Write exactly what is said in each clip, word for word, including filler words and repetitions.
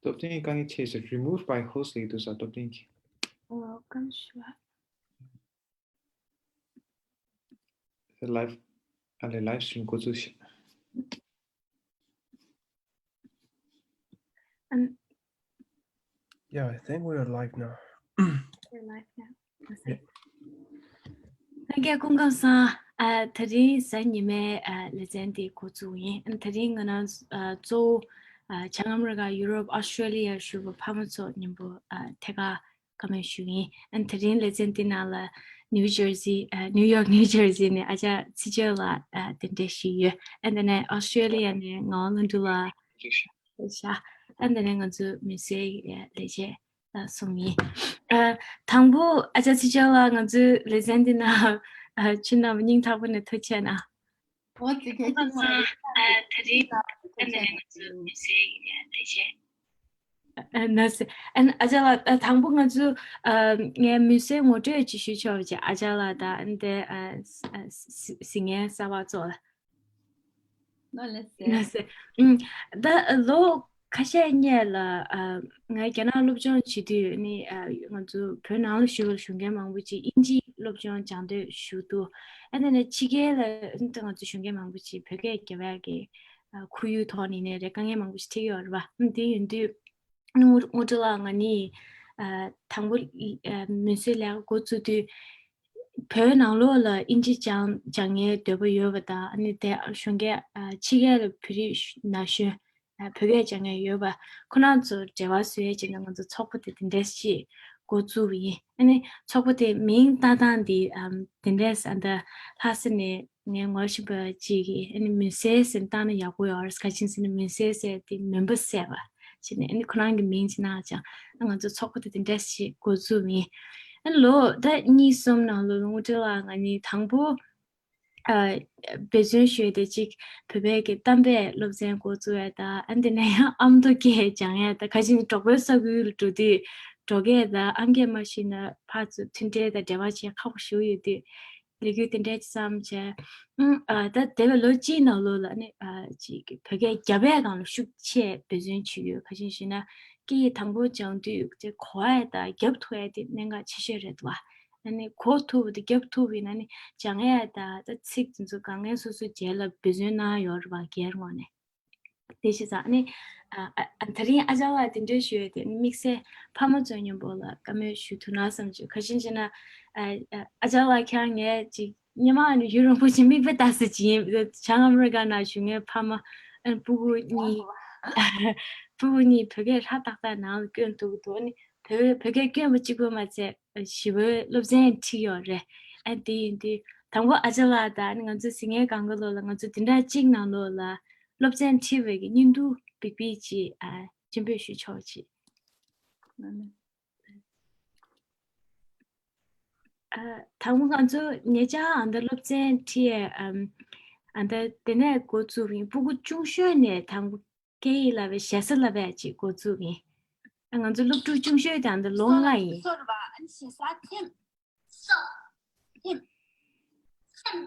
སྟོབས་ལྡན་དཀའ་ངལ་འཕྲད་ཟེར། Removed by host ལབ་ཀྱི་འདུག་ས། སྟོབས་ལྡན་གྱི། Welcome ཞུ་བ། Live ཨ་ལས། Live stream འགོ་འཛུགས་ཤིག་ཨན- Yeah, I think we're live now. We're live now. Okay. ལྷན་རྒྱས་སྐུ་ཁམས་བཟང་། ཨ། དེ་རིང་གཟའ་ཉི་མའི་ཨ་ལེ་ཚན་འདི་འགོ་འཛུགས་ཡིན། ཨ། དེ་རིང་ང་རང་ཨ་གཙོ་བོ་ཨ་བྱང་ཨ་མི་རི་ཀ། ཡུ་རོབ། ཨོ་སི་ཀྲེ་ལི་ཡ་བཞུགས་པའི་ཕ་མ་ཚོ་མཉམ་པོ་ཨ་ཐད་ཀར་བཀའ་མོལ་ཞུ་ཡིན། ཨ། དེ་རིང་ལེ་ཚན་འདི་ནང་ལ་ནིའུ་ཇར་སི། ཨ། ནིའུ་ཡོག་ནིའུ་ཇར་སི་ནས་ཨ་ཅག་ཚེ་ཆོས་ལགས་ཨ་གདན་འདྲེན་ཞུས་ཡོད། ཨ། དེ་ནས་ཨོ་སི་ཀྲེ་ལི་ཡ་ནས་ངག་དབང་ལྷུན་གྲུབ་ལགས། ཤ། ཨ། དེ་ནས་ང་ཚོའི་མུན་སེལ་ལས་བྱེད་ཨ་གསུམ་ཡིན། ཨ། དང་པོ་ཨ་ཅག་ཚེ་ཆོས་ལགས། ང་ཚོའི་ལེ་ཚན་འདི་ནང་ཨ་ཁྱོད་རྣམས་སྙིང་ཐག་པ་ནས་ཐུགས་རྗེ་ཆེ་གནང་། འོ་ཙི་གེ་ཅིག་མ་རེད། ཨ། དེ་རིང་ཨ་ནས་ང་ཚོ་མི་སེར་ཡིན་ཡ་ལས་བྱེད། ཨ། ན་སེ། ཨ། ཨ་ཅག་ལགས། ཨ། དང་པོ་ང་ཚོ་ཨ་ངའི་མི་སེར་ངོ་སྤྲོད་ཅིག་ཞུ་ཆོག་པ་བྱས། ཨ་ཅག་ལགས་དང་ཨ་ནི་དེ་ཨ་ཨ་གཟིགས་གཟིགས་མཁན་གསར་པ་ཚོ་ལ། ལགས་སེ། ལགས་སེ། ཨུམ། ད་ལོ་ཁ་ཤས་སྔོན་ལ་ཨ་ང་རྒྱ་ནག་སློབ་སྦྱོང་བྱེད་དུས་ནི་ཨ་ང་ཚོ་བོད་ནང་ལ་བཞུགས་པའི་གཞོན་སྐྱེས་མང་པོ་ཅིག་དབྱིན་ཇིའི་སློབ་སྦྱོང་སྦྱང་འདོད་ཞུ་འདུག་ཨ་ནི་ནི་ཕྱི་རྒྱལ་ལ་ཨ་ནི་ད་ང་ཚོ་གཞོན་སྐྱེས་མང་པོ་ཅིག་བོད་སྐད་རྒྱབ་ཡག་གི་ཨ་ཁོར་ཡུག་ཐོག་ནས་ནི་རེད། དཀའ་ངལ་མང་པོ་ཞིག་འཕྲད་ཀྱི་ཡོད་རེད་པ། ཨ་ནི་དེ་ཡིན་དུས་ཨ་ནི་དངོས་དངོས་འབྲེལ་ལ་ང་ནི་ཨ་དང་པོ་ཨ་མུན་སེལ་ལས་ཀ་འགོ་བཙུགས་དུས་བོད་ནང་ལོགས་ལ་དབྱིན་ཇི་སྦྱང་སྦྱང་མཁན་འདོད་པ་ཡོད་པ་དང་། ཨ་ནི་དེ་གཞོན་སྐྱེས་ཨ་ཕྱི་རྒྱལ་ལ་བོད་རིགས་ན་གཞོན་ཨ་བོད་སྐད་སྦྱང་མཁན་ཡོད་པ་ཁོ་རང་ཚོར་འབྲེལ་བ་བཟོ་ཡས་བྱས་ནས་ང་ཚོ་ཚོགས་པ་དེ་དེ་འདྲས་ཞིག་འགོ་བཙུགས་པ་ཡིན། ཨ་ནི་ཚོགས་པ་དེ་མིང་བཏགས་སྟངས་འདི་ཨམ་དེ་འདྲས། ཨ་ད་ལྷ་ས་ནས་ངའི་ངོ་ཤེས་པ་གཅིག་གིས་ཨ་ནི་མུན་སེལ་ཟེར་བཏགས་ན་ཡག་པོ་ཡོད་རེད། ག་ཅི་ཟེར་ན་མུན་སེལ་ཟེར་དེ་མུན་པ་སེལ་བ་བྱས་ནས། ཨ་ནི་ཁོ་རང་གི་མིང་ཅིག་གནང་བྱས། ཨ་ང་ཚོ་ཚོགས་པ་དེ་དེ་འདྲས་ཞིག་འགོ་བཙུགས་པ་ཡིན། ཨ་ལོ་ཟླ་གཉིས་གསུམ་ནང་ལོགས་ལ་དངོས་འབྲེལ་ལ་ང་གཉིས་དང་པོ་ཨ་འབད་བརྩོན་ཞུས་ཏེ་གཅིག་བོད་པའི་གི་གཏམ་དཔེ་སློབ་ཚན་འགོ་བཙུགས་ཡ་དང་། ཨ་དེ་ནས་ཡང་ཨ་མདོ་སྐད་སྦྱང་ཡ་དང་། ག་ཅི་ནས་འབྲོག་པའི་ས་ཁུལ་ལ་འགྲོ་དུས་འབྲོག་སྐད་དང་ཨ་མདོ་སྐད་མ་ཤེས་ན་ཕར་ཚུར་མཐུན་སྒྲིལ་དང་འབྲེལ་བ་བྱེད་ཁག་པོ་ཞེ་པོ་ཡོད་དུས། ལས་འགུལ་དེ་འདྲས་བརྩམས་བྱས། ཨ་ད་འདས་པའི་ལོ་གཅིག་ནང་ལོགས་ལ་ནི་ཨ་ཅིག་བོད་སྐད་རྒྱབ་ཡ་སྒང་ལ་ཤུགས་ཆེ་འབད་བརྩོན་བྱེད་ཡོད། ག་ཅི་ཞུས་ན་སྐད་ཡིག་དང་པོ་སྦྱང་དུས་དེ་གོ་ཡ་དང་རྒྱབ་ཐུབ་ཡ་དེ་གནད་འགག་ཆེ་ཤོས་རེད་འདུག་བ། ཨ་ནི་གོ་ཐུབ་པ་དང་རྒྱབ་ཐུབ་པ་ཡིན་ན་ནི་སྦྱང་ཡ་དང་ད་ཚིག་དེ་ཚོ་དཀའ་ངལ་སོ་སོའི་རྗེས་ལ་འབད་བརྩོན་གནང་ཡོད་རེད་བ། སྒེར་ངོས་ནས། དེ་བྱས་ཙང་ནི་ཨ་ཨ་དེ་རིང་ཨ་ཅག་ལགས་དེ་འདྲ་ཞུ་ཡས་དེ་ནི་དམིགས་བསལ་ཕ་མ་ཚོ་མཉམ་པོ་ལ་བཀའ་མོལ་ཞུ་ཐུབ་ན་བསམ་བྱུང་། ག་ཅི་ཞེ་ན་ཨ་ཨ་ཅག་ལགས་ཁྱེད་རང་ངས་ཅིག་སྔོན་མ་ནས་ཡུན་རིང་པོ་ཞིག་མིག་དཔེ་ལྟ་ས་ཅིག་ཡིན། བྱང་ཨ་མི་རི་ཀ་ནང་བཞུགས་མཁན་ཕ་མ་ཨ་སྤུ་གུ་གཉིས། སྤུ་གུ་གཉིས་བོད་སྐད་ཧྲ་ཏག་ཏག་ནང་ལ་སྐྱོན་འདུག་འདུག་ཨ་ནི་བོད་བོད་སྐད་སྐྱོན་པ་གཅིག་པོ་མ་ཚད་ཞི་བའི་སློབ་ཚན་ཁྲིད་ཡོད་རེད། ཨ་དེ་ཡིན་དུས་དང་པོ་ཨ་ཅག་ལགས་དང་ཨ་ནི་ང་ཚོ་གཟིགས་མཁན་སྒང་ག་ལོགས་ལ་ང་ཚོ་འདི་འདྲ་གཅིག་ནང་ལོགས་ལ་སློབ་ཚན་ཁྲིད་པའི་གི་བརྙན་ཐུང་པིག་པིག་ཅིག་ཨ་སྤྱན་འབུལ་ཞུ་ཆོག་ཅིག་ཨ་དང་པོ་ང་ཚོ་ཉེ་ཆར་ཨ་མདའ་སློབ་ཚན་ཁྲིད་ཨམ་ཨ་མདའ་དེ་ནས་འགོ་བཙུགས་ཡིན། སྤུ་གུ་ཆུང་ཤོས་ནས་དང་པོ་སྐད་ཡིག་བསླབ་པའི་ཞེ་ས་བསླབ་པའི་ཅིག་འགོ་བཙུགས་ཡིན། ཨ་ང་ཚོ་སློབ་ཕྲུག་ཆུང་ཤོས་དེ་ཨ་མདའ་ལོ་ལྔ་ཡིན། སོ་ར་བ་ཨ་ནི་ཞེ་ས་ཐེམ། སོ། ཐེམ། ཐེམ།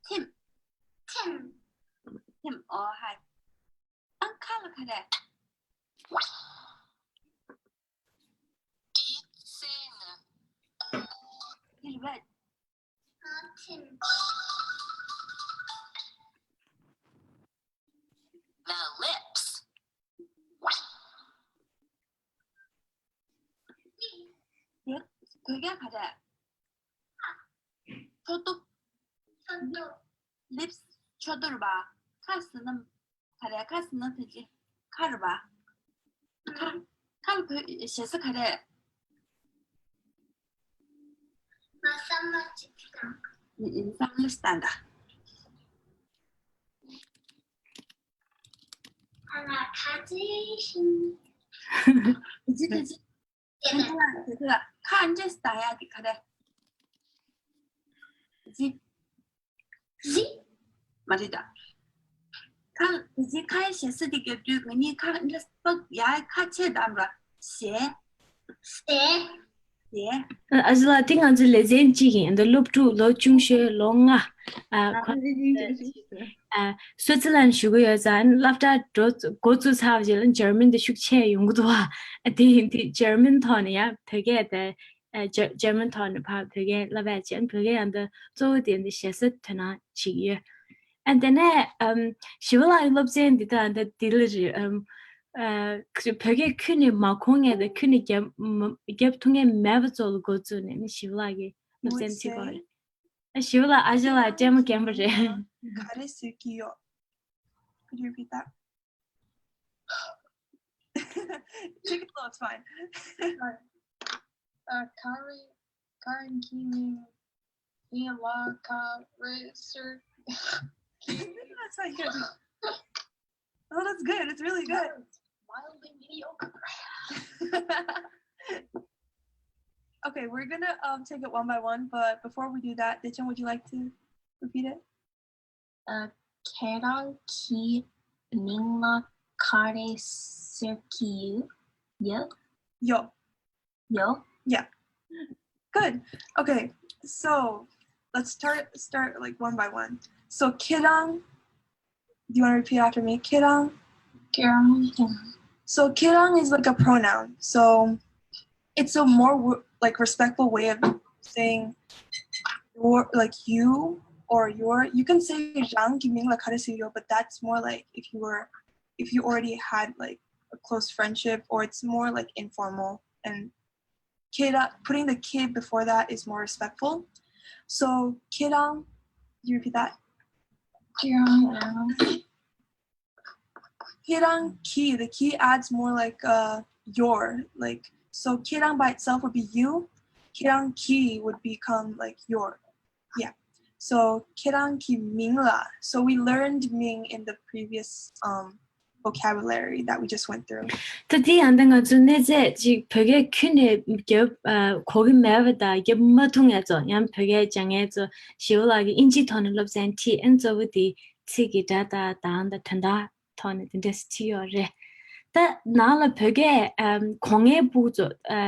ཐེམ། ཐེམ། ཐེམ། ཨོ་ཧའི། ཨང་ཁ་ལ་ཁ་རེ། Deep sea ནི། ཧིལ་བེད། ཐེམ། The lips. ཡ། བོད་སྐད་ག་རེ། ཕྱོགས་བསྡུ། ཕྱོགས་བསྡུ། Lips ཕྱོགས་བསྡུ་རེད་པ། ཁ་ཟེར་ན་ག་རེ། ཁ་ཟེར་ན་ཕལ་ཆེར་ཁ་རེད་པ། ཁ། ཁ་ལ་བོད་ཞེ་ས་ག་རེ། ང་བསམ་བློ་ཅིག་བཏང་། ཨུ་ཨུ། བསམ་བློ་ཞིག་བཏང་ད། ཨ་ང་ད་ཅི་ཤིང་། ཇི་ལྟ་ཇི། དེ་ལ་དེ་ལ་ཁ་འདྲེས་བཏང་ཡག་གི་ག་རེ། ཇི། ཇི། མ་རེད་ད། ཁ་ཇི་ཁ་ཡ་ཞེ་ས་དེ་རྒྱབ་དུས་ང་གཉིས་ཁ་འདྲེས་པག་ཡ་ཁ་ཆེ་དམ་ར། ཞེ། ཞེ། ཨ་ཅེ་ལགས་དེ་ང་ཚོའི་ལེ་ཚན་གཅིག་ཡིན། འདི་སློབ་ཕྲུག་ལོ་ཆུང་ཤོས་ལོ་ལྔ། ཨ་ཁོ་ཨ་སུའི་ཙི་ལན་བཞུགས་ཀྱི་ཡོད་ཙང་སློབ་གྲྭ་འགྲོ་འགོ་བཙུགས་ཚར་བ་རྗེས་ལ་འཇར་མན་དེ་ཤུགས་ཆེ་ཡོང་གི་འདུག་བ། ཨ་དེ་ཡིན་དུས་འཇར་མན་ཐོག་ནས་ཡང་བོད་སྐད་དེ་ཨ་འཇར་འཇར་མན་ཐོག་ནས་ཕར་བོད་སྐད་བསླབ་ཡ་བྱས། བོད་སྐད་ཡང་འདི་གཙོ་བོ་དེ་འདི་ཞེ་ས་དོ་སྣང་བྱེད་ཀྱི་ཡོད། ཨ་དེ་ནས་ཨམ་ཞི་བ་ལགས་ཀྱི་སློབ་ཚན་འདི་དང་འདི་འདི་ལ་རེད། ཨམ་ཨ་བོད་སྐད་ཁྱོན་ནས་མ་གོ་མཁན་དང་ཁྱོན་ནས་རྒྱབ་མ་རྒྱབ་ཐུབ་མཁན་མེད་པ་ཚོ་ལ་འགོ་བཙུགས་ནས་ནི་ཞི་བ་ལགས་ཀྱི་སློབ་ཚན་ཚིག་གོ་རེད། ཨ་ཞི་བ་ལགས་ཨ་ཅེ་ལགས་ལྟད་མོ་རྒན་པ་རེད། ག་རེ་ཟེར་གྱི་ཡོད། Could you repeat that? Take it slow, it's fine. Uh, Karen, Karen Kimi, Hila Karen Sir. That's not good. Oh, that's good. It's really good. Mildly mediocre. Okay, we're gonna um take it one by one, but before we do that, Dechen, would you like to repeat it? ཨ། ཁྱེད་རང་གི་མིང་ལ་ག་རེ་ཟེར་གྱི་ཡོད། ཡོད། ཡོད། Yeah. Good. Okay. So let's start start like one by one. So ཁྱེད་རང, do you want to repeat after me? ཁྱེད་རང. ཁྱེད་རང. So ཁྱེད་རང 's like a pronoun. So it's a more wo- like respectful way of saying your, like, you or your. You can say རང་གི་མིང་ལ་ག་རེ་ཟེར་ཡོད, but that's more like if you were if you already had like a close friendship, or it's more like informal, and ཁྱེད་རང, putting the ཁྱེད་before that is more respectful. So ཁྱེད་རང, you repeat that. ཁྱེད་རང་། ཁྱེད་རང་གི, the གི adds more like uh your, like, so ཁྱེད་རང་by itself would be you. ཁྱེད་རང་གི་would become like your. Yeah. So ཁྱེད་རང་གི་མིང་ལ. So we learned མིང in the previous um vocabulary that we just went through. ད་དེ་ཡང་ད་ང་ཚོ་གནས་ཚད་ཅིག་བོད་སྐད་ཁྱོན་ནས་རྒྱབ་ཨ་གོ་གི་མེད་པ་དང་རྒྱབ་མ་ཐུབ་མཁན་ཚོ། ཡང་བོད་སྐད་སྦྱང་མཁན་ཚོ་ཞི་བ་ལགས་ཀྱིས་དབྱིན་ཇིའི་ཐོག་ནས་སློབ་ཚན་ཁྲིད། ཨན་གཙོ་བོ་དེ་ཚིག་གི་སྒྲ་དང་གདངས་དང་དོན་དག་ཐོག་ནས་དེ་འདྲས་ཁྲིད་ཡོད་རེད། ད་ནང་ལ་བོད་སྐད་ཨམ་གོ་མཁན་ཕྲུ་གུ་ཚོ་ཨ་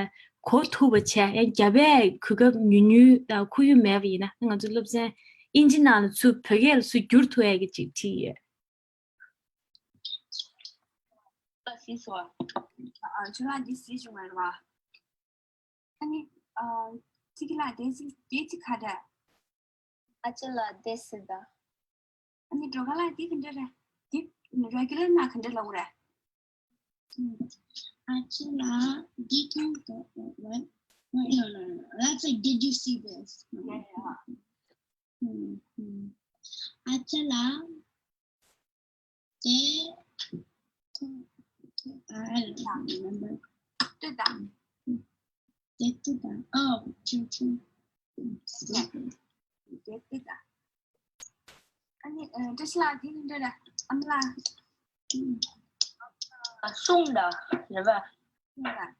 གོ་ཐུབ་པ་བྱས། ཡང་རྒྱ་བལ་གོ་སྐབས་ཉུང་ཉུང་དང་ཁོར་ཡུག་མེད་པ་ཡིན་ན་ང་ཚོ་སློབ་ཚན་དབྱིན་ཇི་ནང་ལ་ཚུར་བོད་སྐད་ལ་ཚུར་བསྒྱུར་ཐུབ་ཡས་ཀྱི་ཅིག་ཁྲིད་ཡོད། ལ་སྲིད་སོ། ཨ་ཁྱོད་ལ་འདི་སྲིད་བྱུང་བ་རེད་བ། ཨ་ནི་ཨ་ཚིག་ལ་དེ་ཚིག་དེ་ཚིག་ག་འདྲ། ཨ་ཅེ་ལ་དེ་སྲིད་ད། ཨ་ནི་འགྲོ་ག་ལ་དེ་ག་འདྲ་རེད། དེ་regular ན་ག་འདྲ་ལབ་རེད། ཨ་ཅེ་ལ་འདི་ཐོང་ག་what? No, no, no, no. That's like, did you see this? No. Yeah, yeah. ཨ་ཅེ་ལ་དེ་ཐོང་། I don't remember. ལྟོས་དང་། དེ་ལྟོས་དང་། Oh, true, true. Yeah. དེ་ལྟོས་དང་། ཨ་ནི་ཨ་བཀྲ་ཤིས་ལགས་དེ་ག་འདྲ་རེད། ཨ་མ་ལགས། ཨ་གསུངས་དང་རེད་པ། གསུངས་དང་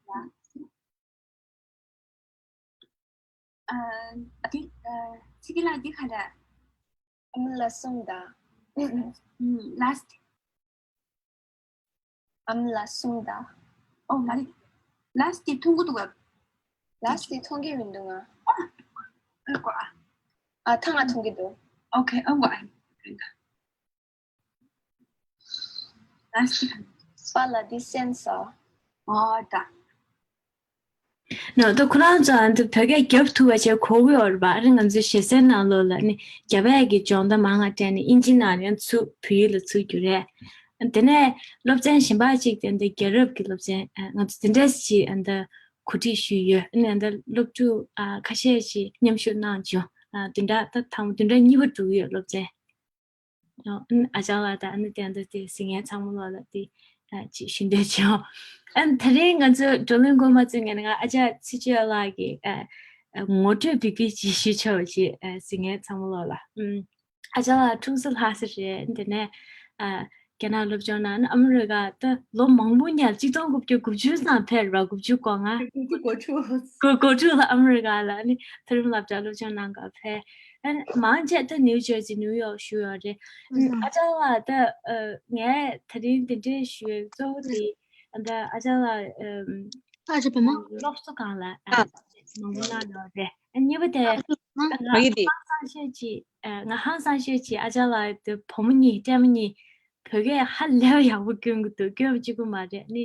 ཡ། ཨ་འདི་ཨ་ཚིག་ལ་འདི་ག་རེ། ཨ་མ་ལགས་གསུངས་དང་། ཨམ་last། ཨ་མ་ལགས་གསུངས་དང་། ཨོ་མ་རེད། last་དེ་མཐོང་གི་འདུག་ག last་དེ་མཐོང་གི་མི་འདུག་ང་། ཨ་ཀོ་ཨ། ཨ་ཐང་ང་མཐོང་གི་འདུག་ཨོ་ཁེ། ཨ་ཀོ་ཨ། པ་ལ་འདི་སེམས་སོ། ཨོ་ད། ནོ། ད་ཁོ་རང་ཚོ་ཨ་འདི་བོད་སྐད་རྒྱབ་ཐུབ་པ་བྱས་གོ་གི་ཡོད་རེད་པ། ཨ་རི་ང་ཚོའི་ཞེ་སའི་ནང་ལོགས་ལ་ནི་རྒྱ་བལ་གྱི་སྦྱོང་བརྡར་མང་ང་སྤྲད་ནས་དབྱིན་ཇི་ནང་ནས་ཚུར་བོད་ཡིག་ལ་ཚུར་བསྒྱུར་རེད། དེ་ནས་སློབ་ཚན་གཞན་པ་གཅིག་དེ་འདི་རྒྱལ་རབས་ཀྱི་སློབ་ཚན། ཨ་ང་ཚོ་དེ་འདྲ་ཞིག་ཨ་འདི་གོ་སྒྲིག་ཞུས་ཡོད། ཨ་ནི་ཨ་འདི་སློབ་ཕྲུག་ཨ་ཁ་ཤས་ཤིག་མཉམ་ཞུགས་གནང་བྱུང་། ཨ་དེ་འདྲ་ད་དང་པོ་དེ་འདྲ་གཉིས་པ་འགྲོ་གི་ཡོད་སློབ་ཚན། ཨ་ཨ་ཅག་ལགས་དང་ཨ་ནི་དེ་འདྲ་དེ་གཟིགས་མཁན་ཚང་མ་ལོག་ལ་དེ་ཨ་ཅིག་ཞུ་འདོད་བྱུང་། ཨ་ནི་དེ་རིང་ང་ཚོའི་བགྲོ་གླེང་འགོ་མ་བཙུགས་སྔོན་ང་ཨ་ཅག་ཚེ་ཆོས་ལགས་ཀྱིས་ཨ་ཨ་ངོ་སྤྲོད་བི་བི་ཅིག་ཞུ་ཆོག་ཅིག་ཨ་གཟིགས་མཁན་ཚང་མ་ལོག་ལ། ཨུམ། ཨ་ཅག་ལགས་འཁྲུངས་ས་ལྷ་ས་རེད། དེ་ནས་ཨ་རྒྱ་ནག་སློབ་སྦྱོང་གནང་། ཨ་མི་རི་ཀ་ད་ལོ་མང་པོ་ཉལ། གཅིག་སྟོང་དགུ་བརྒྱ་དགུ་བཅུ་ཙམ་ཕེབས་རེད་པ། དགུ་བཅུ་གོ་ལྔ། དགུ་བཅུ་གོ་དྲུག་གོ་དགུ་ལ་ཨ་མི་རི་ཀ་ལ་ཨ་ནི་མཐོ་རིམ་སློབ་གྲྭ་སློབ་སྦྱོང་གནང་ག་ཕེབས། ཨ་ནི་མང་ཆེ་ད་ནིའུ་ཇར་སི་ནིའུ་ཡོག་བཞུགས་ཡོད་རེད། ཨ་ཅག་ལགས་ད་ཨ་ངས་དེ་རིང་འདི་འདྲའི་ཞུ་ཡས་གཙོ་བོ་དེ་ད་ཨ་ཅག་ལགས་ཨམ་ཨ་ཅག་བུ་མོ་སློབ་གསོ་སྒང་ལ་ཨ་ མང་པོ་གནང་ཡོད་རེད། ཨ་གཉིས་པ་དེ་ང་ཧང་སང་ཤོས་ཅིག་ཨ་ང་ཧང་སང་ཤོས་ཅིག་ཨ་ཅག་ལགས་དེ་བུ་མོ་གཉིས་སྤྲེལ་མ་གཉིས་བོད་སྐད་ཧ་ལས་པ་ཡག་པོ་སྐྱོན་གྱི་འདུག་སྐྱོན་གཅིག་པུ་མ་རེད། ནི་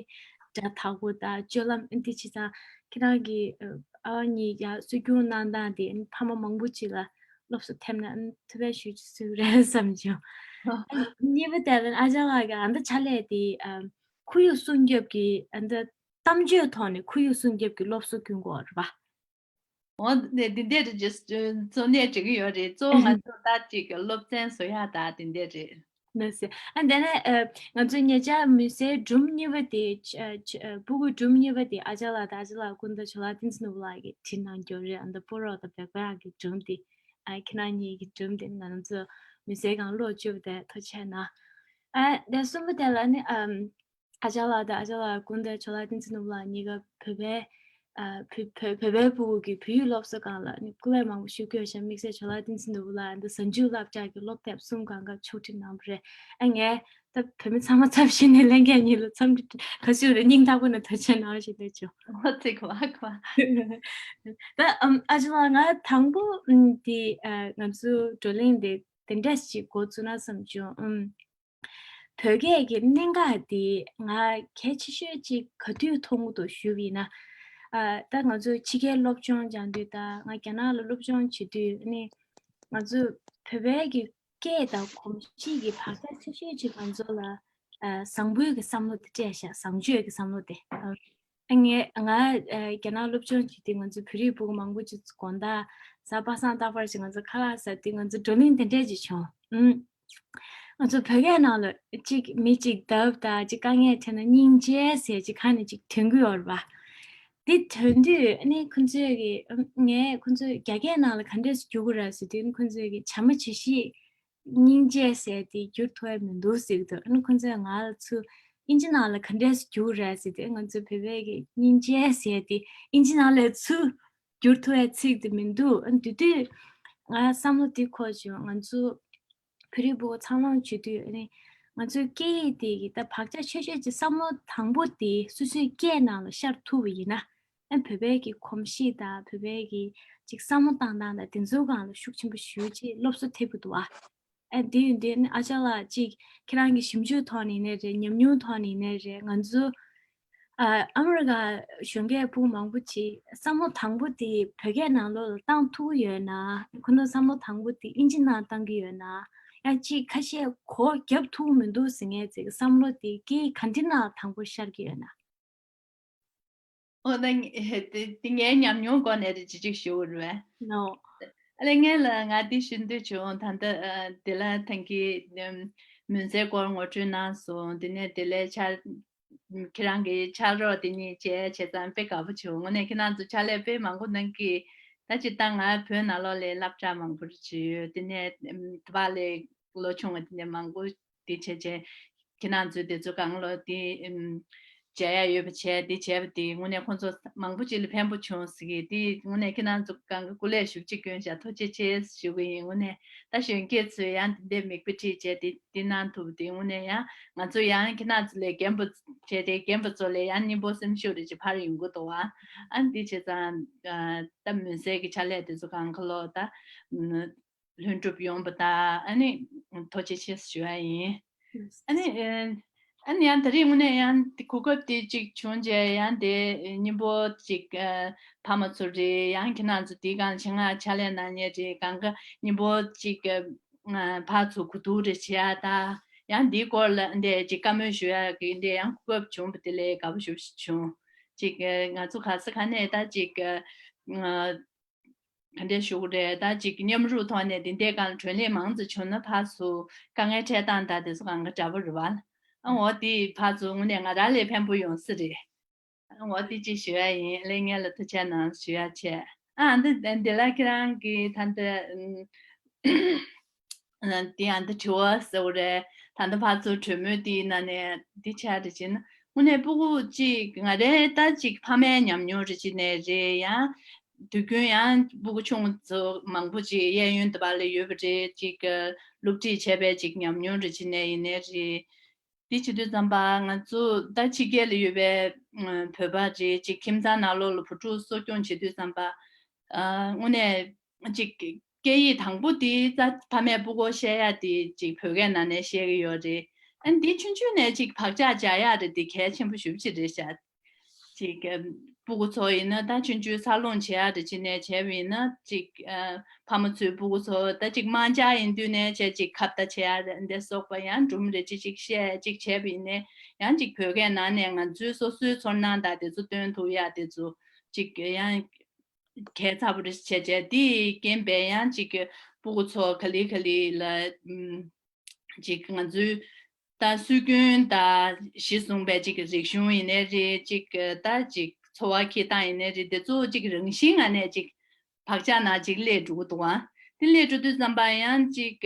སྒྲ་དག་པོ་དང་སྤྱོད་ལམ་འདི་བྱས་ཙང་ཁྱེད་རང་གི་ཨ་བ་གཉིས་ཡ་སྲོལ་རྒྱུན་གནང་སྟངས་དེ་ཕ་མ་མང་པོ་ཅིག་ལ་སློབ་གསོ་ཐེབས་ན་ཐུབ་པའི་ཞུ་རྒྱུ་སུ་རེད་བསམ་བྱུང་། གཉིས་པ་དེ་ལ་ཨ་ཅག་ལགས་ཀྱི་ཨ་མདའ་ཕྱག་ལས་དེ་ཁོར་ཡུག་སྲུང་སྐྱོབ་ཀྱི་ཨ་མདའ་གཏམ་བརྗོད་ཐོག་ནས་ཁོར་ཡུག་སྲུང་སྐྱོབ་ཀྱི་སློབ་གསོ་སྐྱོན་དགོས་རེད་པ། འོ་འདི་འདི་འདྲ་ཅིག་གཙོ་གནད་འགྲིག་གི་ཡོད་རེད། གཙོ་བོ་ང་ཚོ་ད་ཅིག་སློབ་ཚན་བཟོ་ཡག་ད་འདི་འདྲ་རེད། ལགས་སེ། ཨ་དེ་ནས་ཨ་ང་ཚོ་ཉེ་ཆར་མི་སེར་སྒྲུང་གཉིས་པ་དེ་ཨ་ཨ་སྤུ་གུ་སྒྲུང་གཉིས་པ་དེ་ཨ་ཅག་ལགས་དང་ཨ་ཅག་ལགས་སྐུ་ཟླ་ཇོ་ལགས་བསྟན་འཛིན་ནོར་བུ་ལགས་ཀྱིས་བྲིས་གནང་རྒྱུ་རེད། ཨ་མདའ་སྤུ་རོགས་དང་བེག་བེག་གི་སྒྲུང་དེ་ཨ་ཁྱེད་རང་གཉིས་ཀྱི་སྒྲུང་དེ་ང་ཚོ་མི་སེར་སྒང་ཀློག་བཅུག་པ་དེ་ཐུགས་རྗེ་ཆེ་གནང་། ཨ་དེ་གསུམ་པ་དེ་ལ་ནི་ཨ། ཨ་ཅག་ལགས་དང་ཨ་ཅག་ལགས་སྐུ་ཟླ་ཇོ་ལགས་བསྟན་འཛིན་ནོར་བུ་ལགས་གཉིས་ཀ་བོད་པའི་ཨ་བོད་བོད་བོད་པའི་སྤུ་གུ་གི་བོད་ཡིག་སློབ་གསོ་སྒང་ལ་ནི་སྐུ་ལས་མང་པོ་ཞུ་དགོས་ཤག་དམིགས་བསལ་ཇོ་ལགས་བསྟན་འཛིན་ནོར་བུ་ལགས་འདི་གཟའ་མཇུག་བསླབ་བྱ་གི་སློབ་དེབ་གསུམ་སྒང་ག་ཕྱོགས་སྒྲིག་གནང་བ་རེད། ཨ་ངས་ད་བོད་མི་ཚང་མ་ཚབ་ཞུས་ནས་ལྷན་རྒྱས་གཉིས་ལ་འཚམས་འདྲི་ག་ཞུ་རེད། སྙིང་ཐག་པ་ནས་ཐུགས་རྗེ་ཆེ་གནང་ཞུ་འདོད་བྱུང་། ཨོ་ཙི་གོ་ཨ་གོ་ད་ཨམ་ཨ་ཅག་ལགས་ང་དང་པོ་ཨམ་འདི་ཨ་ང་ཚོ་བགྲོ་གླེང་འདི་དེ་འདྲས་ཅིག་འགོ་བཙུགས་ན་བསམ་བྱུང་། ཨམ། བོད་སྐད་ཀྱི་གནད་འགག་འདི་ང་གལ་ཆེ་ཤོས་ཅིག་ག་དུས་མཐོང་གི་འདུག་ཞུས་པ་ཡིན་ན། ཨ་ད་ང་ཚོ་ཕྱི་རྒྱལ་སློབ་སྦྱོང་སྦྱང་དུས་དང་ང་རྒྱ་ནག་ལ་སློབ་སྦྱོང་བྱེད་དུས་ནི་ང་ཚོ་བོད་པའི་གི་སྐད་དང་གོམས་གཤིས་ཀྱི་བག་ཆགས་ཆེ་ཤོས་ཅིག་ང་ཚོ་ལ་ཨ་བཟང་པོའི་གི་བསམ་བློ་དེ་སྤྲད་ཤག་བཟང་སྤྱོད་ཀྱི་བསམ་བློ་དེ། ཨ་ངས་ང་ཨ་རྒྱ་ནག་སློབ་སྦྱོང་བྱེད་དུས་ང་ཚོ་བོད་རིགས་སྤུ་གུ་མང་པོ་ཅིག་དགོང་དག་གཟའ་པ་སངས་རྟག་པར་ཞིག་ང་ཚོ་ཁ་ལག་ཟ་དུས་ང་ཚོ་བགྲོ་གླེང་དེ་འདྲས་ཅིག་བྱུང་། ཨུམ། ང་ཚོ་བོད་སྐད་ནང་ལ་གཅིག་མི་གཅིག་བརྡབ་དང་གཅིག་དཀའ་ངལ་འཕྲད་ན་སྙིང་རྗེ་ཟེར་གཅིག་ཁ་ནས་གཅིག་ཐོན་གྱི་ཡོད་རེད་པ། དེ་ཐོན་དུས་ཨ་ནི་ཁོ་ཚོས་ཀྱི་ཨུམ་ངས་ཁོ་ཚོས་རྒྱ་སྐད་ནང་ལ་ག་འདྲས་སེ་བསྒྱུར་དགོས་རེད་ཟེར་དུས་ཨ་ནི་ཁོ་ཚོས་ཀྱི་བྱ་མོ་བྱ་ཤིག་སྙིང་རྗེ་ཟེར་དེ་བསྒྱུར་ཐུབ་ཡ་མི་འདུག་ཟེར་གྱི་འདུག་ཨ་ནི་ཁོ་ཚོས་ང་ལ་ཚུར་ཨིན་ཇི་ནང་ལ་ག་འདྲས་སེ་བསྒྱུར་དགོས་རེད་ཟེར་དུས་ང་ཚོས་བོད་པས་ཀྱི་སྙིང་རྗེ་ཟེར་དེ་ཨིན་ཇི་ནང་ལ་ཚུར་བསྒྱུར་ཐུབ་ཡ་ཚིག་དེ་མི་འདུག་ཨ་ནི་དེ་དུས་ང་བསམ་བློ་དེ་འཁོར་བྱུང་། ང་ཚོ་བོད་རིགས་སྤུ་གུ་ཚང་མ་བྱེད་དུས་ཨ་ནི་ང་ཚོའི་སྐད་ཡིག་དེ་གི་ད་བག་ཆགས་ཆེ་ཤོས་ཀྱི་བསམ་བློ་དང་པོ་དེ་སོ་སོའི་སྐད་ནང་ལ་ཤར་ཐུབ་པ་ཡིན་ན་ཨ་བོད་པའི་གི་གོམས་གཤིས་དང་བོད་པའི་གི་ཅིག་བསམ་བློ་བཏང་སྟངས་དང་དེ་ཚོའི་སྒང་ལ་ཤུགས་ཆེན་པོ་ཞེ་པོ་ཅིག་སློབ་གསོ་ཐེབས་ཀྱི་འདུག་ཨ། ཨ་དེ་ཡིན་དུས་ཨ་ཅག་ལགས་ཅིག་ཁྱེད་རང་གི་ཞིབ་འཇུག་ཐོག་ནས་ཡིན་ནའི་རེད། ཉམས་མྱོང་ཐོག་ནས་ཡིན་ནའི་རེད། ང་ཚོ་ཨ་ཨ་མི་རི་ཀ་གཞོན་སྐྱེས་སྤུ་གུ་མང་པོ་ཅིག་བསམ་བློ་དང་པོ་དེ་བོད་སྐད་ནང་ལོགས་ལ་བཏང་ཐུབ་ཀྱི་ཡོད་ན། ཁོ་ཚོ་བསམ་བློ་དང་པོ་དེ་ཨིན་ཇི་ནང་བཏང་གི་ཡོད་ན། ཡང་ཅིག་ཁ་ཤས་གོ་རྒྱབ་ཐུབ་མི་འདུག་ཟེར་མཁན་ཅིག་བསམ་བློ་དེ་སྐད་ག་འདྲ་ནང་ཐང་པོ་ཤར་གྱི་ཡོད་ན། ཨོ་ན་ངས་དེ་དེ་ངའི་ཉམས་མྱོང་སྒོ་ནས་དེ་ཅི་ཅིག་ཞུ་རུ་བས། ནོ། ཨ་ལས་ངས་ལ་ང་འདི་ཞུ་འདོད་བྱུང་། ད་ལྟ་ཨ་དེ་ལ་ཐང་གི་ཨམ་མུན་སེལ་སྐོར་ངོ་སྤྲོད་གནང་སོང་། དེ་ནས་དེ་ལས་ཆ་ཁྱེད་རང་གི་ཕྱག་རོགས་དེ་གཉིས་བྱས་བྱས་ཙང་དཔེ་དགའ་པོ་བྱུང་། དངོས་གནས་ཁྱེད་རང་ཚོ་ཕྱག་ལས་དཔེ་མང་པོ་གནང་གི། ད་ཅི་ད་ང་བོད་ནང་ལོགས་ལ་སློབ་གྲྭ་མང་པོ་རེ་བྱས་ཡོད། དེ་ནས་ཨམ་དེ་བ་ལས་ལོ་ཆུང་བ་དེ་ནས་མང་པོ་དེ་བྱས་བྱས་ཁྱེད་རང་ཚོས་དེ་ཚོ་གང་ལོ་དེ་ཨམ་བྱ་ཡ་ཡོད་པ་བྱས་དེ་བྱས་པ་དེ་དངོས་གནས་ཁོང་ཚོ་མང་པོ་ཅིག་ལ་ཕན་པོ་བྱུང་ཟེར་གི། དེ་དངོས་གནས་ཁྱེད་རང་ཚོ་གང་གི་སྐུ་ལས་ཞུགས་ཅིག་སྐྱོན་བཞག་ཐུགས་རྗེ་ཆེ་ཞུ་གི་ཡིན། དངོས་གནས་ད་གཞོན་སྐྱེས་ཚོས་ཡང་དེ་འདྲའི་མིག་དཔེ་ཁྲིད་བྱས་དེ་དེ་གནང་ཐུབ་དེ་དངོས་གནས་ཡང་ང་ཚོ་ཡང་ཁྱེད་རང་ཚོ་ལས་རྒན་པོ་བྱས་དེ་རྒན་པོ་ཚོ་ལས་ཡང་སྙིང་པོ་སེམས་ཤུགས་རེ་ཅིག་འཕར་ཡོང་གི་འདུག་བ། ཨ་འདི་བྱས་ཙང་ད་མུན་སེལ་གྱི་ཕྱག་ལས་དེ་ཚོ་གང་ག་ལོ་ད་ལྷུན་གྲུབ་ཡོང་པ་ད་ཨ་ནི་ཐུགས་རྗེ་ཆེ་ཞུ་ཡ་ཡིན། ཨ་ནི་ཨ་ནི་ཡང་ད་རེས་དངོས་གནས་ཡང་དེ་གོ་སྐབས་དེ་གཅིག་བྱུང་རྗེས་ཡང་དེ་སྙིང་པོ་གཅིག་ཕ་མ་ཚོ་རེད། ཡང་ཁྱེད་རང་ཚོ་དེའི་སྒང་ཆེད་མངགས་ཕྱག་ལས་གནང་མཁན་རེད། གང་ག་སྙིང་པོ་གཅིག་ཕར་ཚུར་གོ་བསྡུར་རེ་བྱེད་ཡ་ད་ཡང་འདིའི་སྐོར་ལ་འདི་གཅིག་བཀའ་མོལ་ཞུ་ཡ་གི་འདི་ཡང་གོ་སྐབས་བྱུང་བ་དེ་ལས་དགའ་པོ་ཞེ་པོ་ཞིག་བྱུང་། གཅིག་ང་ཚོ་ག་ས་ག་ནས་ད་གཅིག་ག་འདྲས་ཞུ་གི་རེད། ད་གཅིག་མཉམ་རུབ་ཐོག་ནས་འདི་འདྲའི་སྒང་བགྲོ་གླེང་མང་ཙམ་བྱུང་ན་ཕར་ཚུར་དཀའ་ངལ་འཕྲད་སྟངས་ད་དེ་ཚོ་གང་ག་འདྲ་པོ་རེད་བ། ཨ་འོ་དེ་ཕར་ཚུར་དངོས་གནས་ང་རང་ལས་ཕན་པོ་ཡོང་ས་རེད། འོ་དེ་ཅིག་ཞུ་ཡ་ཡིན། ལས་ངན་ལ་ཐུགས་རྗེ་གནང་ཞུ་ཡ་བྱས། ཨ་འདི་འདི་ལ་ཁྱེད་རང་གིས་ད་ལྟ་འདི་ཨ་འདི་དྲི་བ་ཟེར་བ་རེད། ད་ལྟ་ཕར་ཚུར་གྲོས་མོལ་དེའི་ནང་ནས་འདི་བྱས་རེད་ཅེ་ན། དངོས་གནས་སྤུ་གུ་གཅིག་ང་རའི་ད་ཅིག་ཕ་མའི་ཉམས་མྱོང་རེད་ཅེ་ནས་རེད། ཡང་དུས་རྒྱུན་ཡང་སྤུ་གུ་ཆུང་ཚོ་མང་པོ་ཅིག་གཡས་གཡོན་དུ་བ་ལ་ཡོད་པ་རེད། ཅིག་སློབ་ཁྲིད་བྱས་པའི་ཅིག་ཉམས་མྱོང་རེད་ཅེ་ནས་ཡིན་ནའི་རེད། འདི་བྱེད་དུས་ཙམ་པ་ང་ཚོ་ད་ཕྱི་རྒྱལ་ལ་ཡོད་པའི་ཨ་བོད་པ་རེད། ཅིག་ཁྱིམ་ཚང་ནང་ལོགས་ལ་བུ་ཕྲུག་གསོ་སྐྱོང་བྱེད་དུས་ཙམ་པ་ཨ་དངོས་གནས་ཅིག་སྐད་ཡིག་དང་པོ་དེ་ད་ཕ་མས་སྤུ་གུར་བཤད་ཡག་དེ་ཅིག་བོད་སྐད་ནང་ནས་བཤད་ཀྱི་ཡོད་རེད། ཨ་འདི་ཆུང་ཆུང་ནས་ཅིག་བག་ཆགས་འཇགས་ཡག་རེད། དེ་གལ་ཆེན་པོ་ཞེ་པོ་ཅིག་རེད་ཤག་ཅིག་ཨ་སྤུ་གུ་ཚོ་ཡིན་ན་ད་ཆུང་ཆུང་འཚར་ལོངས་བྱེད་ཡག་རེད། ཅིག་ནས་བྱས་པ་ཡིན་ན་ཅིག་ཨ་ཕ་མ་ཚོའི་སྤུ་གུ་ཚོ་ད་ཅིག་དམར་འབྱར་ཡིན་དུས་ནས་བྱས་ཅིག་ཁ་བརྡ་བྱེད་ཡག་རེད། འདི་སོགས་པ་ཡང་སྒྲུང་རེ་ཅིག་ཅིག་བཤད་ཅིག་བྱས་པ་ཡིན་ནས་ཡང་ཅིག་བོད་སྐད་ནང་ནས་ང་ཚོའི་སོ་སོའི་ཚོར་སྣང་དང་དེ་ཚོ་སྟོན་ཐུབ་ཡག་དེ་ཚོ་ཅིག་ཡང་གལ་ཚ་པོ་རེད་བྱས་བྱས། དེའི་རྐྱེན་པས་ཡང་ཅིག་སྤུ་གུ་ཚོ་ག་ལེ་ག་ལེ་ལ་ཨམ། ཅིག་ང་ཚོའི་ད་སྲོལ་རྒྱུན་དང་གཞི་བཟུང་པའི་ཅིག་རིག་གཞུང་ཡིན་ནའི་རེད། ཅིག་ད་ཅིག་འཚོ་བ་འཁྱེར་སྟངས་ཡིན་ནའི་རེད། དེ་ཚོ་ཅིག་རང་བཞིན་ངང་ནས་ཅིག་བག་ཆགས་ནང་ཅིག་སླེབས་འགྲོ་གི་འདུག་ཨ། དེ་སླེབས་འགྲོ་དུས་ཙམ་པ་ཡང་ཅིག་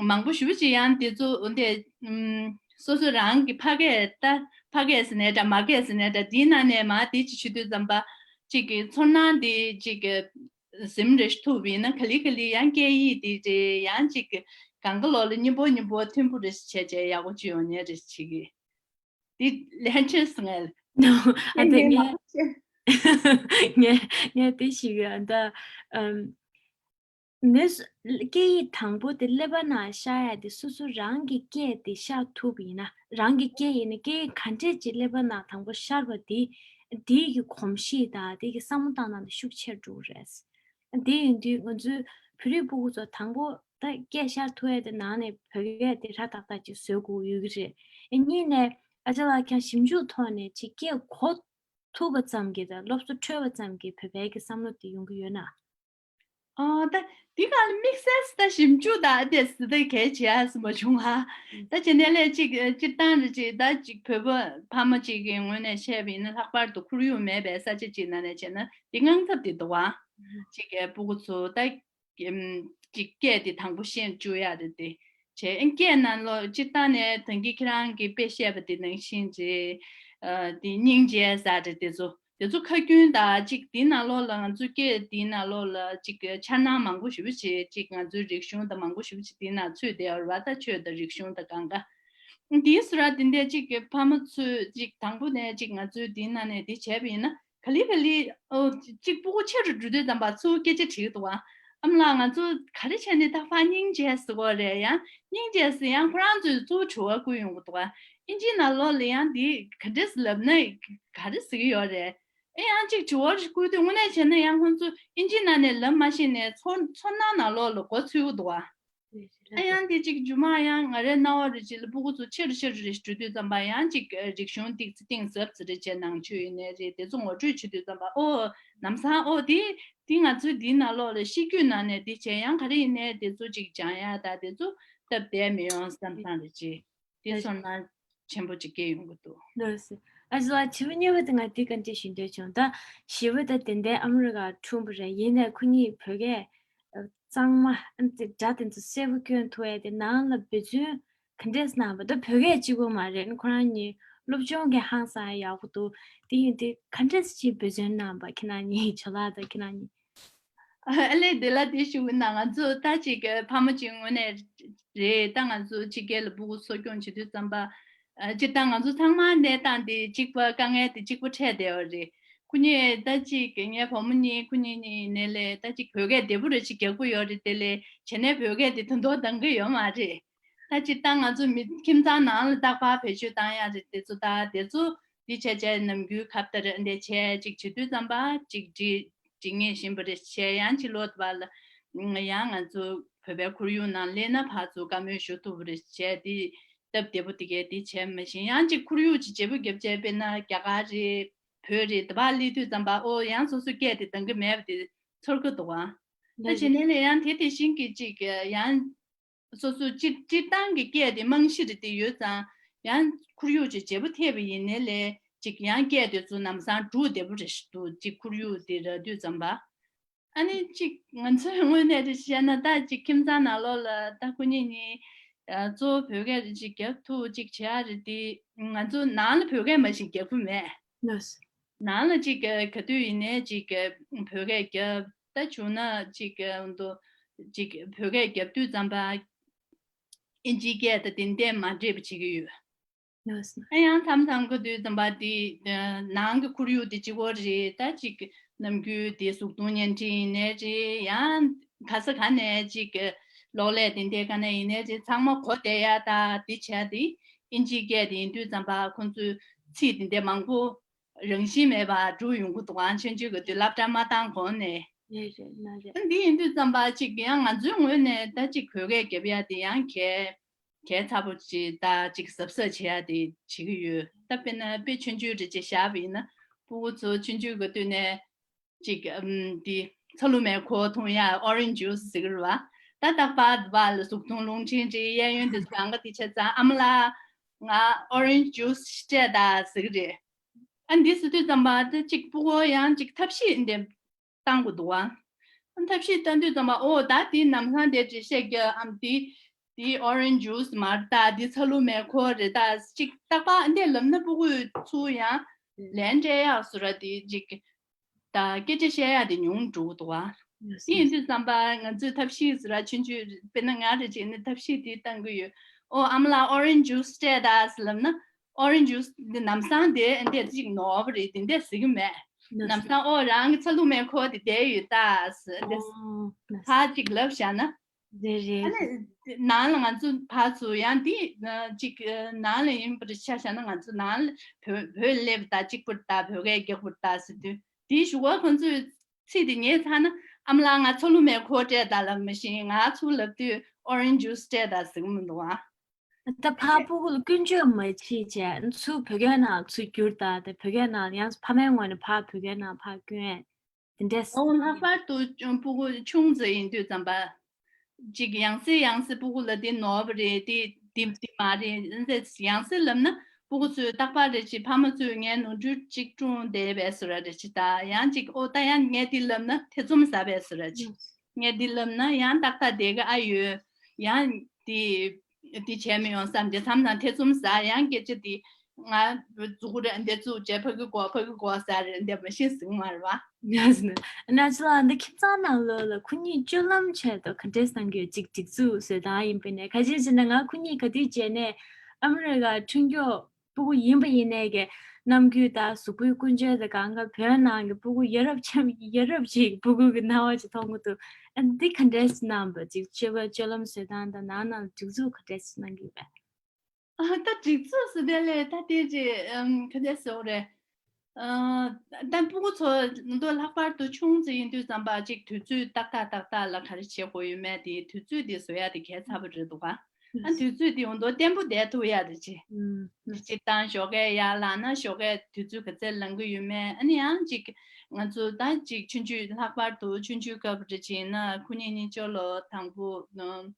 མང་པོ་ཞེ་པོ་ཅིག་ཡང་དེ་ཚོ་འདི་ཨུམ་སོ་སོ་རང་གི་ཕ་སྐད་ད་ཕ་སྐད་ཟེར་ནའི་འདྲ་མ་སྐད་ཟེར་ནའི་འདྲ་དེའི་ནང་ནས་མར་དེ་ཅིག་བྱེད་དུས་ཙམ་པ་ཅིག་གི་ཚོར་སྣང་དེ་ཅིག་གི་ཟིན་རེ་ཐུབ་པ་ཡིན་ན་ག་ལེ་ག་ལེ་ཡང་སྐད་ཡིག་དེ་རེད། ཡང་ཅིག་གི་གང་ག་ལོག་ལ་སྙིང་པོ་སྙིང་པོ་མཐུན་པོ་རེ་ཞིག་བྱས་བྱས་ཡག་པོ་ཅིག་ཡོང་ཉེ་རེ་ཞིག་གི་དེ་ལན་ཆེ་སོང་ངས། ཨ་དེ་ངས་ངས་ངས་དེ་ཞིག་ཨ་ད་ཨམ་ནས་སྐད་ཡིག་དང་པོ་དེ་ཀླད་པ་ནང་ཤར་ཡ་དེ་སོ་སོ་རང་གི་སྐད་དེ་ཤར་ཐུབ་ཡིན་ན་རང་གི་སྐད་ཡིན་ན་སྐད་ཡིག་ག་འདྲས་ཅིག་ཀླད་པ་ནང་དང་པོ་ཤར་བ་དེ་དེའི་གི་གོམས་གཤིས་དང་དེའི་གི་བསམ་བློ་བཏང་སྟངས་དེ་ཤུགས་ཆེར་འགྲོ་གི་རེད། དེ་ཡིན་དུས་ང་ཚོའི་བོད་རིགས་སྤུ་གུ་ཚོ་དང་པོ་ད་སྐད་ཤར་ཐུབ་ཡས་དེ་ནང་ནས་བོད་སྐད་དེ་སྒྲ་ཏག་ཏག་ཅིག་བཟོ་དགོས་ཡོད་ཀྱི་རེད། ཨེ་གཉིས་ནས་ཨ་ཅག་ལགས་ཁྱེད་ཞིབ་འཇུག་ཐོག་ནས་ཅིག་སྐད་གོ་ཐུབ་པ་ཙམ་གྱིས་དང་སློབ་གསོ་འཕྲོད་པ་ཙམ་གྱིས་བོད་པའི་གི་བསམ་བློ་དེ་ཡོང་གི་ཡོད་ན། ཨ་ད་འདི་ག་ལ་དམིགས་བསལ་ད་ཞིབ་འཇུག་ད་དེ་སི་ད་གལ་ཆེ་ཨ་སི་མ་བྱུང་ཧ། ད་ཅི་ནས་ལས་ཅིག་སྤྱིར་བཏང་རེ་ཅིག་ད་ཅིག་བོད་པ་ཕ་མ་ཅིག་གི་ངོས་ནས་བཤད་པ་ཡིན་ན་ལྷག་པར་དུ་ཁོར་ཡུག་མེད་པའི་ས་ཆ་ཅིག་ནང་ནས་བྱས་ན་འདི་དངངས་འཚབ་དེ་འདུག་ཨ། ཅིག་གི་སྤུ་གུ་ཚོ་ད་ཅིག་སྐད་དེ་དང་པོ་ཤེས་བཅུག་ཡ་རེད་དེ། བྱས་ཨིན་སྐད་ནང་ལོགས་སྤྱིར་བཏང་ནས་ད་གིན་ཁྱེད་རང་གིས་དཔེ་བཤད་པ་དེ་ནང་བཞིན་རེད། ཨ་དེ་སྙིང་རྗེ་ཟེར་རེད། དེ་ཚོ་དེ་ཚོ་ཁ་རྒྱུན་དང་ཅིག་དེའི་ནང་ལོགས་ལ་ང་ཚོའི་སྐད་དེའི་ནང་ལོགས་ལ་ཅིག་འཆར་སྣང་མང་པོ་ཞེ་པོ་ཅིག་ཅིག་ང་ཚོའི་རིག་གཞུང་དང་མང་པོ་ཞེ་པོ་ཅིག་དེའི་ནང་ཚུད་བསྡད་ཡོད་རེད་བ། ད་ཆོས་དང་རིག་གཞུང་དང་གང་ག་དེའི་སུ་ར་དེ་འདྲས་ཅིག་གི་ཕ་མ་ཚོས་ཅིག་དང་པོ་ནས་ཅིག་ང་ཚོའི་དེའི་ནང་ནས་དེ་བྱས་པ་ཡིན་ན་ག་ལེ་ག་ལེ་ཨོ་ཅིག་སྤུ་གུ་ཆེ་རུ་འགྲོ་དུས་ཙམ་པ་ཚུར་སྐད་ཆ་དྲིས་འདུག་བ། ཨ་མ་ལགས་ང་ཚོ་ག་རེ་བྱས་ནས་ད་ཕར་སྙིང་རྗེ་ཟེར་དགོས་རེད། ཡང་སྙིང་རྗེ་ཟེར་ཡང་ཁོ་རང་ཚོས་གཙོ་བོ་དྲི་བ་བསྐུར་ཡོང་གི་འདུག་བ། ཨིན་ཇིའི་ནང་ལོགས་ལ་ཡང་འདི་ག་འདྲས་ལབ་ན་ག་རེ་ཟེར་གི་ཡོད་རེད། ཨེ་ཡང་ཅིག་དྲི་བ་བསྐུར་དུས་དངོས་གནས་བྱས་ན་ཡང་ཁོང་ཚོ་ཨིན་ཇིའི་ནང་ནས་ལབ་མ་ཤེས་ནས་ཚོར་ཚོར་སྣང་ནང་ལོགས་ལ་མགོ་ཚོས་གི་འདུག་བ། ཨ་ཡང་དེ་གཅིག་རྒྱུ་མ་ཡང་ང་རའི་རྣ་བ་རེ་གཅིག་ལ་སྤུ་གུ་ཚོ་ཆེ་རུ་ཆེ་རུ་རེ་འགྲོ་དུས་ཙམ་པ་ཡང་གཅིག་རིག་གཞུང་ཏིག་ཙི་ཏིང་ཟབ་ཙི་རེ་བྱས་ནང་ཆོས་ཡིན་ནའི་རེད། དེ་ཚོ་ངོ་སྤྲོད་བྱེད་དུས་ཙམ་པ་ཨོ་ལམ་སང་ཨོ་དེ་དེ་ང་ཚོའི་འདིའི་ནང་ལོགས་ལ་གཤིས་རྒྱུད་ནང་ནས་དེ་བྱས་ཡང་ག་རེ་ཡིན་ནའི་དེ་ཚོ་གཅིག་སྦྱང་ཡ་ད་དེ་ཚོ་སྟབས་བདེ་མི་ཡོང་བསམ་བསམ་རེ་གཅིག་དེ་ཚོར་སྣང་ཆེན་པོ་གཅིག་སྐྱེ་ཡོང་གི་འདུག་ལགས་སོ། ཨ་ཅག་ལགས་དྲི་བ་གཉིས་པ་དེ་ང་དེ་ག་འདྲ་ཞུ་འདོད་བྱུང་ད། བཞི་པ་ད་དེ་འདྲའི་ཨ་མི་རི་ཀ་འཁྲུངས་པ་རེད། ཡིན་ནའི་ཁོ་གཉིས་བོད་སྐད་གཙང་མ་ཨ་ནི་སྒྲ་དེ་ཚོ་གསལ་པོ་སྐྱོན་ཐུབ་ཡས་དེ་ནང་ལ་འབད་བརྩོན་ག་འདྲས་གནང་བ་ད་བོད་སྐད་གཅིག་པོ་མ་རེད། ཁོ་རང་གཉིས་སློབ་སྦྱོང་གི་ཧང་སང་ཡག་པོ་འདུག་དེ་ཡིན་དུས་ག་འདྲས་ཅིག་འབད་བརྩོན་གནང་བ་ཁྱེད་རང་གཉིས་ཇོ་ལགས་དང་ཁྱེད་རང་གཉིས། ཨ་ལས་དེ་ལ་དེ་ཞུ་གི་ན་ང་ཚོ་ད་ཅིག་ཕ་མ་གཅིག་ངོས་ནས་རེད། ད་ང་ཚོ་ཕྱི་རྒྱལ་ལ་སྤུ་གུ་གསོ་སྐྱོང་བྱེད་དུས་ཙམ་པ་ཨ་སྤྱིར་བཏང་ང་ཚོ་ཚང་མ་གནས་སྟངས་དེ་གཅིག་པ་དཀའ་ངལ་དེ་གཅིག་པ་འཕྲད་བསྡད་ཡོད་རེད། ཁོ་གཉིས་ད་ཅིག་ངའི་བུ་མོ་གཉིས་ཁོ་གཉིས་གཉིས་ནས་ལས་ད་ཅིག་བོད་སྐད་བདེ་པོ་རེ་ཅིག་རྒྱག་གི་ཡོད་རེད། དེ་ལས་བྱས་ནས་བོད་སྐད་དེ་དོན་དོ་འདང་གི་ཡོད་མ་རེད། ད་སྤྱིར་བཏང་ང་ཚོ་མི་ཁྱིམ་ཚང་ནང་ལ་རྟག་པར་བེད་སྤྱོད་བཏང་ཡ་རེད། དེ་ཚོ་ད་དེ་ཚོ་འདི་བྱས་བྱས་ནམ་རྒྱུན་ཁ་བརྡ་རེ་འདི་བྱས་ཅིག་བྱེད་དུས་ཙམ་པ་ཅིག་འདྲི་འདྲི་ངེས་བཞིན་པ་རེ་བྱས་ཡང་ཅིག་ལོ་དུ་བ་ལ་ཡང་ང་ཚོ་བོད་པའི་ཁོར་ཡུག་ནང་སླེབས་ན་ཕར་ཚུར་བཀའ་མོལ་ཞུ་ཐུབ་པ་རེ་བྱས་དེ་སྟབས་བདེ་པོ་དེ་གས་དེ་བྱས་མ་བཞིན་ཡང་ཅིག་ཁོར་ཡུག་ཅིག་བརྗེ་པོ་བརྒྱབ་བྱས་དཔེར་ན་རྒྱ་གར་རེད་བོད་རེད་དུ་བ་སླེབས་དུས་ཙམ་པ་ཨོ་ཡང་སོ་སོ་སྐད་དེ་འདང་གི་མེད་པ་དེ་ཚོར་གི་འདུག་ཨ། ད་བྱས་ནས་ལས་ཡང་དེ་དེ་བཞིན་གྱི་ཅིག་ཡང་། སོ་སོ་སྤྱིར་སྤྱིར་བཏང་གི་སྐད་དེ་རྨང་གཞི་རེད་དེ་ཡོད་ཙང་ཡང་ཁོར་ཡུག་ཅིག་བརྗེ་པོ་ཐེབས་པ་ཡིན་ནའི་ལས་ཅིག་ཡང་སྐད་དེ་ཚོ་ལམ་སང་འགྲོ་བདེ་པོ་རེད་ཤི་འདུག་ཅིག་ཁོར་ཡུག་དེ་རག་དུས་ཙམ་པ། ཨ་ནི་ཅིག་ང་ཚོའི་ངོས་ནས་རེད་བཤད་ན་ད་ཅིག་ཁྱིམ་ཚང་ནང་ལོགས་ལ་ད་ཁོ་གཉིས་གཉིས་གཙོ་བོ་བོད་སྐད་རེ་ཅིག་རྒྱབ་ཐུབ་ཅིག་བྱེད་ཡ་རེད་དེ་ང་ཚོ་ནང་ལ་བོད་སྐད་མ་ཞིག་རྒྱབ་གི་མེད། ནང་ལ་ཅིག་ག་དུས་ཡིན་ནའི་ཅིག་བོད་སྐད་རྒྱབ། ད་བྱུང་ན་ཅིག་འདུ་ཅིག་བོད་སྐད་རྒྱབ་དུས་ཙམ་པ་ ཨིན་ཇིའི་སྐད་དང་དེ་འདྲས་མ་འདྲེས་པ་བྱེད་ཀྱི་ཡོད། ལགས་སོ། ཨ་ཡང་མཚམས་མཚམས་ག་དུས་ཙམ་པ་དེ་ནང་གི་ཁོར་ཡུག་དེ་གཅིག་པོ་རེད། ད་ཅིག་ནམ་རྒྱུན་དེ་གཟུགས་མཐོང་བརྙན་འཕྲིན་ཡིན་ནའི་རེད། ཡང་ག་ས་ག་ནས་ཅིག་གློག་ཀླད་དེ་འདྲས་ག་ནས་ཡིན་ནའི་རེད། ཚང་མ་གོ་བསྡད་ཡ། ད་དེ་བྱས་དེ་ཨིན་ཇིའི་སྐད་དེ་ཡིན་དུས་ཙམ་པ་ཁོང་ཚོས་ཚིག་དེ་འདྲས་མང་པོ་རང་བཞིན་མེད་པར་འགྲོ་ཡོང་གི་འདུག་ཨང་། ཆུང་ཆུང་གི་དུས་སློབ་གྲྭ་མ་བཏང་གོང་ནས། རེད་རེད། ན་རེད། འདི་ཡིན་དུས་ཙམ་པ་ཅིག་ཡང་ང་ཚོའི་ངོས་ནས་ད་ཅིག་བོད་སྐད་རྒྱབ་ཡ་དེ་ཡང་གལ་གལ་ཆེ་པོ་ཅིག་ད་ཅིག་གཟབ་གཟབ་བྱེད་ཡ་དེ་བྱེད་ཀྱི་ཡོད། ད་དཔེར་ན་དཔེ་ཆུང་ཆུང་རེ་ཅིག་བཞག་པ་ཡིན་ན། སྤུ་གུ་ཚོ་ཆུང་ཆུང་གི་དུས་ནས་ཅིག་ཨམ་འདི་ཚ་ལུ་མའི་ཁོག་འཐུང་ཡ་orange juice་ཟེར་གི་རེད་བ། ད་རྟག་པར་དུ་བ་ལ་གཟུགས་མཐོང་རླུང་འཕྲིན་རེད། གཡས་གཡོན་དེ་ཚོ་གང་ག་དེ་བྱས་ཙང་ཨ་མ་ལགས་ང་orange juice་སྤྲད་དང་ཟེར་གི་རེད། ཨ་འདི་ཟེར་དུས་ཙམ་པ་ད་ཅིག་སྤུ་གུ་ཡང་ཅིག་ཐབས་ཤེས་འདི་བཏང་དགོས་འདུག་ཨ། ཐབས་ཤེས་བཏང་དུས་ཙམ་པ་ཨོ་ད་དེ་ལམ་སང་དེ་འགྲེལ་བཤད་རྒྱག་ཨམ། དེ་དེ་orange juice་མ་རེད་ད། དེ་ཚ་ལུ་མའི་ཁོག་རེད་ད། ཅིག་རྟག་པར་འདི་ལབ་ན་སྤུ་གུ་ཚོ་ཡང་ལན་སྤྲད་ཡག་བཟོ་འདྲ་དེ་ཅིག་ད་སྐད་ཆ་བཤད་ཡག་དེ་ཉུང་འགྲོ་གི་འདུག་ཨ། དེ་ཡིན་དུས་ཙམ་པ་ང་ཚོས་ཐབས་ཤེས་བཟོ་འདྲ་ཆུང་ཆུང་དཔེར་ན་ང་རེ་བྱས་ནས་ཐབས་ཤེས་དེ་བཏང་གི་ཡོད། ཨོ་ཨ་མ་ལགས་orange juice་སྤྲད་དང་ཟེར་ལབ་ན། orange juice་འདི་ལམ་སང་དེ་འདི་ཅིག་ནོར་བ་རེད། དེ་འདྲས་ཟེར་གི་མེད། ལམ་སང་ཨོ་རང་གི་ཚ་ལུ་མའི་ཁོག་དེ་བསྡད་ཡོད་ད་ཟེར་འདི་ཕར་ཅིག་ལབ་བཞག་ན། རེད་རེད། ཨ་ནི་ནང་ལ་ང་ཚོ་ཕར་ཚུར་ཡང་འདི་ཅིག་ནང་ལ་ཡིན་པར་ཆ་བཞག་ན། ང་ཚོ་ནང་ལ་བོད་བོད་སླེབས་ད་གཅིག་པུར་ད་བོད་སྐད་རྒྱག་པུར་ད་ཟེར་དུས་དེའི་གཞུག་གུ་ཁོང་ཚོས་ཚིག་དེ་ཉན་ཚར་ན་ཨ་མ་ལགས་ང་ཚ་ལུ་མའི་ཁོག་སྤྲད་ད་ལབ་མ་གཞི་ང་ཚུར་ལབ་དུས་orange juice་སྤྲད་ད་ཟེར་གི་མི་འདུག་ཨ། ད་ཕར་སྤུ་གུ་ལ་སྐྱོན་བརྗོད་མ་བྱེད་བྱས་ཚུར་བོད་སྐད་ནང་ཚུར་བསྒྱུར་ད། དེ་བོད་སྐད་ནང་ཡང་ཕ་མའི་ངོས་ནས་ཕར་བོད་སྐད་ནང་ཕར་སྐྱོན་དེ་འདྲས། ཨོ་ལྷག་པར་དུ་སྤུ་གུ་ཆུང་ཙམ་ཡིན་དུས་ཙམ་པ་ཅིག་ཡང་སེ་ཡང་སེ་སྤུ་གུ་ལ་དེ་ནོར་བ་རེད། དེ་དེ་དེ་མ་རེད། ཡང་སེ་ལབ་ན་སྤུ་གུ་ཚོས་རྟག་པར་རེ་ཅིག་ཕ་མ་ཚོས་ངའི་ནོར་འཁྲུལ་ཅིག་བསྐྲུན་བསྡད་པའི་བཟོ་འདྲ་རེ་ཅིག་ད་ཡང་ཅིག་ཨོ་ད་ཡང་ངས་དེ་ལབ་ན་ཐེ་ཚོམ་ཟ་བའི་བཟོ་འདྲ་ཅིག་ངས་འདི་ལབ་ན་ཡང་ཏག་ཏག་བསྡད་ཀྱི་ཨ་ཡོད། ཡང་འདི་འདི་བྱས་མི་ཡོང་བསམ་སྟེ་མཚམས་མཚམས་ཐེ་ཚོམ་ཟ། ཡང་སྐད་ཆ་འདི་ང་མཛུ་གུ་རེ་འདི་བཙུགས་བྱས་ཕ་གི་གོ་ཕ་གི་གོ་ཟ་རེ་འདི་མ་ཤེས་ཟིན་མ་རེད་བ། ཡ་ཟིན་ན་ཅི་ལ་འདི་ཁྱིམ་ཚང་ནང་ལོགས་ལ་ཁོ་གཉིས་སྤྱོད་ལམ་ཆེད་དུ་ག་འདྲས་སང་གི་ཅིག་སྒྲིག་འཛུགས་བཟོས་སྟངས་ཡིན་པས་ནས། ག་ཅི་ཟེར་ན་ང་ཁོ་གཉིས་ག་དུས་བྱས་ནས་ཨ་མི་རི་ཀ་འཁྲུངས་མཁན་སྤུ་གུ་ཡིན་པ་ཡིན་ནའི་གི་རྣམ་འགྱུར་དང་གཟུགས་པོའི་ཀུན་སྤྱོད་དང་གང་ག་བོད་ནང་གི་སྤུ་གུ་ཡ་རབས་ཆེན་ཡ་རབས་ཅིག་སྤུ་གུ་གི་སྣང་བ་ཅིག་མཐོང་གི་འདུག་ཨ་འདི་ག་འདྲས་གནང་བ་ཅིག་སྤྱོད་པ་སྤྱོད་ལམ་བཟོ་སྟངས་དང་ནང་ནང་སྒྲིག་འཛུགས་ག་འདྲས་གནང་གི་ཡོད་པས། ཨ་ད་སྒྲིག་འཛུགས་ཟེར་དེ་ལས་ད་དེ་ཅི་ཨམ་ག་འདྲས་ཟེར་དགོས་རེད། ཨ་ད་སྤུ་གུ་ཚོ་མདོ་ལྷག་པར་དུ་ཆུང་ཙམ་ཡིན་དུས་ཙམ་པ་ཅིག་དུས་ཚོད་ཏག་ཏག་ཏག་ཏག་ལ་ག་རེ་བྱེད་དགོས་ཡོད་མེད་དེ་དུས་ཚོད་དེ་བཟོ་ཡ་དེ་གལ་ཆེ་བ་རེད་འདུག་ག་ཨ་དུས་ཚོད་དེ་འོ་འདོ་བརྟན་པོ་བསྡད་ཐུབ་ཡ་རེད་ཅེ། ཨུམ། སྤྱིར་བཏང་ཞོགས་ཀས་ཡར་ལངས་ན་ཞོགས་ཀས་དུས་ཚོད་ག་ཚད་ལང་གི་ཡོད་མེད། ཨ་ནི་ཡང་ཅིག་ང་ཚོ་ད་ཅིག་ཆུང་ཆུང་ལྷག་པར་དུ་ཆུང་ཆུང་སྐབས་རེ་བྱས་ན་ཁོ་གཉིས་གཉིས་ཆོ་ལོ་དང་པོ་ནང་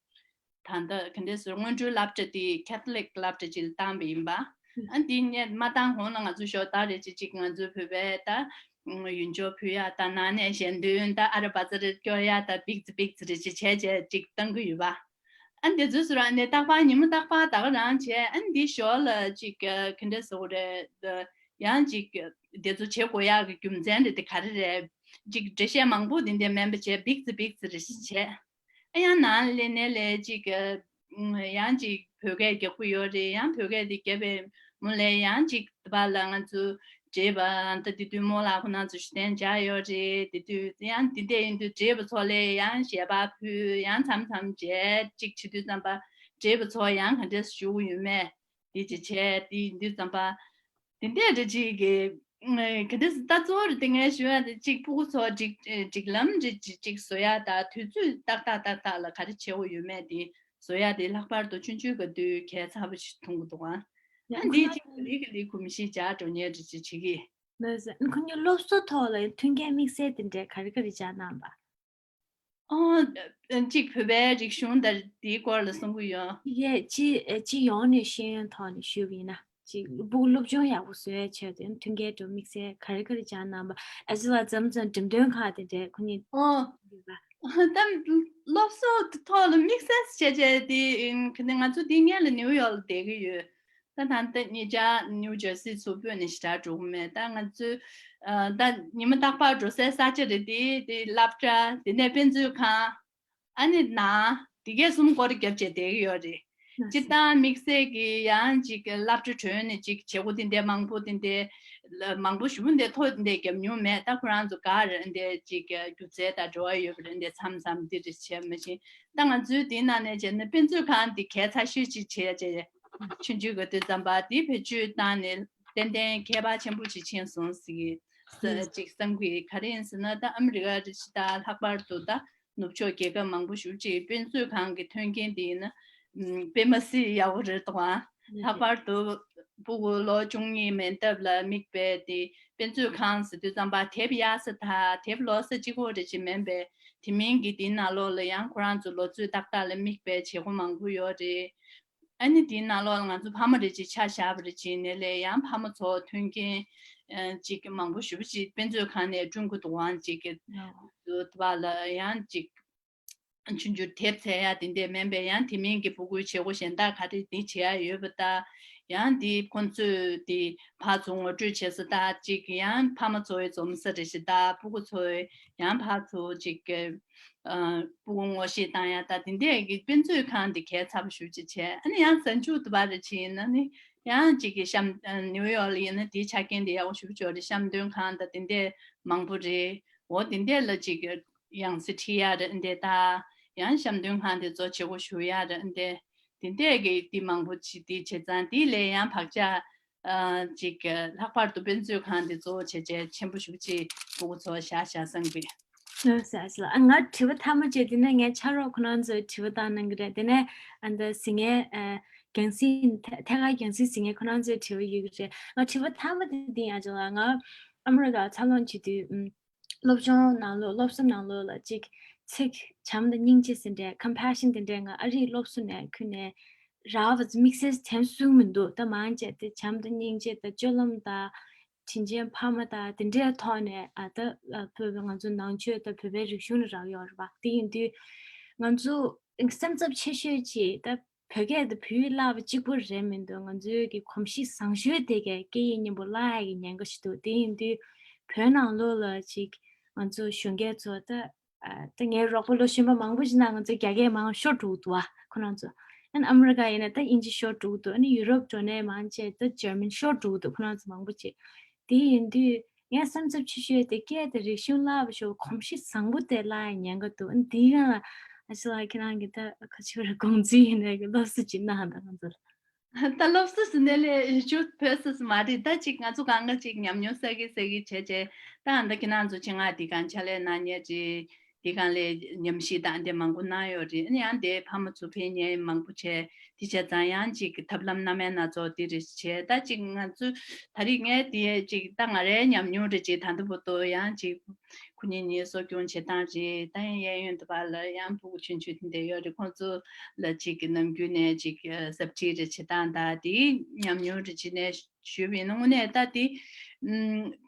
ད་ལྟ་ག་འདྲས་ཟེར་སྔོན་འགྲོའི་སློབ་གྲྭ་དེ་ཁེ་ཐོ་ལིག་སློབ་གྲྭ་ཅིག་ལ་བཏང་བ་ཡིན་པ། ཨ་འདི་ནས་མ་བཏང་གོང་ལ་ང་ཚོ་ཞོགས་ད་རེ་ཅིག་ཅིག་ང་ཚོའི་བོད་པའི་ད་ཡུལ་ལྗོངས་ཕུལ་ཡ་ད་ནང་ནས་ཞལ་འདོན་ད་ཨ་ར་བ་ཙ་རེ་སྐྱོར་ཡ་ད་པིག་ཙི་པིག་ཙི་རེ་ཅིག་བྱས་བྱས་ཅིག་བཏང་གི་ཡོད་པ། ཨ་འདི་ཚོའི་ཟུར་ཨ་ནི་རྟག་པར་ཉི་མ་རྟག་པར་ད་ག་རང་བྱས། ཨ་འདི་ཞོར་ལ་ཅིག་ག་འདྲ་ཟེར་དགོས་རེད། ཡང་ཅིག་འདི་ཚོ་བྱེད་དགོས་ཡག་གི་རྒྱུ་མཚན་རེད་དེ་ག་རེ་རེད། ཅིག་འགྲེལ་བཤད་མང་པོ་འདི་འདྲ་མིན་པ་བྱས་པིག་ཙི་པིག་ཙི་རེ་ཞིག་བྱས། ཨ་ཡང་ནང་སླེབས་ནས་ལས་ཅིག་ག་ཡང་ཅིག་བོད་སྐད་རྒྱག་གི་ཡོད་རེད། ཡང་བོད་སྐད་དེ་རྒྱབ་པའི་མུ་ལས་ཡང་ཅིག་པ་ལ་ང་ཚོ་བགྲེས་པ་ད་དེ་དུས་རྨོ་ལགས་ཁོ་ན་ཚོ་ཞུ་གཏན་འཇགས་ཡོད་རེད། དེ་དུས་ཡང་དེ་འདྲ་ཡིན་དུས་བགྲེས་པ་ཚོ་ལས་ཡང་ཞལ་པར་ཕུལ་ཡང་མཚམས་མཚམས་མཇལ་ཅིག་བྱེད་དུས་ཙམ་པ་བགྲེས་པ་ཚོ་ཡང་ག་འདྲས་ཞུ་གི་ཡོད་མེད་དེ་ཅིག་བྱས། དེ་ཡིན་དུས་ཙམ་པ་དེ་འདྲ་རེ་ཅིག་གི་ག་འདྲས་ད་གཙོ་བོ་རེད་དེ་ངས་ཞུ་ཡ་དེ་ཅིག་སྤུ་གུ་ཚོ་སྒྲིག་སྒྲིག་ལམ་རེ་ཅིག་ཅིག་བཟོ་ཡ་ད་དུས་ཚོད་ཏག་ཏག་ཏག་ཏག་ལ་ག་རེ་བྱེད་དགོས་ཡོད་མེད་དེ། བཟོ་ཡ་དེ་ལྷག་པར་དུ་ཆུང་ཆུང་གི་དུས་གལ་ཆེ་བ་ཞིག་མཐོང་གི་འདུག་ཨ། ཡང་ཨ་འདི་ཁོ་ཅིག་ལི་གི་ལི་གུམ་ཤི་བྱ་འགྲོ་ཉེ་འདྲི་ཅིག་བྱེད་ཀྱི། ལགས་སོ། ཁོ་གཉིས་སློབ་གསོ་ཐོག་ལ་མཐུན་རྐྱེན་དམིགས་བསལ་དེ་འདྲས་ག་རེ་ག་རེ་སྦྱར་གནང་པ། ཨོ། གཅིག་བོད་པའི་རིག་གཞུང་དང་དེའི་སྐོར་ལ་གསུང་གི་ཡོད། ཡས་སྤྱི་སྤྱི་ཡོངས་ནས་ཤེས་ཡོན་ཐོག་ནས་ཞུས་པ་ཡིན་ན། ཅིག་སློབ་སློབ་སྦྱོང་ཡག་པོ་བཟོ་ཡའི་ཆེད་དུ་མཐུན་རྐྱེན་དང་དམིགས་བསལ་ག་རེ་ག་རེ་སྦྱར་གནང་པ། ཨ་ཙི་བ་ཙམ་ཙམ་འགྲེམས་སྟོན་ཁག་དེ་འདྲས་ཁོ་གཉིས། ཨོ། ཡོད་པ། ད་སློབ་གསོ་ཐོག་ལ་དམིགས་བསལ་བྱས་བྱས་དེ་ཁ་ནས་ང་ཚོ་དེ་སྔོན་ལ་ནིའུ་ཡོག་ལ་བསྡད་ཀྱི་ཡོད། ད་ད་ལྟ་ཉེ་ཆར་ནིའུ་ཇར་སི་ཚུར་སྤོས་ནས་ཞེ་དྲག་འགྲོ་གི་མེད། ད་ང་ཚོས་ད་ཉི་མ་རྟག་པར་འགྲོ་སའི་ས་ཆ་རེད་དེ། དེ་སློབ་གྲྭ་དེ་ནས་དཔེ་མཛོད་ཁང་། ཨ་ནི་ནང་དེ་གས་གསུམ་སྐོར་རྒྱབ་བྱས་བསྡད་ཀྱི་ཡོད་རེད། སྤྱིར་བཏང་དམིགས་བསལ་གྱི་ཡང་ཅིག་སློབ་གྲྭ་གྲོལ་ནས་ཅིག་བྱེད་སྒོ་དེ་འདྲའི་མང་པོ་དེ་འདྲའི་མང་པོ་ཞེ་པོ་འདྲ་ཐོག་འདྲ་བརྒྱབ་མྱོང་མེད། ད་ཁོ་རང་ཚོ་ག་རེ་འདྲ་ཅིག་སྒྱུ་རྩལ་དང་འབྲེལ་བ་ཡོད་པ་རེད། འདྲ་མཚམས་མཚམས་འདི་རེ་བྱས། མ་གཞི་ད་ང་ཚོའི་དེའི་ནང་ནས་བྱས་ན་དཔེ་མཛོད་ཁང་འདི་གལ་ཆེ་ཤོས་ཅིག་བྱས་བྱས། ཆུང་ཆུང་གི་དུས་ཙམ་པ་དེ་བེད་སྤྱོད་བཏང་ནས་ཏན་ཏན་ཁྱད་པར་ཆེན་པོ་ཞིག་ཕྱིན་སོང་ཟེར་གྱི་ས་ཅིག་བསམ་གྱི། ག་རེ་ཡིན་ཟེར་ན་ད་ཨ་མི་རི་ཀ་རེད་ཤག་ད་ལྷག་པར་དུ་ད་ནུབ་ཕྱོགས་རྒྱལ་ཁབ་མང་པོ་ཞེ་པོ་ཅིག་དཔེ་མཛོད་ཁང་གི་མཐུན་རྐྱེན་དེ་ཡིན་ན་ཨམ་དཔེ་མི་སྲིད་ཡག་པོ་རེད་འདུག་ཨ། ལྷག་པར་དུ་སྤུ་གུ་ལོ་བཅུ་གཉིས་མན་འདབས་ལ་དམིགས་པའི་དེ་དཔེ་མཛོད་ཁང་ཟེར་དུས་ཙམ་པ་དེབ་གཡར་ས་དང་དེབ་ཀློག་ས་གཅིག་པོ་རེད་ཅེས་མིན་པའི་དེ་མིན་གྱི་དེའི་ནང་ལོགས་ལ་ཡང་ཁོ་རང་ཚོ་ལོ་ཚོད་ཏག་ཏག་ལ་དམིགས་པའི་བྱེད་སྒོ་མང་པོ་ཡོད་རེད། ཨ་ནི་དེའི་ནང་ལོགས་ལ་ང་ཚོ་ཕ་མ་རེ་ཅིག་ཆ་བཞག་པ་རེ་བྱས་ནས་ལས་ཡང་ཕ་མ་ཚོ་མཐུན་རྐྱེན་ཅིག་མང་པོ་ཞེ་པོ་ཅིག་དཔེ་མཛོད་ཁང་ནས་བསྐྲུན་གྱི་འདུག་ཨང་། ཅིག་གི་བ་ལ་ཡང་ཅིག་ཆུང་ཆུང་དེབ་འཚོལ་ཡ་དེ་འདྲ་མིན་པའི་ཡང་དེ་མིན་གྱི་སྤུ་གུའི་བྱེད་སྒོ་གཞན་དག་ག་རེ་དེ་བྱེད་ཡ་ཡོད་པ་ད། ཡང་དེ་ཁོང་ཚོས་དེ་ཕར་ཚུར་ངོ་སྤྲོད་བྱེད་ས་ད་ཅིག་ཡང་ཕ་མ་ཚོའི་འཛོམས་ས་རེ་ཞིག་ད་སྤུ་གུ་ཚོའི་ཡང་ཕར་ཚུར་ཅིག་གི་སྤུ་གུ་ངོ་ཤེས་བཏང་ཡ་ད་དེ་འདྲས་ཀྱི་དཔེ་མཛོད་ཁང་དེ་གལ་ཚ་པོ་ཞེ་པོ་ཅིག་བྱས། ཨ་ནི་ཡང་གཟའ་མཇུག་དུ་བ་རེ་ཅིག་ཡིན་ན་ནི་ཡང་ཅིག་གི་གཤམ་ནིའུ་ཡོག་ལ་ཡིན་ན་དེའི་ཆ་རྐྱེན་དེ་ཡག་པོ་ཞེ་པོ་ཅིག་ཡོད་རེད། བཤམས་སྟོན་ཁང་ད་དེ་འདྲས་མང་པོ་རེད། འོ་དེ་འདྲས་ལ་ཅིག་ཡང་སེ་ཁྲིད་ཡ་རེད་འདྲས་ད་ཡང་བཤམས་སྟོན་ཁང་དེ་ཚོ་བྱེད་སྒོ་ཞུ་ཡ་རེད་འདྲས། དེ་འདྲས་ཀྱི་དེ་མང་པོ་ཅིག་དེ་བྱས་ཙང་དེ་ལས་ཡང་བག་ཆགས་ཅིག་ལྷག་པར་དུ་དཔེ་མཛོད་ཁང་དེ་གཙོ་བོ་བྱས་བྱས་ཆེན་པོ་ཞེ་པོ་ཅིག་སྤུ་གུ་ཚོ་བཞག་བཞག་བསམ་གི། ལགས་སོ། ལགས་སོ། ཨ་ང་དྲི་བ་མཐའ་མ་བྱས་དེ་ནས་ངའི་ཕྱག་རོགས་ཁོ་རང་ཚོས་དྲི་བ་བཏང་གནང་གི་རེད། དེ་ནས་ཨ་འདི་ཟིན་ངའི་ཨ་རྒྱང་སྲིང་ཐད་ཐད་ཀར་རྒྱང་སྲིང་ཟིན་ངའི་ཁོ་རང་ཚོས་དྲི་བ་ཡོད་ཀྱི་རེད། ང་དྲི་བ་མཐའ་མ་དེ་འདི་ཡང་ཅིག་ལ་ང་ཨ་མི་རི་ཀ་འཚར་ལོངས་བྱེད་དུས་ཨམ། སློབ་སྦྱོང་ནང་ལོགས་སློབ་གསོ་ནང་ལོགས་ལ་ཅིག་ཚིག་བྱམས་དང་སྙིང་རྗེ་ཟེར་འདྲ་compassion དེ་འདྲ་ང་ཨ་རིའི་སློབ་གསོ་ནས་ཁྱོན་ནས་རག་པ་དམིགས་བསལ་དྲན་སོང་མི་འདུག་ད་མང་ཆེ་དེ་བྱམས་དང་སྙིང་རྗེ་དང་སྤྱོད་ལམ་དང་དྲིན་ཅན་ཕ་མ་དང་དེ་འདྲའི་ཐོག་ནས་ཨ་ད་བོད་པའི་ང་ཚོ་ནང་ཆོས་དང་བོད་པའི་རིག་གཞུང་ནས་རག་ཡོད་རེད་པ། དེ་ཡིན་དུས་ང་ཚོ་སེམས་འཚབ་ཆེ་ཤོས་ཅིག་ད་བོད་སྐད་དང་བོད་ཡིག་བརླག་པ་གཅིག་པུ་རེད་མི་འདུག་ང་ཚོའི་གི་གོམས་གཤིས་བཟང་ཤོས་དེ་གའི་སྐད་ཡིག་གཉིས་པོ་བརླག་ཡ་གི་ཉེན་ཁ་ཞིག་འདུག་དེ་ཡིན་དུས་བོད་ནང་ལོགས་ལ་ཅིག་ང་ཚོ་གཞོན་སྐྱེས་ཚོ་ད་ཨ་ད་ངའི་རོགས་པ་ལོ་གཞོན་པ་མང་པོ་ཞིག་ན་ང་ཚོ་རྒྱ་སྐད་མང་ཤོར་འགྲོ་གི་འདུག་བ། ཁོ་རང་ཚོ་ཨན་ཨ་མི་རི་ཀ་ཡིན་ན་ད་དབྱིན་ཇི་ཤོར་འགྲོ་གི་འདུག་ཨ་ནི་ཡུ་རོབ་འགྲོ་ནས་མང་ཆེ་ད་འཇར་མན་ཤོར་འགྲོ་གི་འདུག་ཁོ་རང་ཚོ་མང་པོ་ཅིག་དེ་ཡིན་དུས་ངས་བསམ་ཚུལ་ཆེ་ཤོས་དེ་སྐད་དེ་རིག་གཞུང་བརླག་པ་ཞོག་གོམས་གཤིས་བཟང་པོ་དེ་བརླག་ཡ་ཉེན་ཁ་འདུག་འདིའི་སྒང་ལ་ཨ་ཅག་ལགས་ཁྱེད་རང་གིས་ད་ཁ་ཆེ་བར་དགོངས་ཚུལ་ཡིན་ནའི་གི་སློབ་གསོ་ཅིག་གནང་དང་ང་ཚོ་ལ། ད་སློབ་གསོ་ཟེར་ནའི་ལས་ཞུ་བོད་སོ་སོ་མ་རེད། ད་ཅིག་ང་ཚོ་གང་ག་ཅིག་ཉམས་མྱོང་བསགས་ཀྱི་བསགས་ཀྱི་བྱས་བྱས་ད་ཨ་ད་ཁྱེད་རང་ཚོ་ཆེད་མངགས་འདི་གང་ཕྱག་ལས་གནང་མཁན་ཅིག་འདི་གང་ལས་ཉམས་ཞིབ་དང་དེ་མང་པོ་གནང་ཡོད་རེད། ཨ་ནི་ཡང་དེ་ཕ་མ་ཚོ་ཕན་མཁན་མང་པོ་བྱས་དེ་བྱས་ཙང་ཡང་ཅིག་ཐབས་ལམ་སྣ་མིན་སྣ་ཚོགས་དེ་རེ་བྱས། ད་ཅིག་ང་ཚོ་ད་རེས་ངས་དེ་ཅིག་ད་ང་རའི་ཉམས་མྱོང་རེ་ཅིག་ད་ལྟ་བར་དུ་ཡང་ཅིག་ཁོ་གཉིས་གཉིས་གསོ་སྐྱོང་བྱེད་སྟངས་རེད། ད་ཡང་གཡས་གཡོན་དུ་བར་ལ་ཡང་ཕྲུ་གུ་ཆུང་ཆུང་དེ་འདྲ་ཡོད་རེད། ཁོང་ཚོ་ལ་ཅིག་ནམ་རྒྱུན་ནས་ཅིག་ཟབ་ཁྲིད་རེ་བྱེད་སྟངས་ད་དེའི་ཉམས་མྱོང་རེ་ཅིག་ནས་ཞུས་པ་ཡིན་ན་དངོས་གནས་ད་དེ་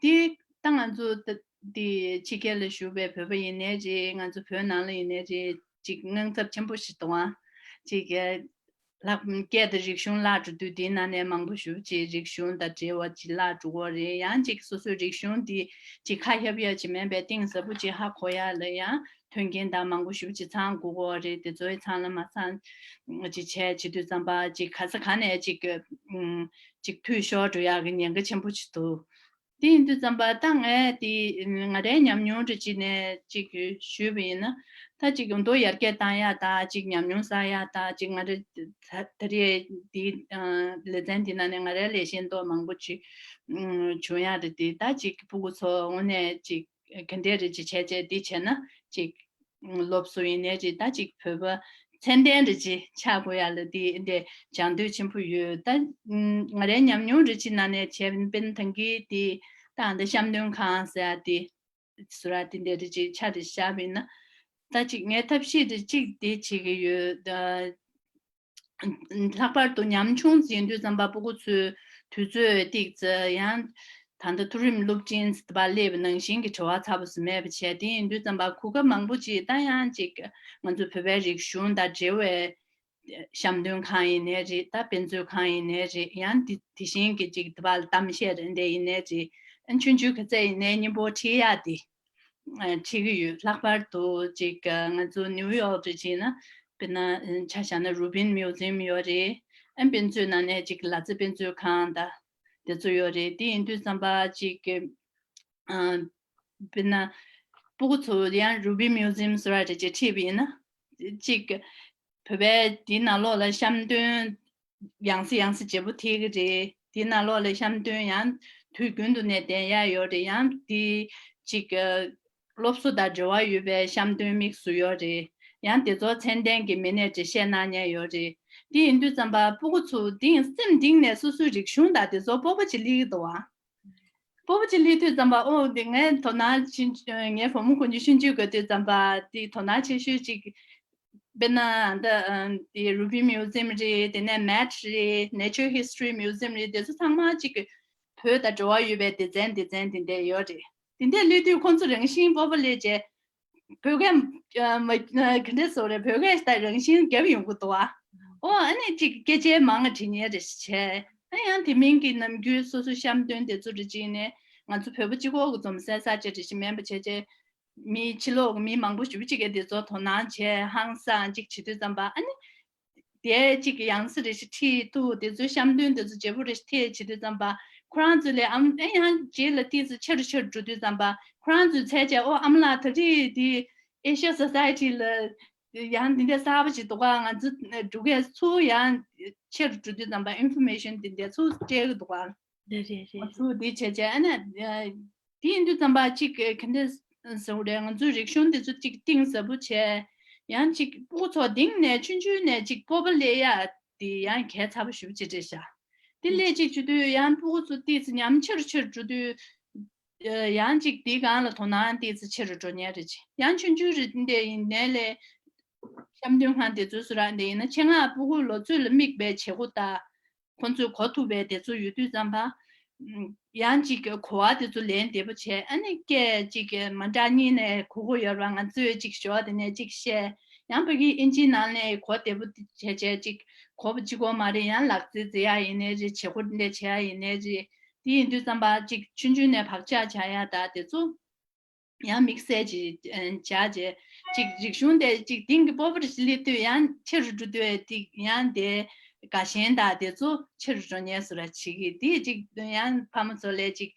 དེ་ད་ང་ཚོ་ད། འདི་ཕྱི་རྒྱལ་ལ་བཞུགས་པའི་བོད་པ་ཡིན་ནའི་རེད། ང་ཚོ་བོད་ནང་ལ་ཡིན་ནའི་རེད། ཅིག་དངངས་འཚབ་ཆེན་པོ་ཞིག་འདུག་ཨང་། ཅིག་ལྷག་སྐད་དང་རིག་གཞུང་བརླག་འགྲོ་དུས་དེའི་ནང་ནས་མང་པོ་ཞེ་པོ་ཅིག་རིག་གཞུང་དང་འབྲེལ་བ་ཅིག་བརླག་འགྲོ་གི་རེད། ཡང་ཅིག་སོ་སོའི་རིག་གཞུང་འདི་ཅིག་ཁ་གཡབ་ཡ་ཅིག་མིན་པའི་གཏིང་ཟབ་པོ་ཅིག་ཧ་གོ་ཡ་ལ་ཡང་མཐུན་རྐྱེན་དང་མང་པོ་ཞེ་པོ་ཅིག་ཚང་དགོས་ཀྱི་རེད། དེ་ཚོའི་ཚང་ལ་མ་ཚང་ཅིག་བྱས་བྱེད་དུས་ཙམ་པ་ཅིག་ག་ས་ག་ནས་ཅིག་ཅིག་འཐུས་ཤོར་འགྲོ་ཡ་གི་ཉེན་ཁ་ཆེན་པོ་ཅིག་འདུག་དེ་ཡིན་དུས་ཙམ་པ་ད་ངས་དེ་ང་རའི་ཉམས་མྱོང་རེ་ཅིག་ནས་ཅིག་ཞུས་པ་ཡིན་ན། ད་ཅིག་མདོ་ཡར་རྒྱས་བཏང་ཡག་དང་ཅིག་ཉམས་མྱོང་བསགས་ཡག་དང་ཅིག་ང་རེ་ད་ད་རེས་དེ་ལེ་ཚན་དེ་ནང་ནས་ང་རའི་ལས་བྱེད་མདོ་མང་པོ་ཅིག་བྱུང་ཡག་རེད། དེ་ད་ཅིག་སྤུ་གུ་ཚོ་དངོས་གནས་ཅིག་ག་འདྲས་རེ་ཅིག་བྱས་བྱས་དེ་བྱས་ན་ཅིག་སློབ་གསོ་ཡིན་ནའི་རེད། ད་ཅིག་བོད་པ་ཚད་ལྡན་རེ་ཅིག་ཆགས་དགོས་ཡ་ལ་དེ་འདྲས་སྦྱང་འདོད་ཆེན་པོ་ཡོད། ད་ང་རའི་ཉམས་མྱོང་རེ་ཅིག་ནང་ནས་བྱས་པ་ཡིན་ན་ད་གིན་དེ་ད་ཨ་ད་བཤམས་སྟོན་ཁང་ཟེར་ཡ་དེ་ཟུར་ར་དེ་འདྲས་རེ་ཅིག་ཆ་རེ་བཞག་པ་ཡིན་ན། ད་ཅིག་ངས་ཐབས་ཤེས་རེ་ཅིག་དེ་བྱེད་ཀྱི་ཡོད། ད་ལྷག་པར་དུ་ཉམ་ཆུང་ཟིན་དུས་ཙམ་པ་སྤུ་གུ་ཚོའི་དུས་ཚོད་ཏིག་ཙེ་ཡང་ད་ལྟ་མཐོ་རིམ་སློབ་འབྲིང་ཟེར་བ་སླེབས་པ་ནང་བཞིན་གྱི་བྲེལ་བ་ཚ་པོ་ཟིག་མེད་པ་བྱས། དེ་ཡིན་དུས་ཙམ་པ་གོ་སྐབས་མང་པོ་ཅིག་ད་ཡང་ཅིག་ང་ཚོ་བོད་པའི་རིག་གཞུང་དང་འབྲེལ་བའི་བཤམས་སྟོན་ཁང་ཡིན་ནའི་རེད། ད་དཔེ་མཛོད་ཁང་ཡིན་ནའི་རེད། ཡང་དེ་དེ་བཞིན་གྱི་ཅིག་དེ་བ་ལ་གཏམ་བཤད་རེ་འདྲ་ཡིན་ནའི་རེད། ཨ་ཆུང་ཆུང་ག་ཚད་ཡིན་ནའི་སྙན་པོ་ཁྲིད་ཡག་དེ་ཨ་ཁྲིད་ཀྱི་ཡོད། ལྷག་པར་དུ་ཅིག་ང་ཚོ་ནིའུ་ཡོག་ཏུ་ཕྱིན་ན་ དཔེར་ན་ཆ་བཞག་ན་རུ་བིན་མིའུ་ཛིམ་ཡོད་རེད། ཨ་དཔེ་མཛོད་ནང་ནས་ཅིག་ལ་རྩེ་དཔེ་མཛོད་ཁང་དང་དེ་ཚོ་ཡོད་རེད། དེ་ཡིན་དུས་ཙམ་པ་ཅིག་དཔེར་ན་སྤུ་གུ་ཚོ་ཡང་རུ་བིན་མིའུ་ཛིམ་བཟོ་འདྲ་ཅིག་ཁྲིད་པ་ཡིན་ན། ཅིག་བོད་པའི་དེའི་ནང་ལོགས་ལ་བཤམས་སྟོན་ཡང་སེ་ཡང་སེ་བརྗེ་པོ་ཐེབས་ཀྱི་རེད། དེའི་ནང་ལོགས་ལ་བཤམས་སྟོན་ཡང་དུས་རྒྱུན་དུ་ནས་བསྟན་ཡ་ཡོད་རེད། ཡང་དེ་ཅིག་སློབ་གསོ་དང་འབྲེལ་བ་ཡོད་པའི་བཤམས་སྟོན་དམིགས་སུ་ཡོད་རེད། ཡང་དེ་ཚོ་ཚད་ལྡན་གྱི་མི་སྣས་འགྲེལ་བཤད་གནང་མཁན་ཡོད་རེད། དེ་ཡིན་དུས་ཙམ་པ་སྤུ་གུ་ཚོ་དེང་སེམས་གཏིང་ནས་སོ་སོའི་རིག་གཞུང་དང་དེ་ཚོ་སྤོབས་པ་ཅིག་སླེབས་ཀྱི་འདུག་བ། སྤོབས་པ་ཅིག་སླེབས་དུས་ཙམ་པ་ཨོ་དེ་ངས་དོ་སྣང་ཆེན་ངའི་བུ་མོ་ཁོང་ཚོ་ཆུང་ཆུང་དགོས་དུས་ཙམ་པ་དེ་དོ་སྣང་ཆེ་ཤོས་ཅིག་དཔེར་ན་འདི་དེ་རུ་བིན་མིའུ་ཛིམ་རེད། དེ་ནས་མེཊ་རེད། Nature History Museum རེད། དེ་ཚོ་ཚང་མ་ཅིག་བོད་དང་འབྲེལ་བ་ཡོད་པའི་སྡེ་ཚན་སྡེ་ཚན་དེ་འདྲ་ཡོད་རེད། དེ་འདྲ་སླེབས་དུས་ཁོང་ཚོ་རང་བཞིན་སྤོབས་པ་སླེབས་བྱས། བོད་སྐད་མ་ག་འདྲ་ཟེར་རེད། བོད་སྐད་ད་རང་བཞིན་རྒྱབ་ཡོང་གི་འདུག་ཨ། ཨོ་ཨ་ནི་ཅིག་སྐད་ཆའི་མང་ང་དྲི་ཉན་རེ་བྱས། ཨ་ཡང་དེ་མིན་གྱི་ནམ་རྒྱུན་སོ་སོ་བཤམས་སྟོན་དེ་ཚོ་རེ་བྱས་ནས་ང་ཚོ་བོད་པ་སྤྱི་ཁོག་གི་འཛོམས་སའི་ས་ཆ་རེ་བྱས་མིན་པ་བྱས་བྱས། མི་ཕྱི་ལོགས་ཀྱི་མི་མང་པོ་ཞེ་པོ་ཅིག་གིས་དེ་ཚོ་དོ་སྣང་བྱས་ཧང་སང་ཅིག་བྱེད་དུས་ཙམ་པ་ཨ་ནི། དེ་གཅིག་གི་ཡང་སེ་རེ་ཞིག་ཁྲིད་འདུག་དེ་ཚོའི་བཤམས་སྟོན་དེ་ཚོ་བརྗེ་པོ་རེ་ཞིག་ཁྲིད་བྱེད་དུས་ཙམ་པ་ཁོ་རང་ཚོ་ལས་ཨམ་ཨེ་ཡང་རྗེས་ལ་ཏིས་ཆེ་རུ་ཆེ་རུ་འགྲོ་དུས་ཙམ་པ་ཁོ་རང་ཚོའི་ཚད་བྱས་ཨོ་ཨམ་ལགས་ད་རེས་དེ་Asia Society ལ་ཡང་འདི་འདྲ་གསར་པ་ཞིག་འདུག་ག་ང་ཚོ་འགྲོ་གས་ཚུར་ཡང་ཆེ་རུ་འགྲོ་དུས་ཙམ་པ་ཨིན་ཕོར་མེ་ཤན་འདི་འདྲ་ཚུར་སྤྲད་གི་འདུག་ག་རེད་རེད་རེད། ང་ཚོ་འདི་བྱས་བྱས་ཨ་ནི། དེ་ཡིན་དུས་ཙམ་པ་གཅིག་གི་ག་འདྲ་ཟེར་བ་རེད། ང་ཚོའི་རིག་གཞུང་འདི་ཚོ་གཅིག་གཏིང་ཟབ་པོ་བྱས། ཡང་གཅིག་སྤུ་གུ་ཚོ་གཏིང་ནས་ཆུང་ཆུང་ནས་གཅིག་སྤོབས་པ་སླེབས་ཡ་དེ་ཡང་གལ་ཚ་པོ་ཞེ་པོ་ཅིག་རེད་ཤག་དེ་སླེབས་གཅིག་བྱེད་དུས་ཡང་སྤུ་གུ་ཚོ་ཏིས་ཉམས་ཆེ་རུ་ཆེ་རུ་འགྲོ་དུས། ཡང་གཅིག་དེའི་སྒང་ལ་དོ་སྣང་ཏིས་ཆེ་རུ་འགྲོ་ཉན་རེད་ཅེ། ཡང་ཆུང་ཆུང་རེད་འདི་ཡིན་ནའི་ལས། བཤམས་སྟོན་ཁང་དེ་ཚོའི་སུ་ར་འདི་ཡིན་ན་ཆེད་མངགས་སྤུ་གུ་ལོ་ཚོད་ལ་དམིགས་པའི་བྱེད་སྒོ་དང་། ཁོང་ཚོས་གོ་ཐུབ་པའི་དེ་ཚོ་ཡོད་དུས་ཙམ་པ། ཡང་ཅིག་གོ་བ་དེ་ཚོ་ལེན་བདེ་པོ་བྱས་ཨ་ནི་སྐད་ཅིག་མ་འདྲ་གཉིས་ནས་གོ་གོ་ཡོད་ར་ང་ཚོས་ཅིག་ཞོ་དེ་ནས་ཅིག་བཤད། ཡང་ཕ་གི་ཨིན་ཇིའི་ནང་ནས་གོ་བདེ་པོ་བྱས་བྱས་ཅིག་གོ་བ་གཅིག་གོ་མ་རེད། ཡང་ལག་རྩལ་རྩེ་ཡ་ཡིན་ནའི་རེད། བྱེད་སྒོ་འདྲ་བྱེད་ཡ་ཡིན་ནའི་རེད། དེ་ཡིན་དུས་ཙམ་པ་ཅིག་ཆུང་ཆུང་ནས་བག་ཆགས་བྱ་ཡ་ད་དེ་ཚོ། ཡང་དམིགས་བསལ་ཅིག་བྱ་བྱས་ཅིག་རིག་གཞུང་དེ་ཅིག་གཏིང་གི་སྤོབས་པ་རེ་ཞིག་སླེབས་དུས་ཡང་ཆེ་རུ་འགྲོ་དུས་ཅིག་ཡང་དེ་དགའ་ཞེན་དང་དེ་ཚོ་ཆེ་རུ་འགྲོ་ཉན་བཟོ་འདྲ་བྱེད་ཀྱི་དེ་ཅིག་ཡང་ཕ་མ་ཚོ་ལས་ཅིག་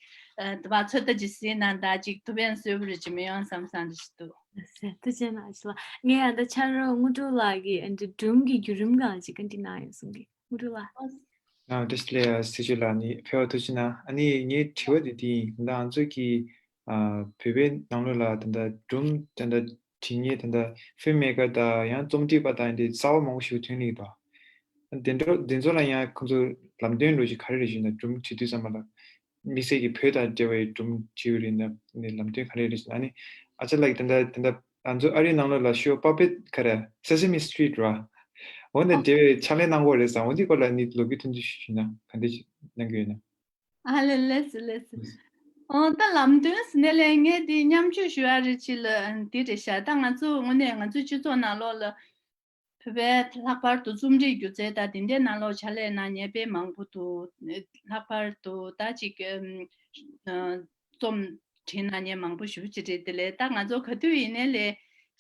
དུ་བ་ཚོད་ལྟ་ཅིག་ཟིན་ན་ད་ཅིག་ཐུ་བེན་གསོས་པོ་རེ་ཅིག་མི་ཡོང་བསམ་བསམ་རེ་ཞིག་འདུག་ཟེར་ཐུགས་རྗེ་གནང་ཞུ་ལ། ངས་ཨ་ད་ཕྱག་རོགས་དངོས་གྲུབ་ལགས་ཀྱིས་ཨ་འདྲ་སྒྲུང་གི་བརྒྱུད་རིམ་སྒང་ཅིག་བཀའ་འདྲི་གནང་ཡོད་གསུང་གི། དངོས་གྲུབ་ལགས། ཨ་བཀྲ་ཤིས་བདེ་ལེགས་སྲི་ཞུ་ལགས། ནི་ཕེབས་པར་ཐུགས་རྗེ་གནང་། ཨ་ནི་ངའི་དྲི་བ་དེ་འདི་ཡིན། ད་ང་ཚོ་གི་ཨ་བོད་པའི་ནང་ལོགས་ལ་ད་ལྟ་སྒྲུང་ད་ལྟ་བྲིས་མཁན་ད་ལྟ་ཕིལམ་མེ་ཀར་དང་ཡང་རྩོམ་སྒྲིག་པ་དང་དེ་གསར་པ་མང་པོ་ཞིག་ཐོན་གྱི་འདུག་དེ་འདྲ་དེ་ཚོ་ལ་ཡང་ཁོང་ཚོ་ལམ་སྟོན་ལོ་རྒྱུས་ག་རེ་རེད་ཞུས་ན། སྒྲུང་བྲིས་དུས་ཙམ་པ་ལ་དམིགས་བསལ་གྱི་བོད་དང་འབྲེལ་བའི་སྒྲུང་བྲིས་ཡོད་རེད་ན་ནི་ལམ་སྟོན་ག་རེ་རེད་ཞུས་ན། ཨ་ནི་ཨ་ཅག་ལགས་ཀྱིས་ད་ལྟ་ད་ལྟ་ང་ཚོ་ཨ་རིའི་ནང་ལོགས་ལ་ཤོ་པ་པེ་ཊི་ག་རེ་སེ་སེ་མི་སི་ཊི་རི་ཊི་ར་འོ་ནས་འབྲེལ་བའི་ཕྱག་ལས་གནང་དགོས་རེད་ཟེར། འོ་འདི་སྐོར་ལ་ནི་ལོ་རྒྱུས་ཐོན་རྒྱུ་ཞུས་ན་ག་འདྲ་ཞིག་གནང་གི་ཡོད་ན། ཨ་ལེ་ལེས་ལེས། ཨོ་ད་ལམ་སྟོན་ཟེར་ནས་ལས་ངས་འདི་མཉམ་སྤྱོད་ཞུ་ཡ་རེ་ཆེ་ལ་འདི་རེད་ཤག་ད་ང་ཚོ་དངོས་གནས་ང་ཚོའི་སྤྱི་ཚོགས་ནང་ལོགས་ལ་བོད་པའི་ལྷག་པར་དུ་རྩོམ་རིག་སྒྱུ་རྩལ་དང་དེ་འདྲའི་ནང་ལོགས་ཕྱག་ལས་གནང་མཁན་དཔེ་མང་པོ་འདུག་ལྷག་པར་དུ་ད་ཅིག་ཨམ། རྩོམ་བྲིས་གནང་མཁན་མང་པོ་ཞེ་པོ་ཅིག་རེད། དེ་ལས་ད་ང་ཚོ་ག་དུས་ཡིན་ནའི་ལས་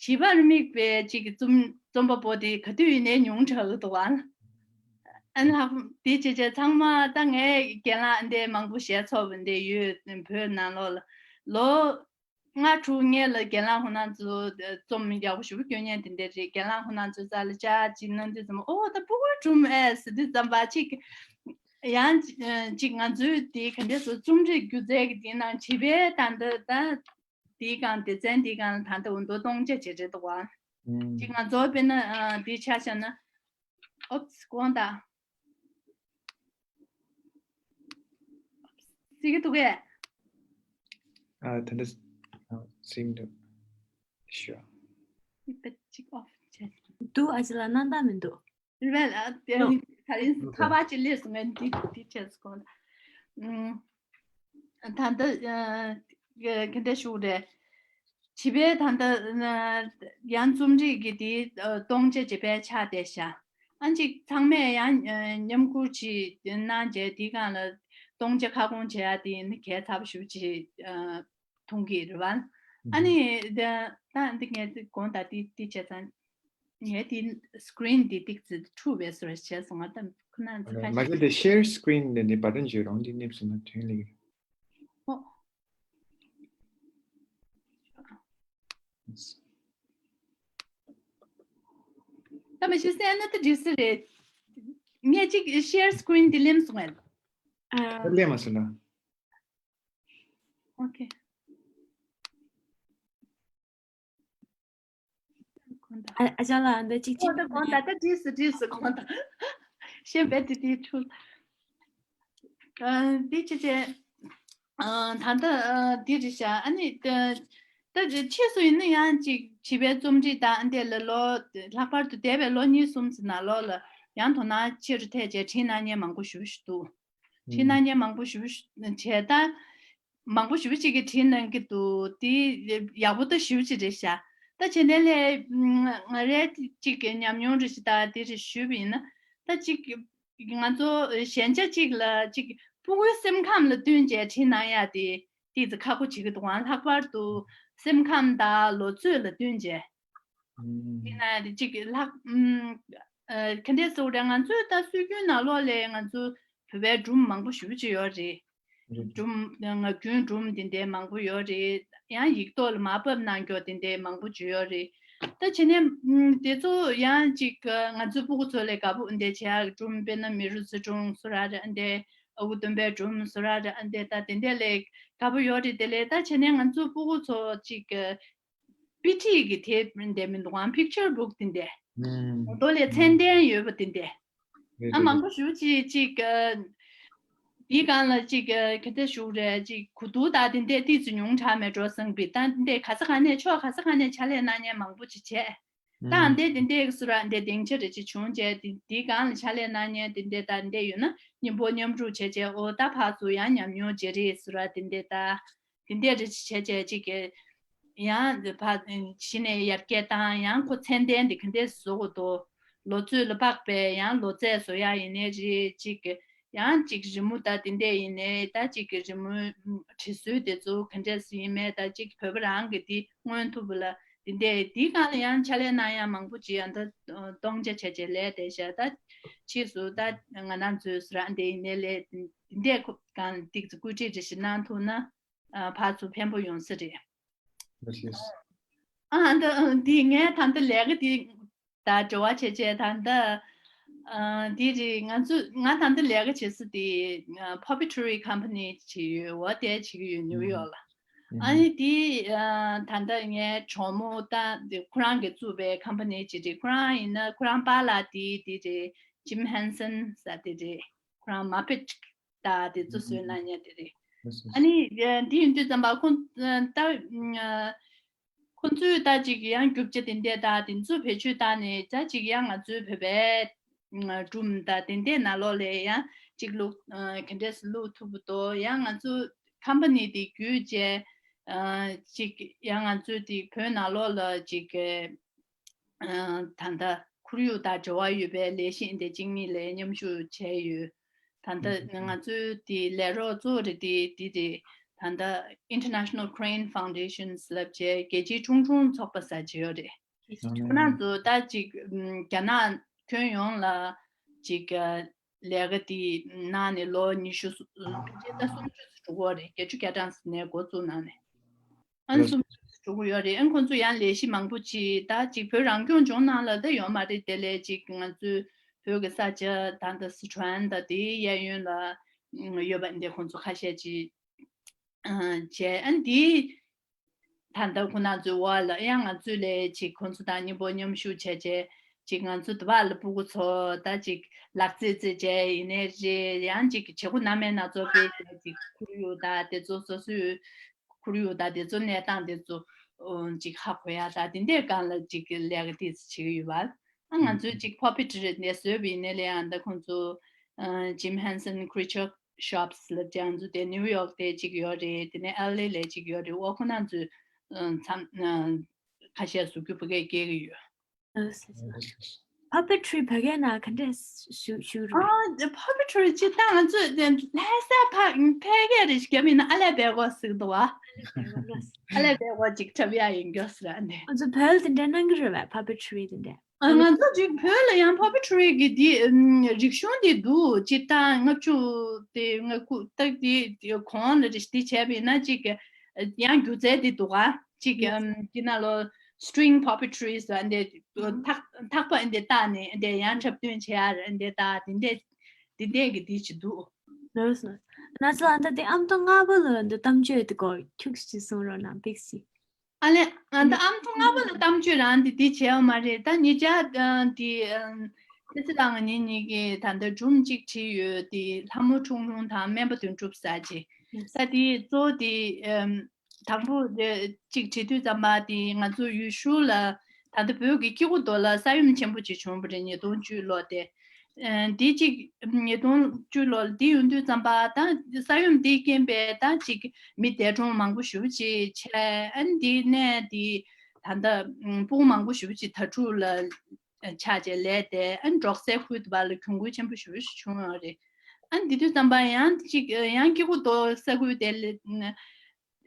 བྱིས་པར་དམིགས་པའི་ཅིག་རྩོམ་རྩོམ་པ་པོ་དེ་ག་དུས་ཡིན་ནའི་ཉུང་དྲགས་འདུག་ཨ། ཨ་ལྷག་དེ་བྱས་བྱས་ཚང་མ་ད་ངས་རྒན་ལགས་འདི་མང་པོ་ཞལ་ཚོགས་པ་འདི་ཡོད་བོད་ནང་ལོགས་ལ་ལོ། ལྔ་དྲུག་སྔོན་ལ་རྒན་ལགས་ཁོང་རྣམ་ཚོ་རྩོམ་ཡག་པོ་ཞེ་པོ་སྐྱོན་མཁན་དེ་འདྲ་རེད། རྒན་ལགས་ཁོང་རྣམ་ཚོའི་རྩ་ལ་བཅར་ཅིག་གནང་དུས་ཙམ་པ་ཨོ་ད་སྤུ་གུ་སྒྲུང་ཨེ་ཟེར་དུས་ཙམ་པ་ཅིག་ཡང་ཅིག་ང་ཚོའི་དེ་ག་འདྲས་སོ་རྩོམ་རིག་སྒྱུ་རྩལ་གྱི་དེ་ནང་བྱིས་པའི་ད་འདི་ད་དེའི་སྒང་སྡེ་ཚན་དེའི་སྒང་ལ་ད་འདི་འོ་འདུག་སྟོང་ཆ་ཅིག་རེད་འདུག་བ། ཅིག་ང་ཚོ་དཔེར་ན་དེ་ཆ་བཞག་ན་ཨོབ་སི་དགོངས་དག་སྲིད་ཀྱི་འདུག་གས། ཨ་ད་འདི་སྲིད་འདུག་ཤོ། ཅིག་ཨོབ་བྱས། འདུག་ཨ་ཅི་ལ་སྣང་དག་མི་འདུག་རེད་པས། ད་རིང་ཁ་པར་ཅིག་སླེབས་སོང་ངས་འདི་འདི་བྱས་སོང་། ད་ལྟ་ག་འདྲ་ཞུ་རེད། བྱིས་པའི་ད་ལྟ་ཡང་རྩོམ་རིག་གི་དེའི་སྟོང་ཆ་ཅིག་དཔེ་ཆགས་བསྡད་ཤག་ཨ་ཅིག་ཚང་མས་ཡང་མཉམ་འཁུར་ཅིག་གནང་བྱས་དེའི་སྒང་ལ་སྟོང་ཆ་ཁ་སྐོང་བྱེད་ཡ་དེ་ཡིན་ན་གལ་ཚ་པོ་ཞེ་པོ་ཅིག་མཐོང་གི་རེད་བ། ཨ་ནི་ད་འདི་ངས་དགོངས་དག་དེ་དེ་བྱས་ཙང་། ངས་དེ་screen དེ་ཏིག་ཙི་འཁྲུག་པའི་བཟོ་འདྲ་བྱས་སོང་ང་། ད་ཁོ་ན་ཚོ་ཁ་མ་གཞི་དེ་share screen དེ་འདི་button ཅིག་རང་འདི་སླེབས་སོང་ན་དོན་ལེགས། ཨོ། ད་མ་གཞི་སེ་ན་ད་འགྲིག་ས་རེད། ངས་ཅིག་share screen འདི་ལེམ་སོང་ངས། ཨ། ད་ལེམ་མ་སོང་ན། ཨོ་ཁེ། ཨ་ཅག་ལགས་འདི་གཅིག་གཅིག་གོང་དང་གོང་དང་ད་འགྲིག་སོང་འགྲིག་སོང་གོང་དང་། ཤེས་པས་དེ་དེའི་འཕྲུལ། འདི་ཅི་བྱས། ད་ལྟ་འདི་རེད་ཤག་ཨ་ནི་ད་ཕྱིས་སུ་ཡིན་ན་ཡང་ཅིག་བྱིས་པའི་རྩོམ་རིག་དང་འདི་ལ་ལོ་ལྷག་པར་དུ་འདས་པའི་ལོ་གཉིས་གསུམ་ཙམ་ནང་ལོགས་ལ་ཡང་དོ་སྣང་ཆེ་རུ་ཐེབས་བྱས་བྲིས་གནང་མཁན་མང་པོ་ཞེ་པོ་ཞིག་འདུག་བྲིས་གནང་མཁན་མང་པོ་ཞེ་པོ་ཞིག་བྱས་ད། མང་པོ་ཞེ་པོ་ཅིག་གིས་བྲིས་གནང་གི་འདུག་དེ་ཡག་པོ་ད་ཞེ་པོ་ཅིག་རེད་ཤག་ད་བྱས་ནས་ལས་ང་རའི་ཅིག་གི་ཉམས་མྱོང་རེ་ཞིག་ད་དེ་རེ་ཞུས་པ་ཡིན་ན། ད་ཅིག་ང་ཚོ་ཞན་ཆ་ཅིག་ལ་ཅིག་སྤུ་གུའི་སེམས་ཁམས་ལ་བསྟུན་བྱས་བྲིས་གནང་ཡ་དེ་ཏིག་ཙི་ཁག་པོ་བྱེད་ཀྱི་འདུག་ཨང་། ལྷག་པར་དུ་སེམས་ཁམས་དང་ལོ་ཚོད་ལ་བསྟུན་བྱས། དེ་ན་དེ་གཅིག་ལྷག་ཨམ། ཨ་ག་འདྲས་ཟེར་དགོས་རེད། ང་ཚོའི་ད་སྲོལ་རྒྱུན་ནང་ལོགས་ལ་ང་ཚོ་བོད་པའི་སྒྲུང་མང་པོ་ཞེ་པོ་ཅིག་ཡོད་རེད། སྒྲུང་ངག་རྒྱུན་སྒྲུང་དེ་འདྲའི་མང་པོ་ཡོད་རེད། ཡང་ཡིག་ཐོག་ལ་མར་ཕབ་གནང་རྒྱུ་དེ་འདྲའི་མང་པོ་ཅིག་ཡོད་རེད། ད་བྱས་ནས་ཨམ། དེ་ཚོ་ཡང་ཅིག་ང་ཚོའི་སྤུ་གུ་ཚོ་ལས་དགའ་པོ་འདྲ་བྱེད་ཡག་སྒྲུང་དཔེར་ན་མི་རུ་རྩེ་སྒྲུང་བཟོ་ར་རེད། འདྲ་ཨ་ཁུ་སྟོན་པའི་སྒྲུང་བཟོ་ར་རེད། འདྲ་ད་དེ་འདྲ་ལས་དགའ་པོ་ཡོད་རེད། དེ་ལས་ད་བྱས་ནས་ང་ཚོའི་སྤུ་གུ་ཚོ་ཅིག་དཔེ་ཁྲིད་ཀྱི་དེབ་འདྲ་མི་འདུག་ཨང་། picture book དེ་འདྲ། ཨུམ། མདོ་ལས་ཚད་ལྡན་ཡོད་པ་དེ་འདྲ། རེད་ཨ་མང་རེད། པོ་ཞེ་པོ་ཅིག་ཅིག་ཨ། དེའི་སྒང་ལ་ཅིག་ཨ། ག་འདྲ་ཞུ་རེད། ཅིག་གོ་བསྡུར་དང་དེ་འདྲ་ཏོག་ཙམ་ཉུང་དྲགས་མེད་འགྲོ་བསམ་པའི་ད་འདྲ་ག་ས་ག་ནས་ཕྱོགས་ག་ས་ག་ནས་ཕྱག་ལས་གནང་མཁན་མང་པོ་ཅིག་བྱས། ད་ཨུམ། འདྲ་དེ་འདྲ་གི་བཟོ་ར་འདྲ་སྡིངས་ཆ་རེ་ཅིག་བྱུང་བྱས། དེ་དེའི་སྒང་ལ་ཕྱག་ལས་གནང་མཁན་དེ་འདྲ་ད་འདྲ་ཡོད་ན་མཉམ་པོ་མཉམ་རུབ་བྱས་བྱས། ཨོ་ད་ཕར་ཚུར་ཡང་ཉམས་མྱོང་བརྗེ་རེས་བཟོ་ར་དེ་འདྲ་ད། དེ་འདྲས་རེ་བྱས་བྱས་ཅིག་གི་ཡང་ཕ་གཞི་ནས་ཡར་རྒྱས་བཏང་། ཡང་ཁོ་ཚད་ལྡན་དེ་ག་འདྲས་བཟོ་དགོས་འདུག་ལོ་ཚོད་ལ་དཔག་པའི་ཡང་ལོ་ཚད་བཟོ་ཡག་ཡིན་ནའི་རེད། ཅིག་གི་ཡང་ཅིག་རི་མོ་ད་དེ་འདྲས་ཡིན་ནའི་ད་ཅིག་གི་རི་མོའི་བྲིས་སྲོལ་དེ་ཚོ་ག་འདྲས་ཡིན་མིན། ད་ཅིག་བོད་པ་རང་གི་དེ་མངོན་ཐུབ་པ་ལ་དེ་འདྲས་དེའི་སྒང་ལ་ཡང་ཕྱག་ལས་གནང་ཡག་མང་པོ་ཅིག་ཡང་ད་གཏོང་ཆ་བྱས་བྱས་ལས་བསྡད་ཤག་ད་ཕྱིས་སུ་ད་ང་རང་ཚོའི་སུ་ར་འདྲ་ཡིན་ནའི་ལས་དེ་འདྲས་ཁོ་སྒང་ཏིག་ཙི་སྐུལ་ཁྲིད་རེ་ཞིག་གནང་ཐུབ་ན། ཨ། ཕར་ཚུར་ཕན་པོ་ཡོང་ས་རེད། ལགས་སོ། ཨ་ད་འདི་ངས་ད་ལྟ་ལས་ཀ་འདི་དང་འབྲེལ་བ་བྱས་བྱས་ད་ལྟ་ཨ། འདི་རེད། ང་ཚོ་ང་ད་ལྟ་ལས་ཀ་བྱེད་ས་དེ་ཨ། puppetry company ཅིག་ཡོད། འོ་དེ་བྱེད་ཀྱི་ཡོད། ནིའུ་ཡོག་ལ། ཨ་ནི་དེ་ཨ། ད་ལྟ་ངའི་གྲོགས་མོ་ད་དེ་ཁོ་རང་གིས་བཙུགས་པའི་company ཅིག་རེད། ཁོ་རང་ཡིན་ན་ཁོ་རང་པཱ་ལགས་དེ་དེ་རེད། Jim Henson ཟེར་དེ་རེད། ཁོ་རང་Muppet ད་དེ་ཚོ་བཟོས་གནང་མཁན་དེ་རེད། ཨ་ནི་འདི་ཡིན་དུས་ཙམ་པ་ཁོང་ད་ཁོང་ཚོས་ད་ཅིག་ཡང་རྒྱུ་ཆ་དེ་འདྲས་ད་དེ་ཚོ་བེད་སྤྱོད་བཏང་ནས་ད་ཅིག་ཡང་ང་ཚོའི་བོད་པའི་སྒྲུང་ད་དེ་འདྲས་ནང་ལོགས་ལ་ཡང་ཅིག་བླུག་ག་འདྲས་སེ་བླུག་ཐུབ་ཀྱི་འདུག་ཡང་ང་ཚོ་company དེ་བརྒྱུད་བྱས་ཅིག་ཡང་ང་ཚོའི་དེ་བོད་ནང་ལོགས་ལ་ཅིག་ད་ལྟ་ཁོར་ཡུག་དང་འབྲེལ་བ་ཡོད་པའི་ལས་གཞི་འདི་གཅིག་གཉིས་ལ་མཉམ་ཞུགས་བྱས་ཡོད། ད་ལྟ་ང་ཚོའི་དེ་ལས་རོགས་གཙོ་བོ་རེད་དེ་དེ་རེད། ད་ལྟ་International Crane Foundations ལབ་བྱས་རྒྱལ་སྤྱིའི་ཁྲུང་ཁྲུང་ཚོགས་པ་ཟེར་ཅིག་ཡོད་རེད། ཁོ་རང་ཚོ་ད་ཅིག་རྒྱ་ནག་ཁྱོན་ཡོངས་ལ་ཅིག་ལས་ཀ་དེ་གནང་ནས་ལོ་ཉི་ཤུ་ད་སུམ་ཅུ་ཙམ་འགྲོ་གི་ཡོད་རེད། བརྒྱད་ཅུ་གྱ་གྲངས་ནས་འགོ་བཙུགས་གནང་ནས། ཨ་ནི་གསུམ་བཅུ་ཙམ་འགྲོ་གི་ཡོད་རེད། ཨ་ནི་ཁོང་ཚོ་ཡང་ལས་གཞི་མང་པོ་ཅིག་ད་ཅིག་བོད་རང་སྐྱོང་ལྗོངས་ནང་ལ་ད་ཡོད་མ་རེད། དེ་ལས་ཅིག་ང་ཚོའི་བོད་ཀྱི་ས་ཆ་ད་ལྟ་སི་ཁྲོན་ད་དེའི་གཡས་གཡོན་ལ་ཡོད་པ་འདི་ཁོང་ཚོ་ཁ་ཤས་ཅིག་བྱས། ཨ་ནི་དེའི་ད་ལྟ་ཁོང་རྣམ་ཚོའི་འོག་ལ་ཡང་ང་ཚོས་ལས་ཅིག་ཁོང་ཚོ་དང་མཉམ་པོ་མཉམ་ཞུགས་བྱས་བྱས་ཅིག་ང་ཚོ་དུ་བ་ལ་སྤུ་གུ་ཚོ་ད་ཅིག་ལག་རྩེད་རྩེད་བྱས་ཡིན་ནའི་རེད། ཡང་ཅིག་བྱེད་སྒོ་སྣ་མིན་སྣ་ཚོགས་སྤེལ་བྱས་ཅིག་ཁོར་ཡུག་ད་དེ་ཚོ་སོ་སོའི་ཁོར་ཡུག་དང་དེ་ཚོ་གནས་སྟངས་དེ་ཚོ་ཨོ་ཅིག་ཧ་གོ་ཡ་ད་དེ་འདྲའི་སྒང་ལ་ཅིག་ལས་ཀ་དེ་ཚོ་བྱེད་ཀྱི་ཡོད་པ། ཨ་ང་ཚོས་ཅིག་puppetry དེ་བཟོས་པ་ཡིན་ནའི་ལས་ཡང་ད་ཁོང་ཚོ་ཨ་Jim Henson Creature Shops ལབ་ཅིག་ང་ཚོ་དེ་ནིའུ་ཡོག་དེ་ཅིག་ཡོད་རེད། དེ་ནས་ཨེལ་ཨེ་ལ་ཅིག་ཡོད་རེད། འོ་ཁོ་ན་ཚོས་ཨ་མཚམས་ཨ་ཁ་ཤས་བཟོ་རྒྱུ་ཕ་གིར་སྐྱེལ་གྱི་ཡོད། Puppetry བོད་སྐད་ནང་ག་འདྲས་ཞུ་ཞུ་རུ། ཨ་puppetry ཅི་ད་ང་ཚོས་ལྷ་ས་ཕ་ཕལ་སྐད་རེ་ཞིག་རྒྱབ་ཡིན་ན་ཨ་ལས་བལ་གོ་ཟེར་འདུག་བ། ཨ་ལས་བལ་གོ་ཅིག་འཁྲབ་ཡ་ཡིན་རྒྱུ་ཟེར་ཨ་ནི། ང་ཚོ་བོད་ལ་དེ་འདྲ་གནང་གི་རེད་བས། puppetry དེ་འདྲ། ཨ། ང་ཚོ་ཅིག་བོད་ལ་ཡང་puppetry་གི་འདི་ཨམ་རིག་གཞུང་འདི་འདུག་སྤྱིར་བཏང་ལྔ་བཅུ་དེ་ང་ཁུ་སྟག་དེ་གོང་ལ་རེ་འདི་བྱས་པ་ཡིན་ན་ཅིག་ཡང་སྒྱུ་རྩལ་འདི་འདུག་ག་ཅིག་ཨམ་འདི་ན་ལོ་string puppetry་ཟེར་འདི་ཐག་ཐག་པ་འདི་བཏགས་ནས་འདི་ཡང་འཁྲབ་སྟོན་བྱེད་ཡ་འདི་ད་འདི་འདི་འདི་འདི་གི་འདི་ཅིག་འདུག་ལགས་སོ། ན་ཚ་ཨ་ད་དེ་ཨ་མདོ་སྔ་པོ་ལ་འདི་གཏམ་བརྗོད་དེ་སྐོར་ཁྱུག་ཅིག་གསུང་རོགས་གནང་པིག་སི། ཨ་ལེ། ཨ་ད་ཨ་མདོ་སྔ་པོ་ལ་གཏམ་བརྗོད་རང་འདི་འདི་བྱས་པ་མ་རེད། ད་ཉེ་ཆར་ཨ་འདི་ཨམ་ཨེ་ཙི་ལགས་ང་གཉིས་གཉིས་ཀྱིས་ད་ལྟ་སྒྲུང་གཅིག་བྲིས་ཡོད། འདི་ལྷ་མོ་ཁྲུང་ཁྲུང་དང་སྨན་པ་དོན་གྲུབ་ཟེར་ཅིག་ད་འདི་གཙོ་བོ་འདི་ཨམ་དང་པོ་འདི་གཅིག་བྲིས་དུས་ཙམ་པ་འདི་ང་ཚོ་ཡུལ་ཤུལ་ལ་ད་ལྟ་བོད་ཀྱི་སྐྱེ་རྒུ་མདོ་ལ་ས་ཡོམ་ཆེན་པོ་ཅིག་བྱུང་བ་རེད། ཉིས་སྟོང་བཅུ་ལོ་དེ། ཨ་འདི་གཅིག་ཉིས་སྟོང་བཅུ་ལོ་འདི་ཡོང་དུས་ཙམ་པ་ད་ས་ཡོམ་འདིའི་རྐྱེན་པས་ད་ཅིག་མི་འདས་གྲོངས་མང་པོ་ཞེ་པོ་ཅིག་བྱས། ཨ་ནི་འདི་ནས་འདི་ད་ལྟ་ཕྲུ་གུ་མང་པོ་ཞེ་པོ་ཅིག་དྭ་ཕྲུག་ལ་ཆགས་བྱས་ལས་དེ་ཨ་ནི་འབྲོག་སའི་ཁུལ་དུ་བ་ལ་གྱོང་གུན་ཆེན་པོ་ཞེ་པོ་ཞིག་བྱུང་ཡོད་རེད། ཨ་ནི་འདི་དུས་ཙམ་པ་ཡང་ཅིག་ཡང་སྐྱེ་རྒུ་མདོ་ས་ཁུལ་དེ་ལ་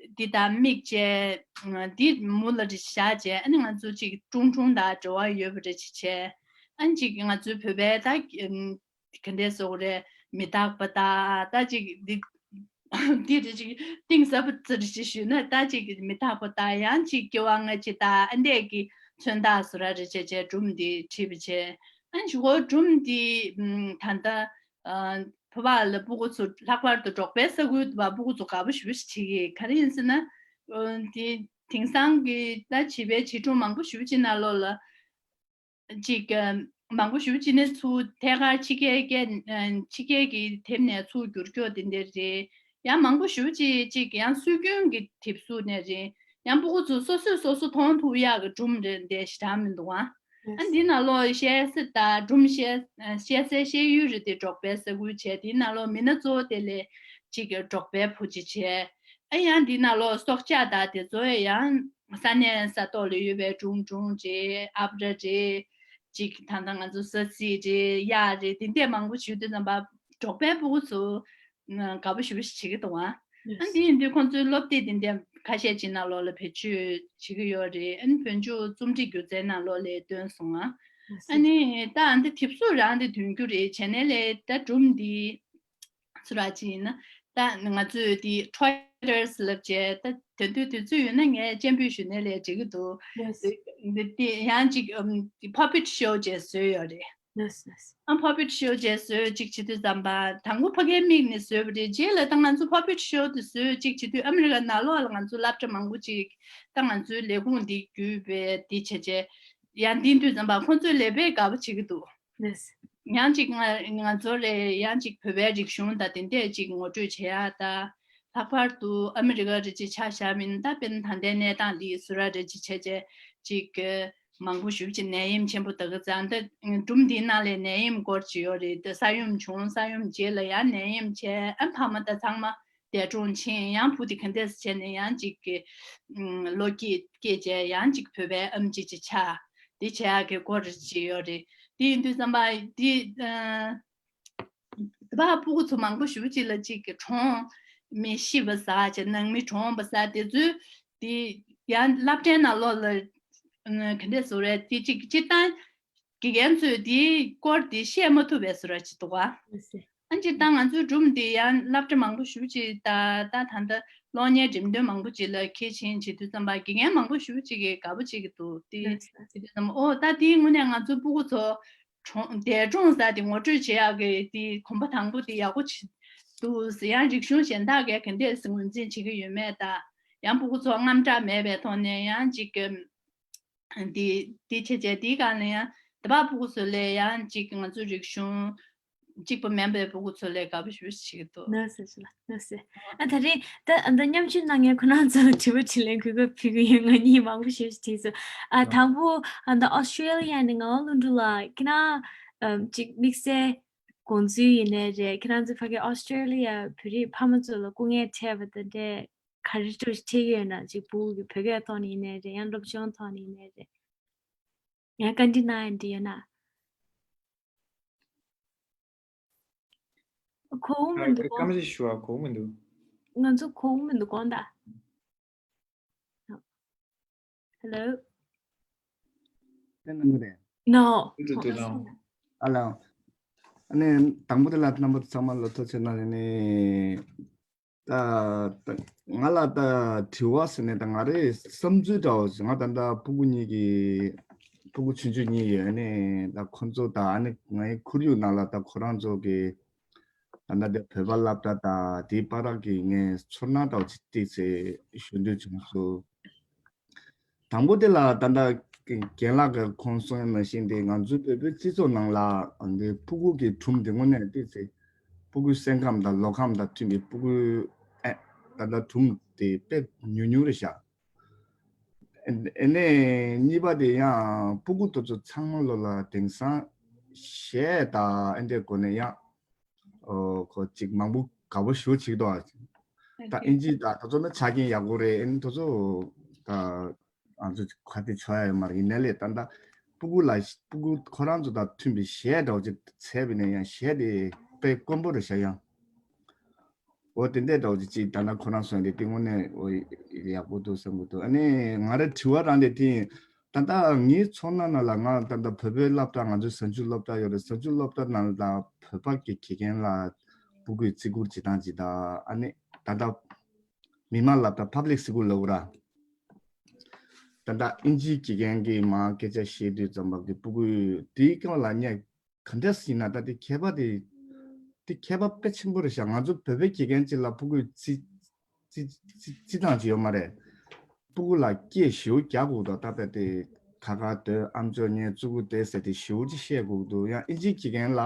འདི་དང་དམིགས་བྱས་འདི་མུ་ལ་རེ་བཞག་བྱས། ཨ་ནི་ང་ཚོ་ཅིག་ཁྲུང་ཁྲུང་དང་འབྲེལ་བ་ཡོད་པ་རེ་ཅིག་བྱས། ཨ་ནི་ཅིག་ང་ཚོའི་བོད་པའི་ད་ག་འདྲས་ཟེར་དགོས་རེད། མི་རྟག་པ་དང་ད་ཅིག་འདི་འདི་རེ་ཅིག་གཏིང་ཟབ་པ་ཙི་རེ་ཅིག་ཞུས་ན་ད་ཅིག་མི་རྟག་པ་དང་ཡང་ཅིག་སྐྱེ་བ་སྔ་ཕྱི་དང་ཨ་འདྲས་ཀྱི་མཚོན་རྟགས་བཟོ་འདྲ་རེ་བྱས་བྱས་སྒྲུང་འདི་བྲིས་པ་བྱས། ཨ་ནི་གཞུག་གུ་སྒྲུང་འདི་ད་ལྟ། ཨ་བོད་པ་ལ་སྤུ་གུ་ཚོ་ལྷག་པར་དུ་འབྲོག་པའི་ས་ཁུལ་དུ་བ་སྤུ་གུ་ཚོ་དགའ་པོ་ཞེ་པོ་ཞིག་བྱེད་ཀྱི། ག་རེ་ཡིན་ཟེར་ན། ཨ་དེ་དེང་སང་གི་ད་བྱིས་པའི་བྱིས་སྒྲུང་མང་པོ་ཞེ་པོ་ཅིག་ནང་ལོགས་ལ་ཅིག་ཨ་མང་པོ་ཞེ་པོ་ཅིག་ནས་ཚུར་ཐད་ཀར་ཕྱི་རྒྱལ་སྐད་ཨ་ཕྱི་རྒྱལ་གྱི་དེབ་ནས་ཚུར་བསྒྱུར་ཀྱོག་དེ་འདྲ་རེད། ཡང་མང་པོ་ཞེ་པོ་ཅིག་ཅིག་ཡང་སྲོལ་རྒྱུན་གྱི་དེབ་གཟུགས་ནས་རེད། ཡང་སྤུ་གུ་ཚོ་སོ་སོས་སོ་སོ་མཐོང་ཐུབ་ཡག་གི་སྒྲུང་རེད་འདི་ཞེ་དྲག་མི་འདུག་ཨ། ཨ་འདི་ནང་ལོགས་བཤད་སྲོལ་དང་སྒྲུང་བཤད་བཤད་སའི་བཤད་ཡུལ་རེད་དེ་འབྲོག་པའི་ས་ཁུལ་བྱས། དེའི་ནང་ལོགས་མི་སྣ་གཙོ་བོ་དེ་ལས་གཅིག་གི་འབྲོག་པའི་བུ་གཅིག་བྱས། ཨ་ཡང་འདི་ནང་ལོགས་སྲོག་ཆགས་དང་དེ་ཚོ་ཡང་ས་གནས་ས་ཐོག་ལ་ཡོད་པའི་ཁྲུང་ཁྲུང་རེད། ཨབ་ར་རེད། གཅིག་ད་ལྟ་ང་ཚོ་ས་ཚིགས་རེད། གཡག་རེད། དེ་འདྲས་མང་པོ་ཞིག་དུས་ཙམ་པ་འབྲོག་པའི་སྤུ་གུ་ཚོ་དགའ་པོ་ཞེ་པོ་ཞིག་བྱེད་ཀྱི་འདུག་ཨ། ཨ་འདི་ཡིན་དུས་ཁོང་ཚོའི་སློབ་དེབ་འདི་འདྲ་ཁ་ཤས་ཅིག་ནང་ལོགས་ལ་བེད་སྤྱོད་བྱེད་ཀྱི་ཡོད་རེད། ཨ་ནི་བོད་ལྗོངས་རྩོམ་སྒྲིག་སྒྱུ་རྩལ་ནང་ལོགས་ལ་བཏོན་སོང་ཨ། ཨ་ནི་ད་ཨ་འདི་དེབ་གཟུགས་རང་འདི་འདོན་རྒྱུ་རེད། བྱས་ནས་ལས་ད་སྒྲུང་འདི་ཚུར་ར་ཅིག་ཡིན་ན་ད་ང་ཚོས་འདི་Traders་ལབ་བྱས། ད་དེ་དུས་དུས་ཚོད་ཡོད་ན་ངས་སྤྱན་འབུལ་ཞུས་ནས་ལས་འགྲིག་གི་འདུག་འདི་འདི་ཡང་ཅིག་ཨམ་puppet show་བྱས་བཟོས་ཡོད་རེད། ཨ་puppet show་བྱས་བཟོས་ཅིག་བྱེད་དུས་ཙམ་པ་དང་པོ་ཕ་གིའི་མིག་ནས་བཟོས་པ་རེད། རྗེས་ལ་ད་ང་ཚོ་puppet show་དེ་བཟོས་ཅིག་བྱེད་དུས་ཨ་མི་རི་ཀ་ནང་ལོགས་ལ་ང་ཚོ་སློབ་གྲྭ་མང་པོ་ཅིག་ད་ང་ཚོའི་ལས་ཁུངས་འདི་བརྒྱུད་པའི་འདི་བྱས་བྱས་ཡང་འདི་དུས་ཙམ་པ་ཁོང་ཚོའི་ལས་པས་དགའ་པོ་བྱེད་ཀྱི་འདུག་ཡང་ཅིག་ང་ང་ཚོ་ལས་ཡང་ཅིག་བོད་པའི་རིག་གཞུང་དང་དེ་འདྲས་ཅིག་ངོ་སྤྲོད་བྱེད་ཡ་ད་ལྷག་པར་དུ་ཨ་མི་རི་ཀ་རེ་ཅིག་ཆ་བཞག་མིན་ད་དཔེར་ན་ད་ལྟའི་གནས་སྟངས་འདི་སུ་ར་རེ་ཅིག་བྱས་བྱས་ཅིག་མང་པོ་ཞེ་པོ་ཅིག་ནད་ཡམས་ཆེན་པོ་དེ་ག་ཙང་ད་སྒྲུང་འདིའི་ནང་ལ་ནད་ཡམས་སྐོར་ཅིག་ཡོད་རེད། ད་ས་ཡོམ་བྱུང་། ས་ཡོམ་རྗེས་ལ་ཡང་ནད་ཡམས་བྱས། ཨ་ཕ་མ་ད་ཚང་མ་འདས་གྲོངས་ཕྱིན། ཡང་བུ་དེ་ག་འདྲས་བྱས་ནས་ཡང་ཅིག་གི་ལོ་སྐྱེས་སྐྱེས་བྱས་ཡང་ཅིག་བོད་པའི་ཨམ་ཆི་ཅིག་ཆགས། འདི་བྱས་ཡག་གི་སྐོར་ཅིག་ཡོད་རེད། དེ་ཡིན་དུས་ཙམ་པ་འདི་ཨ། དེ་བ་སྤུ་གུ་ཚོ་མང་པོ་ཞེ་པོ་ཅིག་ལ་ཅིག་གི་གྲོངས་མི་ཤི་བ་ཟ་བྱས་ནང་མི་གྲོངས་པ་ཟ་དེ་ཚོའི་དེ་ཡང་སློབ་གྲྭའི་ནང་ལོགས་ལ་ག་འདྲས་བཟོ་རེད། དེ་ཅིག་སྤྱིར་བཏང་དགེ་རྒན་ཚོས་དེའི་སྐོར་དེ་བཤད་མ་ཐུབ་པའི་བཟོ་འདྲ་ཅིག་འདུག་ག་ཨ་སྤྱིར་བཏང་ང་ཚོའི་སྒྲུང་དེ་ཡང་སློབ་གྲྭ་མང་པོ་ཞེ་པོ་ཅིག་ད་ད་ད་ལྟ་གློག་བརྙན་འགྲེམས་སྟོན་མང་པོ་ཅིག་ལ་ཁྱེད་ཕྱིན་བྱེད་དུས་ཙམ་པ་དགེ་རྒན་མང་པོ་ཞེ་པོ་ཅིག་གིས་དགའ་པོ་བྱེད་ཀྱི་འདུག་དེ་བྱེད་དུས་ཙམ་པ་ཨོ་ད་དེའི་ངོས་ནས་ང་ཚོ་སྤུ་གུ་ཚོ། གྲོངས་འདས་གྲོངས་ཟེར་དེ་ངོ་སྤྲོད་བྱེད་ཡག་གི་དེ་གོམ་པ་དང་པོ་དེ་ཡག་པོ་ཅིག་འདུག་ཟེར། ཡང་རིག་གཞུང་གཞན་དག་གིས་ག་འདྲས་ངོས་འཛིན་བྱེད་ཀྱི་ཡོད་མེད་དང་། ཡང་སྤུ་གུ་ཚོ་དངངས་སྐྲག་མེད་པའི་ཐོག་ནས་ཡང་ཅིག་གི་དེ་དེ་བྱས་བྱས་དེའི་སྒང་ནས་ཡང་དེ་བ་སྤུ་གུ་ཚོ་ལས་ཡང་ཅིག་ང་ཚོ་རིག་གཞུང་གཅིག་པ་མིན་པའི་སྤུ་གུ་ཚོ་ལས་དགའ་པོ་ཞེ་པོ་ཞིག་བྱེད་ཀྱི་འདུག་ལགས་སོ་ལགས་སོ། ཨ་ད་རེས་ད་ཨ་ད་མཉམ་ཞུགས་གནང་མཁན་ཁོ་རང་ཚོ་ལ་དྲི་བ་དྲིས་ལན་གུས་པ་ཕུལ་གྱི་ཡོད། ང་གཉིས་མང་པོ་ཞེ་པོ་ཞིག་དྲིས་སོང་། ཨ་དང་པོ་ཨ་ད་ཨོ་སི་ཀྲེ་ལི་ཡ་ནས་ངག་དབང་ཀླུ་སྒྲུབ་ལགས། ཁྱེད་རང་ཨམ་ཅིག་དམིགས་བསལ་དགོངས་ཚུལ་ཡིན་ནའི་རེད། ཁྱེད་རང་ཚོ་ཕ་གི་ཨོ་སི་ཀྲེ་ལི་ཡ་བོད་རིགས་ཕ་མ་ཚོ་ལ་སྐུ་ངལ་འཕྲད་པ་དང་འབྲེལ་ག་རེ་འདྲ་ཞིག་འཕྲད་ཀྱི་ཡོད་ན། ཅིག་སྤུ་གུ་གི་བོད་སྐད་ཐོག་ནས་ཡིན་ནའི་རེད། ཡང་སློབ་སྦྱོང་ཐོག་ནས་ཡིན་ནའི་རེད། ཡང་བཀའ་འདྲི་གནང་ཡ་འདྲི་ཡོད་ན། གོ་མི་འདུག་གོ། སྐམ་ཞིག་ཞུ་བ་གོ་མི་འདུག་ང་ཚོ་གོ་མི་འདུག་གོ་ད། Hello། དེ་ནང་མི་རེད། No. ཏུ་ཏུ་ཏུ་ནོ། ཨ་ལ། ཨ་ནི་དང་པོ་དེ་ལ་རྣམ་པ་ཚང་མ་ལ་ཐུགས་རྗེ་གནང་ནས་ད་ད་ང་ལ་ད་དྲི་བ་ཟེར་ནས་ད་ང་རའི་བསམ་ཚུལ་འདྲ་བོ་ཞིག་ང་ད་ལྟ་ཕྲུ་གུ་གཉིས་ཀྱི་ཕྲུ་གུ་ཆུང་ཆུང་གཉིས་ཡོད་ནས་ད་ཁོ་ཚོ་ད་ཨ་ནི་ངའི་ཁོར་ཡུག་ནང་ལ་ད་ཁོ་རང་ཚོ་གི་ད་ལྟ་དེ་བོད་པ་སློབ་གྲྭ་དང་དེའི་བར་གྱི་ངའི་ཚོར་སྣང་འདྲ་བོ་ཅིག་ཏོག་ཙམ་ཞུ་འདོད་བྱུང་སོང་། དང་པོ་དེ་ལ་ད་ལྟ་རྒན་ལགས་ཀྱིས་ཁོང་གསུངས་ཡ་ནང་བཞིན་དེ་ང་ཚོའི་བོད་པའི་སྤྱི་ཚོགས་ནང་ལ་འདི་ཕྲུ་གུ་གི་སྒྲུང་དེ་དངོས་གནས་ཏོག་ཙམ་ཕྲུ་གུའི་སེམས་ཁམས་དང་བློ་ཁམས་དང་མཐུན་པའི་ཕྲུ་གུའི་ཨེ་ད་ལྟ་སྒྲུང་དེ་དཔེ་ཉུང་ཉུང་རེད་ཤག་ཨེ་ནས་གཉིས་པ་དེ་ཡང་ཕྲུ་གུ་དེ་ཚོ་ཚང་མ་ལོ་ལ་དེང་སང་གཞས་དང་ཨེ་འདྲའི་སྒོ་ནས་ཡང་ཨོ་ཁོ་གཅིག་མང་པོ་དགའ་པོ་ཞེ་པོ་བྱེད་ཀྱི་འདུག་ད་ཨིན་ཇི་ད་ད་ཚོ་ན་ཆ་རྐྱེན་ཡག་པོ་རེད། ཨེ་ད་ཚོ་ད་ང་ཚོ་ག་དེ་ཆོག་ཡ་ཡོད་མ་རེད། ཡིན་ནའི་ལས་ད་ད་ཕྲུ་གུ་ལ་ཕྲུ་གུ་ཁོ་རང་ཚོ་དང་མཐུན་པའི་གཞས་འདྲ་བོ་ཅིག་བྱས་པ་ཡིན་ན་ཡང་གཞས་དེ་དཔེ་དཀོན་པོ་རེད་ཤག་ཡང་། འོ་དེ་འདྲའི་འདྲ་བོ་ཅིག་ཅིག་ད་ལྟ་ཁོ་རང་སོང་དེ་དེ་དངོས་གནས་འོ་ཡག་པོ་འདུག་བསམ་གྱི་འདུག་ཨ་ནི་ང་རའི་དྲི་བ་རང་དེ་དེ་ཡིན། ད་ལྟ་ངའི་ཚོར་སྣང་ནང་ལ་ང་ད་ལྟ་བོད་པའི་སློབ་གྲྭ་ང་ཚོའི་གཟའ་མཇུག་སློབ་གྲྭ་ཡོད་རེད། གཟའ་མཇུག་སློབ་གྲྭ་ནང་ལ་བོད་པ་གི་དགེ་རྒན་ལ་ཕྲུ་གུས་བརྩི་བཀུར་བྱེད་སྟངས་ཅིག་དང་ཨ་ནི་ད་ལྟ་མི་མང་སློབ་གྲྭ་public school་ལབ་དགོས་ར། ད་ལྟ་ཨིན་ཇིའི་དགེ་རྒན་གྱིས་མར་སྐད་ཆ་བཤད་དུས་ཙམ་པ་གི་ཕྲུ་གུས་དེའི་སྐོར་ལ་ངས་ག་འདྲ་ཟེར་ན་ད་དེ་ཁྱད་པར་དེ་དེ་ཁྱད་པར་དཔེ་ཆེན་པོ་རེད་ཤག་ང་ཚོ་བོད་པའི་དགེ་རྒན་ཅིག་ལ་ཕྲུ་གུས་རྩི་རྩི་རྩི་རྩི་སྟངས་ཅིག་ཡོད་མ་རེད། ཕྲུ་གུ་ལ་སྐད་ཞེ་པོ་རྒྱག་དགོས་འདུག་ད་དཔེ་དེ་ཁ་ཁ་སྡོད། ཨམ་ཅོག་ཉན། ཙུ་གུ་བལྟས་ཟེར་དེ་ཞེ་པོ་ཅིག་བཤད་དགོས་འདུག་ཡང་ཨིན་ཇིའི་དགེ་རྒན་ལ་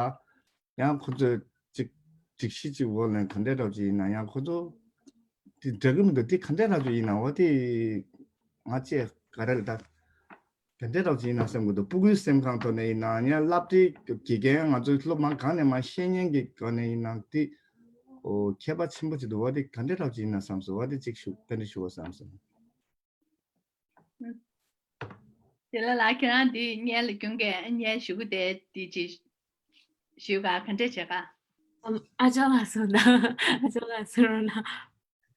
ཡང་ཁོ་ཚོས་ཅིག་སྒྲིག་གཞི་ཅིག་འོག་ནས་ག་འདྲ་འདྲ་ཅིག་ཡིན་ན་ཡང་ཁོ་ཚོ་དེ་འདྲ་གི་མི་འདུག་དེ་ག་འདྲ་འདྲ་ཅིག་ཡིན་ན་འོ་དེ་ང་བཅས་ག་རེ་ལ་ད། དེ་འདྲ་རོགས་ཅིག་ཡིན་ན་བསམ་གྱི་འདུག་ཕྲུ་གུའི་སེམས་ཁམས་ཐོག་ནས་ཡིན་ན་ཡང་སློབ་གྲྭའི་དགེ་རྒན་ང་ཚོའི་སློབ་མ་གང་ནས་མ་ཤེས་མཁན་གྱི་སྒང་ནས་ཡིན་ན་དེ་ཨོ་ཁྱད་པར་ཆེན་པོ་ཅིག་འདུག་བ། དེ་ག་འདྲ་རོགས་ཅིག་ཡིན་ན་བསམ་སོང་བ། དེ་གཅིག་ཞུ་དཔེ་འདྲ་ཞུ་བ་བསམ་སོང་། དེ་ལ་ལ་ཁྱེད་རང་འདི་སྔོན་ལ་སྐྱོན་གས་སྔོན་ཞུ་གི་དེ་དེ་ཅིག་ཞུ་ག་ག་འདྲ་བྱེད་ག་ཨ་ཅག་ལགས་སོ་ན། ཨ་ཅག་ལགས་སོ་རོ་ན།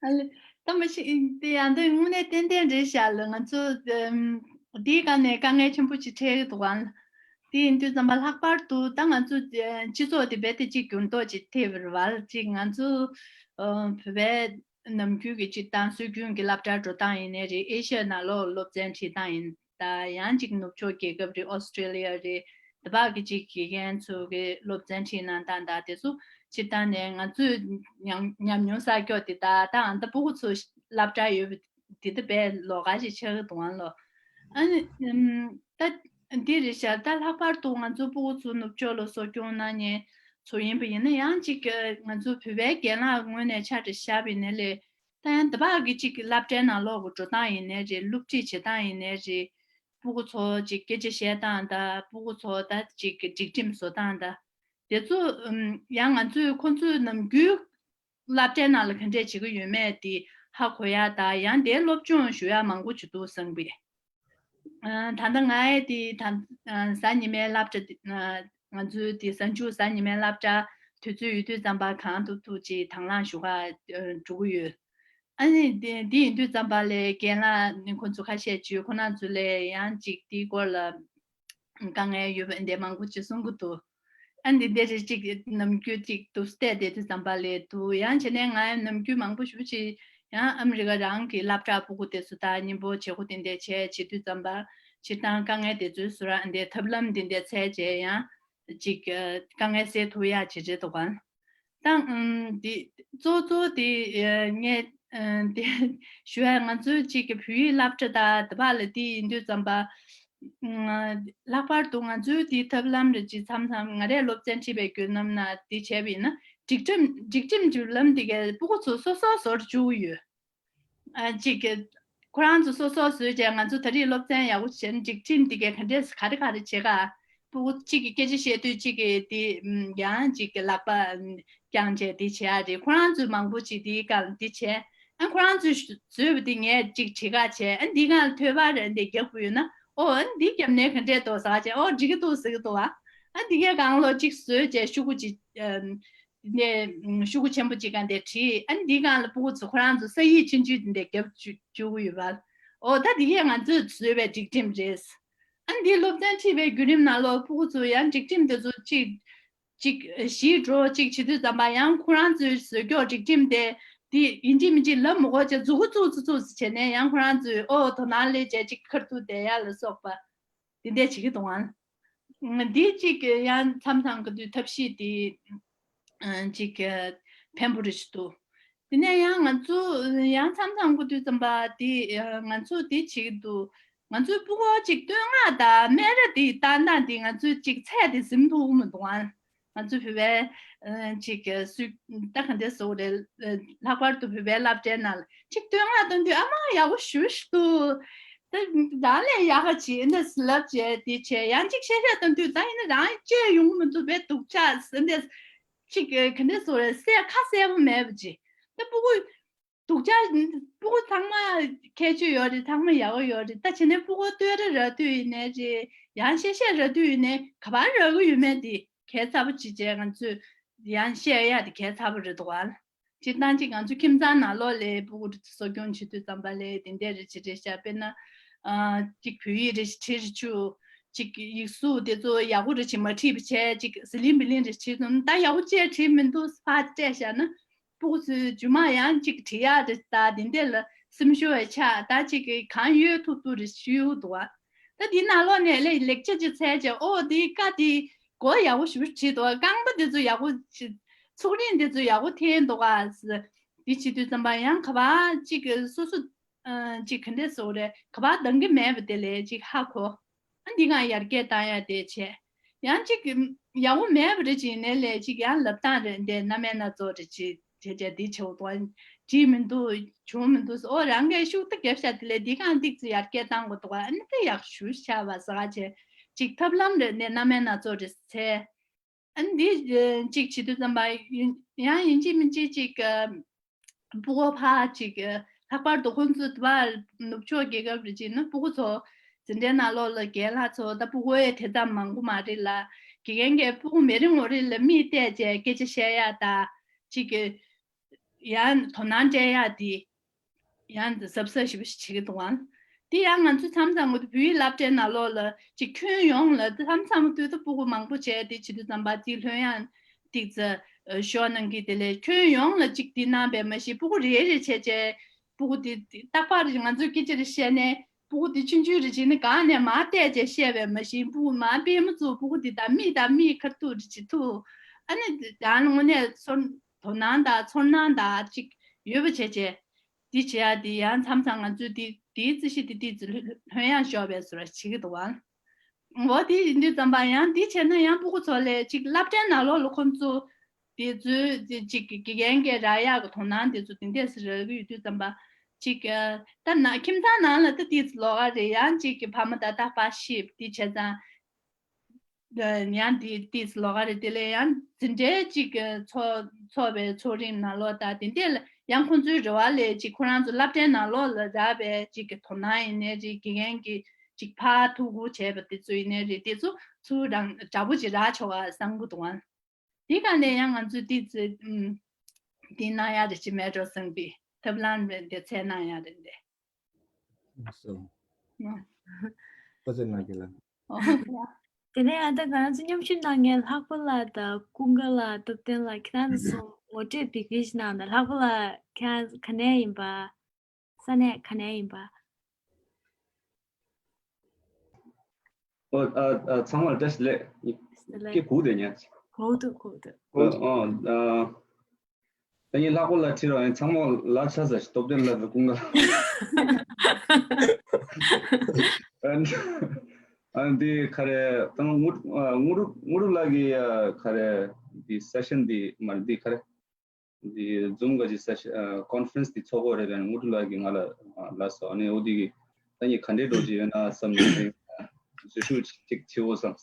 ཨ་ལེ། ད་མ་གཞི་དེ་ཡང་དོན་དངོས་གནས་ཏན་ཏན་རེད་ཤག་ལ་ང་ཚོ་ཨམ་འདིའི་སྒང་ནས་དཀའ་ངལ་ཆེན་པོ་ཅིག་འཕྲད་ཀྱི་འདུག་ག་དེ་ཡིན་དུས་ཙམ་པ་ལྷག་པར་དུ་ད་ང་ཚོ་ཨ་སྤྱི་ཚོགས་དེ་རྦད་དེ་ཅིག་འགྱུར་ལྡོག་ཅིག་ཐེབས་པ་རེད་བ། ཅིག་ང་ཚོ་ཨ་བོད་པའི་ནམ་རྒྱུན་གྱི་སྤྱིར་བཏང་སྲོལ་རྒྱུན་གྱི་སློབ་གྲྭ་འགྲོ་སྟངས་ཡིན་ནའི་རེད། ཨེ་ཤ་ཡ་ནང་ལོགས་སློབ་ཚན་ཁྲིད་སྟངས་ཡིན། ད་ཡང་ཅིག་ནུབ་ཕྱོགས་རྒྱལ་ཁབ་རེད། ཨོ་སི་ཀྲེ་ལི་ཡ་རེད། དེ་བག་གི་ཅིག་དགེ་རྒན་ཚོ་གི་སློབ་ཚན་ཁྲིད་གནང་སྟངས་དང་དེ་ཚོ་སྤྱིར་བཏང་ནས་ང་ཚོས་ཉམས་ཉམས་མྱོང་བསགས་ཀྱོག་དེ་ད་ད་ཨ་ད་ཕྲུ་གུ་ཚོ་སློབ་གྲྭ་ཡོད་པ་དེ་ད་དཔེ་ལོགས་ཀ་ཞིག་ཆགས་ཀྱི་འདུག་ཨང་ལོ། ཨ་ནི་ཨམ་ད་འདི་རེད་ཤག་ད་ལྷག་པར་དུ་ང་ཚོ་ཕྲུ་གུ་ཚོ་ནུབ་ཕྱོགས་ལ་གསོ་སྐྱོང་གནང་མཁན་ཚོ་ཡིན་པ་ཡིན་ན་ཡང་ཅིག་ང་ཚོ་བོད་པའི་རྒན་ལགས་ངོས་ནས་ཆ་འདྲ་བཞག་པ་ཡིན་ན་ལས། ད་ཡང་འདི་བག་གི་ཅིག་སློབ་གྲྭའི་ནང་ལོགས་ཀྱི་འགྲོ་སྟངས་ཡིན་ནའི་རེད། སློབ་ཁྲིད་བྱེད་སྟངས་ཡིན་ནའི་རེད། ཕྲུ་གུ་ཚོ་ཅིག་སྐད་ཆ་བཤད་སྟངས་དང་ཕྲུ་གུ་ཚོ་ད་ཅིག་སྒྲིག་ཁྲིམས་བཟོ་སྟངས་དང་དེ་ཚོ་ཨམ་ཡང་ང་ཚོས་ཁོང་ཚོའི་ནམ་རྒྱུན་སློབ་གྲྭའི་ནང་ལ་ག་འདྲས་བྱེད་ཀྱི་ཡོད་མེད་དེ་ཧ་གོ་ཡ་དང་ཡང་དེའི་སློབ་སྦྱོང་ཞུ་ཡ་མང་པོ་ཅིག་འདུག་བསམ་གི། ཨ་ད་ལྟ་ང་ཨེ་དེ་ད་ཨ་གཟའ་ཉི་མའི་སློབ་གྲྭ་དེ་ཨ་ང་ཚོའི་དེ་གཟའ་མཇུག་གཟའ་ཉི་མའི་སློབ་གྲྭ་དུས་ཚོད་ཡོད་དུས་ཙམ་པ་གང་ཐུབ་ཐུབ་ཅིག་དང་བླངས་ཞུ་ག་ཨ་འགྲོ་གི་ཡོད། ཨ་ནི་དེ་དེ་ཡིན་དུས་ཙམ་པ་ལས་རྒན་ལགས་ནི་ཁོང་ཚོ་ཁ་ཤས་ཅིག་ཁོང་རྣམ་ཚོ་ལས་ཡང་ཅིག་དེའི་སྐོར་ལ་དཀའ་ངལ་ཡོད་པ་འདི་མང་པོ་ཅིག་གསུང་གི་འདུག་ཨ་འདི་འདི་རེ་ཅིག་ནམ་རྒྱུན་ཅིག་དུ་བལྟས་བསྡད་དུས་ཙམ་པ་ལས་དུ་ཡང་བྱས་ནས་ང་ནམ་རྒྱུན་མང་པོ་ཞེ་པོ་ཅིག་ཡང་ཨ་མི་རི་ཀ་རང་གི་སློབ་གྲྭ་ཕྲུ་གུ་དེ་ཚོ་དང་མཉམ་པོ་བྱེད་སྒོ་དེ་འདྲ་བྱས་བྱེད་དུས་ཙམ་པ་སྤྱིར་བཏང་དཀའ་ངལ་དེ་ཚོའི་བཟོ་ར་འདི་ཐབས་ལམ་དེ་འདྲ་འཚོལ་བྱས་ཡང་ཅིག་དཀའ་ངལ་སེལ་ཐུབ་ཡ་བྱེད་བྱེད་འདུག་ག་ད་ཨམ་འདི་གཙོ་གཙོ་དེ་ངས་ཨ་དེ་ཞུ་ཡ་ང་ཚོའི་ཅིག་གི་བོད་ཡིག་སློབ་གྲྭ་དང་དེ་བག་ལ་དེ་ཡིན་དུས་ཙམ་པ། ལྷག་པར་དུ་ང་ཚོའི་དེའི་ཐབས་ལམ་རེ་ཅིག་མཚམས་མཚམས་ང་རས་སློབ་ཚན་ཁྲིད་པའི་བརྒྱུད་རྣམ་ན་དེ་བྱས་པ་ཡིན་ན་སྒྲིག་ཁྲིམས་སྒྲིག་ཁྲིམས་ཀྱི་ལམ་དེ་གའི་ཕྲུ་གུ་ཚོ་སོ་སོ་བཟོ་རུ་བཅུག་གི་ཡོད། ཨ་གཅིག་གི་ཁོ་རང་ཚོ་སོ་སོ་བཟོས་བྱས་ང་ཚོ་ད་རེས་སློབ་ཚན་ཡག་པོ་བྱས་ན་སྒྲིག་ཁྲིམས་དེ་གའི་ག་འདྲས་ག་རེ་ག་རེ་བྱེད་ག་ཕྲུ་གུ་གཅིག་གི་སྐད་ཆ་བཤད་དུས་གཅིག་གི་དེ་ཡང་གཅིག་གི་ལག་པ་བརྐྱངས་བྱས་དེ་བྱེད་ཡ་རེད། ཁོ་རང་ཚོས་མང་པོ་ཅིག་དེའི་སྒང་དེ་བྱས། ཨ་ཁོ་རང་ཚོས་བཟོས་པ་དེ་ངས་ཅིག་བྲིས་ཀ་བྱས། ཨ་འདི་སྒང་ལ་ཐོལ་པ་རེ་འདི་རྒྱབ་དགོས་ཡོད་ན་ཨོ་ཨ་འདི་རྒྱབ་ནས་ག་འདྲས་འདུག་ཟེར་བྱས། ཨོ་འགྲིག་གི་འདུག་ཟེར་གི་འདུག་ཨ་འདི་གའི་སྒང་ལོ་ཅིག་བཟོས་བྱས་ཤོག་གུ་ཅིག་ནས་ཤོག་གུ་ཆེན་པོ་ཅིག་སྒང་དེ་བྲིས། ཨ་འདི་སྒང་ལ་ཕྲུ་གུ་ཚོ་ཁོ་རང་ཚོ་ས་ཡིག་ཆུང་ཆུང་དེ་འདྲ་རྒྱབ་བཅུག་གི་ཡོད་པ། ཨོ་ད་འདི་གའི་ང་ཚོས་བཟོས་པའི་སྒྲིག་ཁྲིམས་རེད། ཨ་འདི་སློབ་ཚན་ཁྲིད་པའི་བརྒྱུད་རིམ་ནང་ལོགས་ཕྲུ་གུ་ཚོ་ཡང་སྒྲིག་ཁྲིམས་དེ་ཚོ་གཅིག་གཅིག་གཞི་འགྲོ་གཅིག་བྱེད་དུས་ཙམ་པ་ཡང་ཁོ་རང་ཚོའི་བཟོས་སྐྱོར་སྒྲིག་ཁྲིམས་དེ་འདི་ཡིན་གཅིག་མིན་གཅིག་ལབ་མི་དགོས་བྱས་མཛུབ་གུ་བཙུགས་བཙུགས་བཙུགས་བྱས་ནས་ཡང་ཁོ་རང་ཚོས་ཨོ་དོ་སྣང་སླེབས་བྱས་གཅིག་ཁ་ཐུག་བསྡད་ཡ་ལ་སོགས་པ་འདི་འདྲ་བྱེད་ཀྱི་འདུག་ཨང་། འདི་གཅིག་ཡང་མཚམས་མཚམས་གི་དུས་ཐབས་ཤེས་དེ་ཅིག་ཕན་པོ་རེ་ཞིག་འདུག་དེ་ནས་ཡང་ང་ཚོ་ཡང་མཚམས་མཚམས་གི་དུས་ཙམ་པ་དེ་ང་ཚོ་དེ་བྱེད་ཀྱི་འདུག་ང་ཚོའི་ཕྲུ་གུ་ཅིག་བསྟོད་བསྔགས་དང་སྨད་ར་དེ་བཏང་སྟངས་དེ་ང་ཚོའི་ཅིག་ཚད་དེ་ཟིན་ཐུབ་མི་འདུག་ཨང་། ང་ཚོ་བོད་པའི་ཅིག་སུས་ད་ག་འདྲ་ཟེར་དགོས་རེད། ལྷག་པར་དུ་བོད་པའི་སློབ་གྲྭའི་ནང་ལ་ཅིག་བསྟོད་བསྔགས་གཏོང་དུས་ཨ་མ་ཡག་པོ་ཞེ་པོ་ཞིག་འདུག་ད་རང་ལས་ཡག་ག་བྱེད་འདི་ལབ་བྱས་དེ་བྱས་ཡང་ཅིག་བཤད་བཤད་གཏོང་དུས་ད་ཡིན་ན་རང་བཅས་ཡོང་གི་མི་འདུག་པས་སྡུག་ཅག་ཟེར་འདི་ཅིག་ག་འདྲ་ཟེར་དགོས་རེད། སེ་ཁ་གསལ་པོ་མེད་པ་ཅིག་ད་ཕྲུ་གུ་སྡུག་ཅག་ཕྲུ་གུ་ཚང་མ་ཁྱད་ཆོས་ཡོད་རེད། ཚང་མ་ཡག་པོ་ཡོད་རེད། ད་བྱས་ན་ཕྲུ་གུ་བསྟོད་ར་ར་དུས་ཡིན་ནའི་རེད། ཡང་བཤད་བཤད་ར་དུས་ཡིན་ནའི་ག་པར་ར་གི་ཡོད་མེད་དེ་གལ་ཚ་པོ་ཅིག་བྱས་ང་ཚོས་ཡང་བཤད་ཡ་དེ་གལ་ཚ་པོ་རེད་འདུག་ཨ། སྤྱིར་བཏང་ཅིག་ང་ཚོ་ཁྱིམ་ཚང་ནང་ལོགས་ལ་ཕྲུ་གུ་གསོ་སྐྱོང་བྱེད་དུས་ཙམ་པ་ལ་དེ་འདྲས་རེ་བྱེད་རེ་བྱ། དཔེར་ན་ཨ་ཅིག་བོད་ཡིག་རེ་བྲིས་རེ་བཅུག་ཅིག་ཡིག་གཟུགས་དེ་ཚོ་ཡག་པོ་རེ་བྱེད་མ་བྲིས་པ་བྱས་ཅིག་ཟི་ལིང་བི་ལིང་རེ་བྱེད་སོང་ད་ཡག་པོ་བཅས་བྲིས་མི་འདུག་ཕར་སྤྲད་བཞག་ན། ཕྲུ་གུ་ཚོས་རྗེས་མ་ཡང་ཅིག་བྲིས་ཡག་རེ་ད་དེ་འདྲས་ལ་སེམས་ཤུགས་ཡང་ཆག་ད་ཅིག་གང་ཡོད་ཐུབ་ཐུབ་རེ་ཞུས་འདུག་བ། ད་དེའི་ནང་ལོགས་ནས་ལེ་ལེགས་ཆ་ཅིག་འཚལ་བྱས་ཨོ་དེའི་བཀའ་དེ་གོ་ཡག་པོ་ཞེ་པོ་བྲིས་འདུག་བ། རྐང་པ་དེ་ཚོ་ཡག་པོ་ཅིག་ཚུགས་རིང་དེ་ཚོ་ཡག་པོ་འཐེན་འདུག་ག་དེ་བྱེད་དུས་ཙམ་པ་ཡང་ག་པར་ཅིག་སོ་སོ་ཅིག་ག་འདྲས་ཟེར་དགོས་རེད། ག་པར་འདང་གི་མེད་པ་དེ་ལས་ཅིག་ཧ་གོ་ཨ་འདི་གང་ཡར་རྒྱས་བཏང་ཡ་དེ་བྱས། ཡང་ཅིག་ཡག་པོ་མེད་པ་རེ་ཅིག་ཡིན་ནའི་ལས་ཅིག་ཡང་ལབ་སྟངས་རེ་འདྲ་སྣ་མིན་སྣ་ཚོགས་རེ་ཅིག་བྱས་བྱས་འདི་བྱེད་དགོས་བྲིས་མི་འདུག་བྱུང་མི་འདུག་ཨོ་རང་གིས་ཤུགས་ད་རྒྱབ་ཤ་དེ་ལས་འདི་གང་ཏིག་ཙི་ཡར་རྒྱས་བཏང་དགོས་འདུག་ཨ་ནི་ད་ཡག་ཞུ་བྱ་བ་ཟ་བྱས་ཅིག་ཐབས་ལམ་རེ་འདྲ་སྣ་མིན་སྣ་ཚོགས་རེ་འཚལ། ཨ་ནི་འདི་ཅིག་བྱེད་དུས་ཙམ་པ་ཡིན་ཡང་ཡིན་གཅིག་མིན་གཅིག་ཅིག་ཕྲུ་གུ་ཕར་ཅིག་ལྷག་པར་དུ་ཁོང་ཚོ་དུ་བ་ནུབ་ཕྱོགས་རྒྱལ་ཁབ་རེ་ཅིག་ན་ཕྲུ་གུ་ཚོ་འཛིན་གྲྭའི་ནང་ལོགས་ལ་རྒན་ལགས་ཚོ་ད་ཕྲུ་གུ་ཡང་དེ་ཙམ་མང་པོ་མ་རེད་ལ། དགེ་རྒན་གྱིས་ཕྲུ་གུ་མི་རེ་ངོ་རེ་ལ་མིག་བལྟས་བྱས་སྐད་ཆ་བཤད་ཡག་ད་ཅིག་ཡང་དོ་སྣང་སྤྲད་ཡག་དེ་ཡང་གཟབ་གཟབ་ཞེ་པོ་ཞིག་བྱེད་ཀྱི་འདུག་ཨང་། དེ་ཡང་ང་ཚོ་མཚམས་མཚམས་ངོ་བོད་ཡིག་སློབ་གྲྭའི་ནང་ལོགས་ལ་ཅིག་ཁྱོན་ཡོངས་ལ་མཚམས་མཚམས་དུས་ད་ཕྲུ་གུ་མང་པོ་བྱས་དེ་བྱེད་དུས་ཙམ་པ་དེ་ལྷོད་ཡངས་ཏིག་ཙ་ཤོར་གནང་གི་དེ་ལས་ཁྱོན་ཡོངས་ལ་ཅིག་དེ་གནང་བས་མ་གཞི་ཕྲུ་གུ་རེ་རེ་བྱས་བྱས་ཕྲུ་གུ་དེ་རྟག་པར་ང་ཚོས་སྐད་ཆ་རེ་བཤད་ནས་ཕྲུ་གུ་དེ་ཆུང་ཆུང་རེ་བྱས་ནས་གང་ནས་མར་བལྟས་བྱས་བཤད་བས་མ་གཞི་ཕྲུ་གུ་མར་པུས་མོ་བཙུགས་ཕྲུ་གུ་དེ་དང་མིག་དང་མིག་ཁ་ཐུག་རེ་བྱེད་ཐུབ། ཨ་ནི་ཡང་དངོས་གནས་ཚོར་དོ་སྣང་དང་ཚོར་སྣང་དང་ཅིག་ཡོད་པ་བྱས་བྱས། འདི་བྱེད་ཡ་འདི་ཡང་མཚམས་མཚམས་ང་ཚོས་འདི་འདིའི་རྩིས་གཞི་འདི་ཏིག་ཙི་ལྷོད་ཡངས་ཤོར་བའི་བཟོ་འདྲ་བྱེད་ཀྱི་འདུག་བ། འོ་དེ་ཡིན་དུས་ཙམ་པ་ཡང་འདི་བྱས་ན་ཡང་ཕྲུ་གུ་ཚོ་ལས་ཅིག་སློབ་གྲྭའི་ནང་ལོགས་ལ་ཁོང་ཚོ་དེ་ཚོའི་ཅིག་དགེ་རྒན་གྱིས་རག་ཡག་གི་དོ་སྣང་དེ་ཚོ་དེ་འདྲས་སེ་རག་གི་ཡོད་དུས་ཙམ་པ་ཅིག་ད་ན་ཁྱིམ་ཚང་ནང་ལ་ད་ཏིག་ཙི་ལོགས་ཀ་རེད། ཡང་ཅིག་གི་ཕ་མ་ད་ལྟ་ཕར་ཤེས་དེ་བྱས་ཙང་། ཡང་དེ་དེས་ལོགས་ཀ་རེད། དེ་ལས་ཡང་འཛིན་གྲྭའི་ཅིག་གི་འཚོ་འཚོ་བའི་འཚོ་རིམ་ནང་ལོགས་དང་དེ་འདྲས་ལ་ཡང་ཁོང་ཚོའི་རེ་བ་ལས་ཅིག་ཁོ་རང་ཚོ་སློབ་གྲྭའི་ནང་ལོགས་ལ་རག་པའི་ཅིག་གི་དོ་སྣང་ཡིན་ནའི་རེད། དགེ་རྒན་གྱིས་ཅིག་ཕར་ཐུགས་ཁུར་བྱས་པ་དེ་ཚོ་ཡིན་ནའི་རེད། དེ་ཚོ་ཚུར་རང་འདྲ་པོ་ཅིག་རག་ཆོག་ག་བསམ་གི་འདུག་ཨང་། དེ་ག་ནས་ཡང་ང་ཚོས་དེ་ཚོ་ཨུམ་དེ་གནང་ཡག་རེ་ཅིག་མེད་འགྲོ་བསམ་པའི་ཐབས་ལམ་རེ་འདི་འཚོལ་གནང་ཡག་རེད་འདི། སོ། ཨང་། ཐུགས་རྗེ་གནང་གི་ལགས། ཨོ། དེ་ནས་ཨ་ད་ང་རང་ཚོ་མཉམ་ཞུགས་གནང་མཁན་ལྷག་པ་ལགས་དང་ཀུན་དགའ་ལགས་སྟོབས་ལྡན་ལགས་ཁྱེད་རང་ཚོ་ངོ་སྤྲོད་བི་ཀི་ཞིག་གནང་དང་། ལྷག་པ་ལགས་ཁྱེད་རང་ག་ནས་ཡིན་པ། ས་གནས་ག་ནས་ཡིན་པ། ཨོ་ཨ་ཨ་ཚང་མར་བཀྲ་ཤིས་བདེ་ལེགས། བདེ་ལེགས། སྐད་གོ་གི་འདུག་ཉན། གོ་འདུག་གོ་འདུག་ཨོ་ཨོ་ཨ། ད་ངས་ལྷག་པ་ལགས་ཁྲིད་རོགས་ཡིན། ཚང་མ་ལགས་ཆ་ཚ་ཞིག་སྟོབས་ལྡན་ལགས་དང་ཀུན་དགའ་ལགས། ཨ་འདི་ག་རེ་ད་དངོས་དངོས་དངོས་གྲུབ་ལགས་ཀྱི་ག་རེ་འདི་སེ་ཤན་འདི་མ་རེད། འདི་ག་རེ་འདི་ཛུམ་ག་ཅིག་སེ་ཤན་ཀོན་ཕ་རེན་སི་འདི་ཚོགས་ཀྱི་རེད་ལབ་ནས་དངོས་གྲུབ་ལགས་ཀྱིས་ང་ལ་ལབ་སོང་། ཨ་ནི་འོ་འདི་གི་ད་ངས་ག་འདྲས་འགྲོ་གི་ཡོད་ན་བསམ་ནས་འཛུལ་ཞུགས་ཅིག་བྱེད་འོ་བསམ།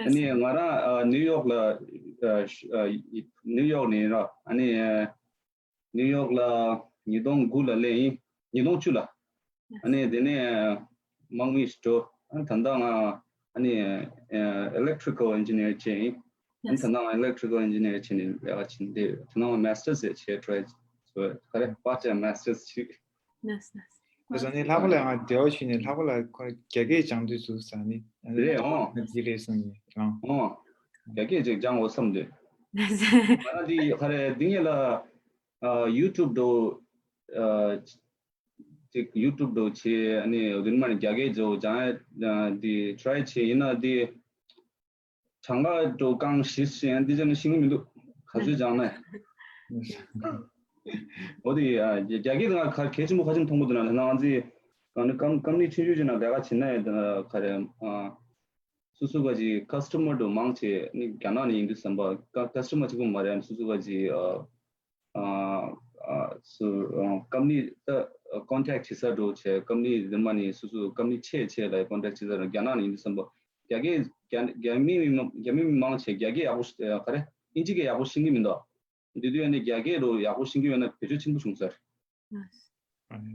ཨ་ནི་ང་རང་ཨ་ནིའུ་ཡོག་ལ་ཨ་ཨ་ནིའུ་ཡོག་ནས་ར། ཨ་ནི་ནིའུ་ཡོག་ལ་ཉིས་སྟོང་དགུ་ལ་སླེབས་ཡིན། ཉིས་སྟོང་བཅུ་ལ། ཨ་ནི་དེ་ནས་དམག་མི་ཞིག་འགྲོ། ཨ་ནི་ད་ལྟ་ང་ཨ་ནི་ཨ་ཨེ་ལེག་ཊི་རི་ཀལ་ཨིན་ཇི་ནི་ཡར་བྱས་ཡིན། ཨ་ནི་ད་ལྟ་ང་ཨེ་ལེག་ཊི་རི་ཀལ་ཨིན་ཇི་ནི་ཡར་བྱས་ནས་ལས་ཀ་བྱེད་འདི། ད་ལྟ་ང་མ་སི་ཊར་སི་ཡང་བྱས་འགྲོ་ཡ་བྱས། ག་རེ་པར་ཊ་ཊའིམ་མ་སི་ཊར་སི་བྱས། ལགས་ལགས། ད་ས་ནི་ལྷག་པ་ལ་ང་འབྲེལ་བ་ཞུས་ནས་ལྷག་པ་ལ་ཁོ་རྒྱ་སྐད་སྦྱང་དུས་ཚུགས་ས་ནི་རེད་ཨོ། ང་འདི་རེད་གསུངས་ཡིན་ཨང་། ཨོ། རྒྱ་སྐད་ཅིག་སྦྱང་འོ་བསམ་དུས། ང་རང་འདི་ག་རེ་འདི་ངེད་ལ་ཡུ་ཊུབ་འགྲོ་ཅིག་ཡུ་ཊུབ་འགྲོ་བྱས་ཨ་ནི་རིན་མ་ནི་རྒྱ་སྐད་འཇོག་སྦྱང་ཡ་འདི་ཊི་རའི་བྱས་ཡིན་ན་འདི། གྲངས་ཀ་འགྲོ་རྐང་བཞི་ཞེས་འདི་ཅན་ཤེས་ཀྱི་མི་འདུག་ག་ཚོད་སྦྱང་ན། འོ་དེ་ཡ་རྒྱ་སྐད་ང་ག་གལ་ཆེན་པོ་ག་ཅིག་མཐོང་གི་འདུག་ན་ང་ཚོས་གང་ནི་ཀམ་ཀམ་ནི་ཆུང་ཆུང་ཅིག་ནང་ལས་ཀ་བྱེད་ན་ཡ་ག་རེ་སོ་སོ་ག་ཅིག་ཀ་སི་ཊ་མར་དུ་མང་ཆེ་ནི་རྒྱ་ནག་ནས་ཡིན་དུས་ཙམ་པ་ཀ་ཀ་སི་ཊ་མར་གཅིག་པོ་མ་རེད་སོ་སོ་ག་ཅིག་ཨ་ཨ་སུ་ཨ་ཀམ་ནི་ད་ཀོན་ཊེག་བྱེད་ས་འགྲོ་བྱས་ཀམ་ནི་རྫུན་མ་ནི་སུ་སུ་ཀམ་ནི་ཆེ་ཆེ་ལ་ཀོན་ཊེག་བྱེད་ས་རྒྱ་ནག་ནས་ཡིན་དུས་ཙམ་པ་རྒྱ་སྐད་རྒྱ་རྒྱ་མི་མི་རྒྱ་མི་མི་མང་ཆེ་རྒྱ་སྐད་ཡག་པོ་ཤ་ག་རེ་ཨིན་ཇི་སྐད་ཡག་པོ་ཤེས་ཀྱི་མི་འདུག་འདི་དུས་ཨ་ནི་རྒྱ་སྐད་རུ་ཡག་པོ་ཤེས་ཀྱི་ཡོད་ན་བེད་སྤྱོད་ཆེན་པོ་བྱུང་ས་རེད།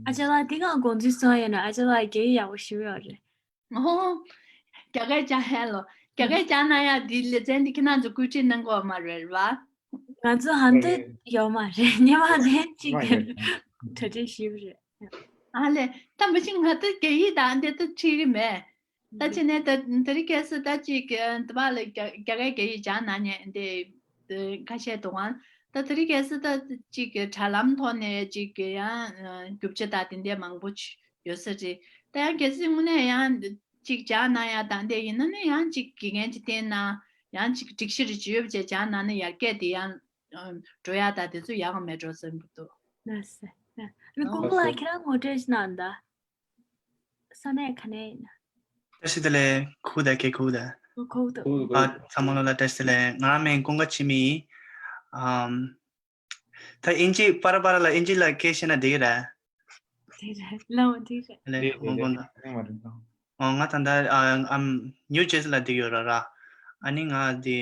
ཨ་ཅག་ལགས་འདི་གང་དགོངས་ཚུལ་གསུང་ཡོད་ན་ཨ་ཅག་ལགས་རྒྱ་ཡིག་ཡག་པོ་ཞུ་ཡོད་རེད། ཨོ། རྒྱ་སྐད་སྦྱང་ཡ་ལོ། རྒྱ་སྐད་སྦྱང་ན་ཡ་འདི་ལེ་ཚན་འདི་ཁྱེད་རང་ཚོ་བཀོད་སྒྲིག་གནང་དགོས་མ་རེད་བ། ང་ཚོ་ཧམ་ཏོ་ཡོད་མ་རེད་ཉི་མ་ནས་གཅིག་གྲ་སྒྲིག་ཞིབ་རེད། ཨ་ལེ། ད་མ་གཞི་ང་ད་རྒྱ་ཡིག་དང་འདི་ད་ཁྲིད་གི་མེད། ད་ཕྱི་ནས་ད་དེ་རིང་ཁ་སང་ད་ཅིག་འདི་བ་ལ་རྒྱ་རྒྱ་སྐད་རྒྱ་ཡིག་སྦྱང་གནང་མཁན་དེ་ཁ་ཤས་འདུག་ཨང་། ད་དེ་རིང་ཁ་སང་ད་ཅིག་དྲ་ལམ་ཐོག་ནས་ཅིག་ཡང་རྒྱུ་ཆ་དང་དེ་འདྲ་མང་པོ་ཡོད་ས་རེད། ད་ཡང་གལ་སྲིད་དངོས་གནས་ཡང་ཅིག་སྦྱང་གནང་ཡ་དང་དེ་ཡིན་ན་ནི་ཡང་ཅིག་དགེ་རྒན་ཅིག་བསྟེན་ན་ཡང་ཅིག་སྒྲིག་གཞི་རེ་ཅིག་ཡོད་པ་བྱས་སྦྱང་གནང་ན་ཡར་རྒྱས་དེ་ཡང་འགྲོ་ཡ་ད་དེ་ཚོ་ཡག་མེད་འགྲོ་བསམ་གྱི་འདུག་ལགས་སེ། ལགས། ཀོང་པོ་ལགས་ཁྱེད་རང་ངོ་སྤྲོད་ཞིག་གནང་དང་། ས་གནས་ག་ནས་ཡིན་ན། བཀྲ་ཤིས་བདེ་ལེགས། ཁུ་བུ་ད་ཀེ་ཁུ་བུ་ད། ཨོ་ཁོ་ཐུ། ཨ་ཚང་མ་ལོ་ལ་བཀྲ་ཤིས་བདེ་ལེགས། ང་མིང་ཀུན་དགའ་འཆི་མེད་ཡིན། ཨམ། ད་ཨིན་ཇི་པར་པར་ལ་ཨིན་ཇི་ལ་སྐད་བཤད་ན་འགྲིག་གི་རེད། འགྲིག་རེད་ལོ་འགྲིག་རེད། ལེ་ཁོང་ཀུན་ད། ཨོ་ང་ད་ལྟ་ཨམ་ནིའུ་ཇར་སི་ལ་བསྡད་ཡོད་ར་ར། ཨ་ནི་ང་དེ་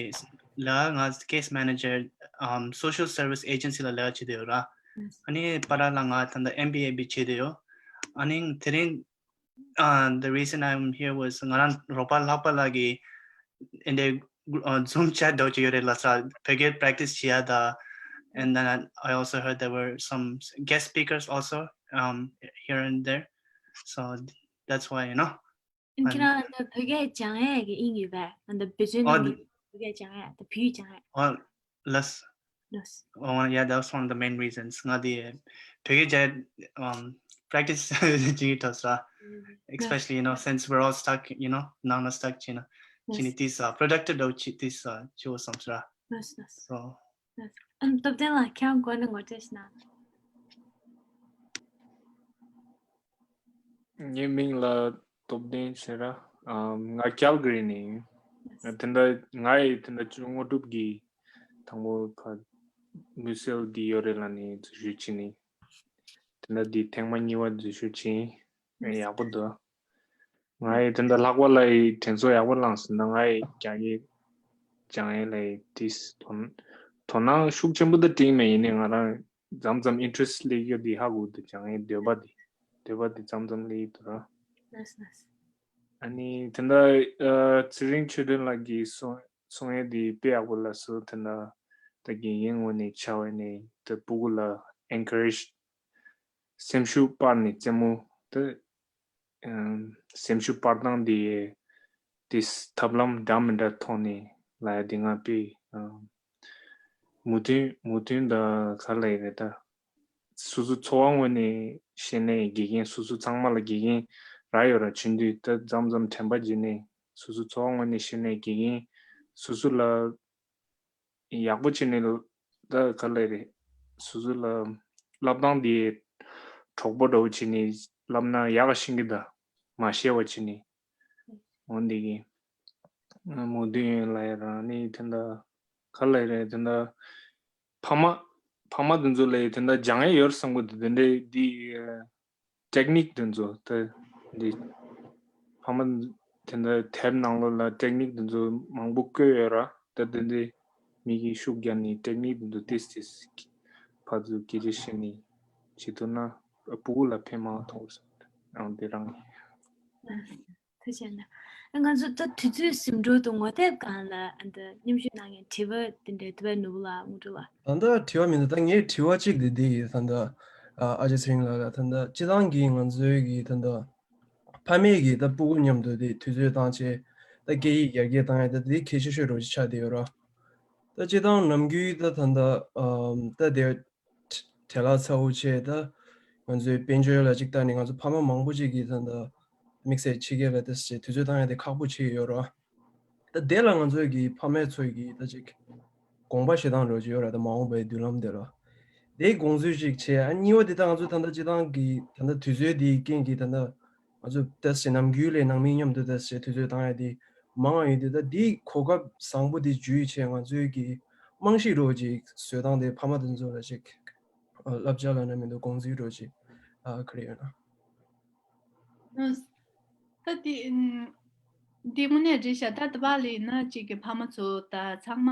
ལ་ང་ཀེ་སི་མེ་ནེ་ཇར་ཨམ་སོ་ཤལ་སར་ཝི་སི་ཨེ་ཇེན་སི་ལ་ལས་ཀ་བྱེད་བསྡད་ཡོད་ར། ཨ་ནི་པར་པར་ལ་ང་ད་ལྟ་ཨེམ་བི་ཨེ་བྱེད་བསྡད་ཡོད། ཨ་ནི་དེ་རིང་Uh, the reason I'm here was ང་རང་རོགས་པ་ལྷག་པ་ལགས་ཀྱིས་ཨེ་འདྲའི་uh, Zoom chat འདྲ་བོ་ཅིག་ཡོད་རེད་ལབ་ས་བོད་སྐད་པེ་རེག་ཊི་སི་བྱེད་ཡ་ད། And then I, I also heard there were some guest speakers also um, here and there. So that's why, you know. ཁྱེད་རང་ད་བོད་སྐད་སྦྱང་ཡ་གི་དབྱིངས་ཡོད་པས། ད་བེད་སྤྱོད་གནང་གི་བོད་སྐད་སྦྱང་ཡ་ད་བོད་ཡིག་སྦྱང་ཡ། ཨོ་ལགས། ལགས། Oh, yeah, that was one of the main reasons. ང་དེ་བོད་སྐད་སྦྱང་ཡ་um, practice བྱེད་ཀྱི་འདུག་ས། Especially, you know, since we're all stuck, you know, ནང་ལ་stuck བྱས་ན་བྱས་ནས་དེ་ས་productive འདྲ་བོ་བྱེད་དེ་ས་བྱེད་འོ་བསམ་ས། ལགས་ལགས། So ལགས། ཨ་ནི་སྟོབས་ལྡན་ལགས་ཁྱེད་རང་མགོ་ནས་ངོ་སྤྲོད་ཞིག་གནང་། ངའི་མིང་ལ་སྟོབས་ལྡན་ཟེར་ར། ཨམ། ང་ཀལ་ག་རི་ནས་ཡིན། དེ་འདྲ་ང་ཡི་དེ་འདྲ་ཅུང་དངོས་གྲུབ་ཀྱིས་དང་པོ་ཕར་མུ་སེལ་འདི་ཡོད་རེད་ལབ་ནས་འཛུལ་ཞུགས་བྱས་ནས་དེ་འདྲ་འདི་ཐེངས་མ་གཉིས་པ་འཛུལ་ཞུགས་བྱས་ཡིན། ཡག་པོ་འདུག་ང་ཡི་དེ་འདྲ་ལྷག་པ་ལ་ཡི་དྲན་གསོ་ཡག་པོ་བླངས་སོང་ན་ང་ཡི་རྒྱ་སྐད་སྦྱང་ཡས་ལ་ཡི་ཏིས་དོ་དོ་སྣང་ཤུགས་ཆེན་པོ་དེ་སྤྲད་མེད། ཡིན་ནའི་ང་རང་མཚམས་མཚམས་ཨིན་ཊི་རེ་སི་ཊི་སླེབས་ཡོད་དེ་ཧ་གོ་དེ་སྦྱང་ཡས་འདོད་པ་དེ་འདོད་པ་དེ་མཚམས་མཚམས་སླེབས་ཡོད་དུ་ར། ལགས་ལགས། ཨ་ནི་དེ་འདྲ་ཨ་ཚེ་རིང་ཆོས་སྒྲོན་ལགས་ཀྱིས་གསུང་གསུང་ཡས་དེ་དཔེ་ཡག་པོ་ལབ་སོང་། དེ་འདྲ་ད་དགེ་རྒན་ངོས་ནས་ཆ་བས་ནས་ད་སྤུ་གུ་ལ་ཨེན་ཀ་རེཇ་སེམས་ཤུགས་སྤར་ནས་རྩེད་མོ་ད་ཨམ་སེམས་ཤུགས་སྤར་སྟངས་དེ་དེ་ཐབས་ལམ་འདྲ་མི་འདྲ་ཐོག་ནས་ལབ་ཡ་དེ་ང་དཔེ་ཨམ་མོས་མཐུན་མོས་མཐུན་དང་ག་རེ་ལབ་ཡ་རེད་ད། སོ་སོ་ཚོར་བ་ངོས་ནས་བཤད་ནའི་དགེ་རྒན་སོ་སོ་ཚང་མ་ལ་དགེ་རྒན་རག་ཡོད་ར། བྱིན་དུས་ད་མཚམས་མཚམས་དྲན་པ་བརྗེད་ནས་སོ་སོ་ཚོར་བ་ངོས་ནས་བཤད་ནའི་དགེ་རྒན་སོ་སོ་ལ་ཡག་པོ་བྱས་ནས་ད་ག་ལེ་རེད། སོ་སོ་ལ་བསླབ་སྟངས་དེ་གྲོགས་པོ་འདྲ་བོ་བྱས་ནས་བསླབ་ན་ཡག་ག་ཤེས་ཀྱི་ད་མ་ཤེས་པ་བྱས་ནས་འོ་འདི་གི་མོས་མཐུན་ཡོད་ལབ་ཡ་རང་ནི་དེ་འདྲ་ག་ལེ་རེད། དེ་འདྲ་ཕ་མ་ཕ་མ་དེ་ཚོ་ལ་དེ་འདྲ་སྦྱང་ཡ་ཡོད་བསམ་གི་འདུག་དེ་འདྲའི་འདི་ཊེག་ནིག་དེ་ཚོ་ད་འདི་ཕ་མ་དེ་འདྲ་དེབ་ནང་ལོགས་ལ་ཊེག་ནིག་དེ་ཚོ་མང་པོ་བཀོད་ཡོད་ར། ད་དེ་འདྲའི་མི་གིས་ཤུགས་རྒྱབ་ནས་ཊེག་ནིག་དེ་ཚོ་ཏིས་ཏིས་ཕར་ཚུར་སྐད་ཆ་བཤད་ནས་བྱེད་ཐུབ་ན་སྤུ་གུ་ལ་ཕན་མང་ཐོགས་ཨང་དེ་རང་ཡིན། ཐུགས་རྗེ་གནང་། ང་ཚོ་ད་དུས་ཚོད་ཟིན་འགྲོ་འདུག་ངོ་དེབ་སྒང་ལ་ཨ་ད་མཉམ་ཞུགས་གནང་མཁན་དྲི་བ་དེ་འདྲའི་དུ་བའི་ནུབ་ལ་དངོས་གྲུབ་ལ། ད་ལྟ་དྲི་བ་མི་འདུག་ད་ངའི་དྲི་བ་གཅིག་དེ་འདི་ཡིན། ད་ལྟ་ ཨ་ཨ་ཅག་ཚེ་རིང་ལགས་ལ་ད་ལྟ་སྤྱི་བཏང་གི་ང་ཚོའི་གི་ད་ལྟ་ཕ་མས་གི་ད་སྤུ་གུ་མཉམ་དུ་དེ་དུས་ཚོད་བཏང་བྱས་ད་སྐད་ཡིག་ཡར་རྒྱས་བཏང་ཡ་ད་དེ་གལ་ཆེ་ཤོས་རོ་ཅིག་ཆགས་བསྡད་ཡོད་ར། ད་སྤྱི་བཏང་ནམ་རྒྱུན་ད་ད་ལྟ་ཨམ་ད་དེ་བྲེལ་བ་ཚ་བོ་བྱས་ད་ང་ཚོའི་དཔལ་འབྱོར་ལ་ཅིག་ལྟ་ནས་ང་ཚོ་ཕ་མ་མང་པོ་ཅིག་གིས་ད་ལྟ་དམིགས་བསལ་ཕྱི་རྒྱལ་ལ་ད་བྱས་དུས་ཚོད་བཏང་ཡ་དེ་ཁག་པོ་ཆགས་ཡོད་ར། ད་དེ་ལ་ང་ཚོའི་གི་ཕ་མའི་ཚོས་གི་ད་ཅིག་དགོངས་པ་བཞེས་སྟངས་རོ་ཅིག་ཡོད་ར། ད་མ་འོངས་པའི་མདུན་ལམ་དེ་ལ་དེའི་དགོངས་ཚུལ་ཅིག་བྱས། ཨ་གཉིས་པ་དེ་ད་ང་ཚོ་ད་ལྟ་སྤྱི་བཏང་གི་ད་ལྟ་དུས་ཚོད་དེའི་རྐྱེན་གྱིས་ད་ལྟ་ང་ཚོ་ད་བྱས་ནམ་རྒྱུན་ལས་ནང་མི་མཉམ་དུ་ད་བྱས་དུས་ཚོད་བཏང་ཡ་དེ་མང་བ་ཡོད་དུས་ད་དེའི་གོ་སྐབས་བཟང་པོ་དེ་བརྒྱུད་བྱས་ང་ཚོའི་གི་རྨང་གཞི་རོ་ཅིག་བཟོ་སྟངས་དེ་ཕ་མ་དེ་ཚོ་ལ་ཅིག་ཨ་བསླབ་བྱ་ལབ་ན་མི་འདུག་དགོངས་ཚུལ་རོ་ཅིག་ཨ་ག་རེ་ཡོད་ན། ད་དེ་ཨུམ། འདི་དངོས་གནས་རེད་ཤག་ད་ལྟ་བ་ལ་ཡིན་ན་གཅིག་གི་ཕ་མ་ཚོ་ད་ཚང་མ་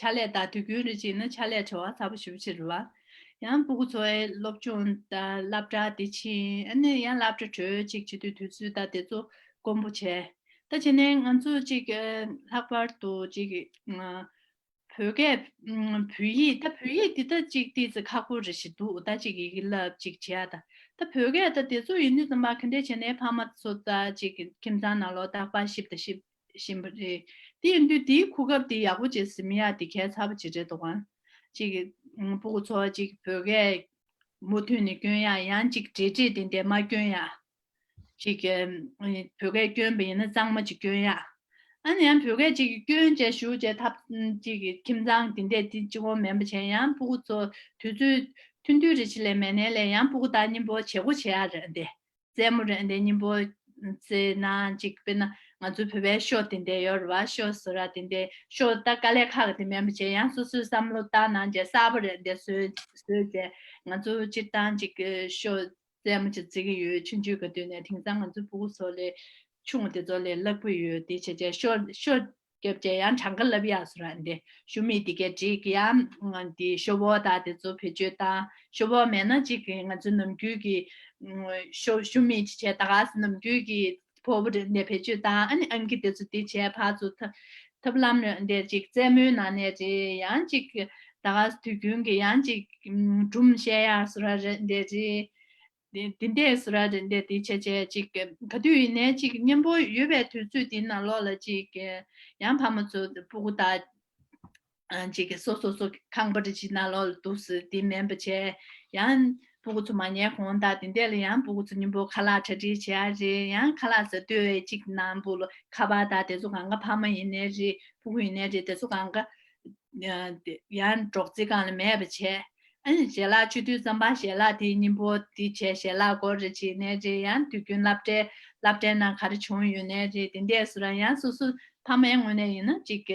ཕྱག་ལས་ད་དུས་རྒྱུན་རེ་བྱས་ན་ཕྱག་ལས་བྲེལ་བ་ཚ་པོ་ཞེ་པོ་ཅིག་རེད་བ། ཡང་སྤུ་གུ་ཚོའི་སློབ་སྦྱོང་ད་སློབ་གྲྭ་དེ་ཕྱིན་ཨ་ནི་ཡང་སློབ་གྲྭ་གྲོལ་ཅིག་བྱེད་དུས་དུས་ཚོད་ད་དེ་ཚོ་དཀོན་པོ་བྱས། ད་བྱས་ནས་ང་ཚོ་གཅིག་ལྷག་པར་དུ་གཅིག་བོད་སྐད། ཨུམ། བོད་ཡིག་ད་བོད་ཡིག་འདི་ད་ཅིག་ཏོག་ཙམ་ཁག་པོ་རེ་ཞིག་འདུག་ད་ཅིག་ཡི་གེ་བསླབ་ཅིག་བྱེད་ཡ་ད། ད་བོད་སྐད་ད་དེ་ཚོ་ཡིན་དུས་ཙམ་པ་ག་འདྲས་བྱས་ནས་ཕ་མ་ཚོ་ད་ཅིག་ཁྱིམ་ཚང་ནང་ལོགས་རྟག་པར་ཞིབ་ད་ཞིབ་བཞིན་པ་རེད། དེ་ཡིན་དུས་དེའི་གོ་སྐབས་དེ་ཡག་པོ་ཅིག་ཟིན་ཡ་དེ་གལ་ཚ་པོ་ཅིག་རེད་འདུག་ག་ཅིག་ཨུམ། སྤུ་གུ་ཚོ་ཅིག་བོད་སྐད་མུ་མཐུད་ནས་སྐྱོན་ཡ་ཡང་ཅིག་འབྲེལ་འདྲིས་དེ་འདྲས་མ་སྐྱོན་ཡ། ཅིག་གི་བོད་སྐད་སྐྱོན་པ་ཡིན་ན་གཙང་མ་ཅིག་སྐྱོན་ཡ། ཨ་ནི་ཡང་བོད་སྐད་ཅིག་སྐྱོན་བྱས་ཞུ་བྱས་ཐབས་ཅིག་གི་ཁྱིམ་ཚང་དེ་འདྲས་དེ་གཅིག་པོ་མིན་པ་བྱས་ཡང་སྤུ་གུ་ཚོ་དུས་ཚོད་ཐུང་ཐུང་རེ་ཅིག་ལས་མེད་ནའི་ལས་ཡང་སྤུ་གུ་དང་མཉམ་པོ་བྱེད་སྒོ་བྱེད་ཡ་རེད་འདི། རྩེད་མོ་རེད་འདི་མཉམ་པོ་རྩེད་ན་ཅིག་དཔེར་ན་ང་ཚོའི་བོད་པའི་ཤོ་དེ་འདྲས་ཡོད་རེད་བ། ཤོ་བཟོ་ར་དེ་འདྲས་ཤོ་ད་དཀའ་ལས་ཁག་གི་དེ་མིན་པ་བྱས་ཡང་སོ་སོའི་བསམ་བློ་བཏང་གནང་བྱས་གསར་པ་རེད་འདི་བཟོས་བཟོས་བྱས་ང་ཚོ་སྤྱིར་བཏང་ཅིག་ཤོ་རྩེད་མོ་ཅིག་རྩེ་གི་ཡོད། ཆུང་ཆུང་གི་དུས་ནས་དེང་སང་ང་ཚོའི་སྤུ་གུ་ཚོ་ལས་ཆུང་དེ་ཚོ་ལས་སླ་པོ་ཡོད། དེ་བྱས་བྱས་ཤོ་ཤོ་རྒྱབ་བྱས་ཡང་གྲངས་ཀ་ལབ་ཡག་བཟོ་ར་འདི་ཤོ་མིག་དེ་གས་བསྒྲིགས་ཡང་དེ་ཤོ་བོ་དང་དེ་ཚོ་བེད་སྤྱོད་བཏང་། ཤོ་བོ་མེད་ན་ཅིག་གི་ང་ཚོའི་ནམ་རྒྱུན་གྱི་ཤོ་ཤོ་མིག་ཅིག་བྱས་ད་ག་ས་ནམ་རྒྱུན་གྱི་ཕོར་པ་རེད་འདི་བེད་སྤྱོད་བཏང་། ཨ་ནི་ཨང་ཀི་དེ་ཚོ་དེ་བྱས་ཕར་ཚུར་ཐབས་ཐབས་ལམ་རེད་འདི་ཅིག་རྩེད་མོའི་ནང་ནས་རེད་ཡང་ཅིག་ད་ག་ས་དུས་རྒྱུན་གྱི་ཡང་ཅིག་སྒྲུང་བཤད་ཡག་བཟོ་ར་རེད་འདི་རེད། དེ་དེ་འདྲས་སུ་ར་རེད་འདྲས་དེ་བྱས་བྱས་ཅིག་ག་དུས་ཡིན་ནའི་ཅིག་མཉམ་པོ་ཡོད་པའི་དུས་ཚོད་དེའི་ནང་ལོགས་ལ་ཅིག་ཡང་ཕ་མ་ཚོ་སྤུ་གུ་དང་ཅིག་སོ་སོ་སོ་ཁང་པ་རེ་ཅིག་ནང་ལོགས་ལ་འདུག་སེ་དེ་མིན་པ་བྱས་ཡང་སྤུ་གུ་ཚོ་མ་ཉལ་གོང་དང་དེ་འདྲས་ལ་ཡང་སྤུ་གུ་ཚོ་མཉམ་པོ་ཁ་ལག་གྲ་སྒྲིག་བྱེད་ཡ་རེད། ཡང་ཁ་ལག་ཟ་དུས་ཅིག་ནང་སྤུ་ལོ་ཁ་པར་དང་དེ་ཚོ་གང་ག་ཕ་མ་ཡིན་ནའི་རེད་སྤུ་གུ་ཡིན་ནའི་རེད་དེ་ཚོ་གང་ག་ཡང་སྒྲོག་ཙེ་སྒང་ལ་མེད་པ་བྱས། ཨ་ནི་ཞལ་ལག་མཆོད་དུས་ཙམ་པ་ཞལ་ལག་དེ་མཉམ་པོ་དེ་བྱས་ཞལ་ལག་སྐོར་རེ་བྱས་ནས་རེད། ཡང་དུས་རྒྱུན་སློབ་གྲྭའི་སློབ་གྲྭའི་ནང་ག་རེ་བྱུང་ཡོད་ནའི་རེད་དེ་འདྲས་སུ་ར་ཡང་སོ་སོ་ཕ་མའི་ངོས་ནས་ཡིན་ན་ཅིག་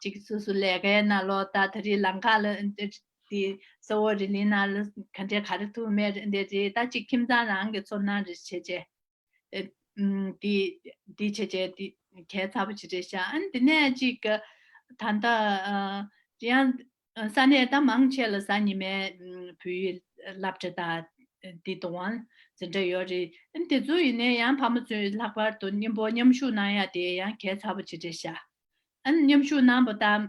ཅིག་སོ་སོ་ལས་ཀའི་ནང་ལོགས་ད་ད་རེས་ལམ་ཁ་ལ་དེ་ས་འོག་རི་ལིའི་ནང་ལ་ག་འདྲས་ག་རེ་ཐུབ་མེད་རེད་འདྲས་རེད། ད་ཅིག་ཁྱིམ་ཚང་རང་གི་ཚོར་སྣང་རེ་བྱས་བྱས། ཨེ། ཨུམ། འདི་འདི་བྱས་བྱས་འདི་གལ་ཚ་པོ་ཅིག་རེད་ཤག་ཨ་ནི་དེ་ནས་ཅིག་ད་ལྟ་ཨ། ཡང་ས་གནས་ད་མང་ཆེ་ལ་གཟའ་ཉི་མའི་ཨུམ། བོད་ཡིག་སློབ་གྲྭ་དང་འདི་དུ་ཝང་འཛིན་གྲྭ་ཡོད་རེད། ཨ་ནི་དེ་ཚོ་ཡིན་ནའི་ཡང་ཕ་མ་ཚོས་ལྷག་པར་དུ་མཉམ་པོ་མཉམ་ཞུགས་གནང་ཡ་དེ་ཡང་གལ་ཚ་པོ་ཅིག་རེད་ཤག་ཨ་ནི་མཉམ་ཞུགས་གནང་པ་དང་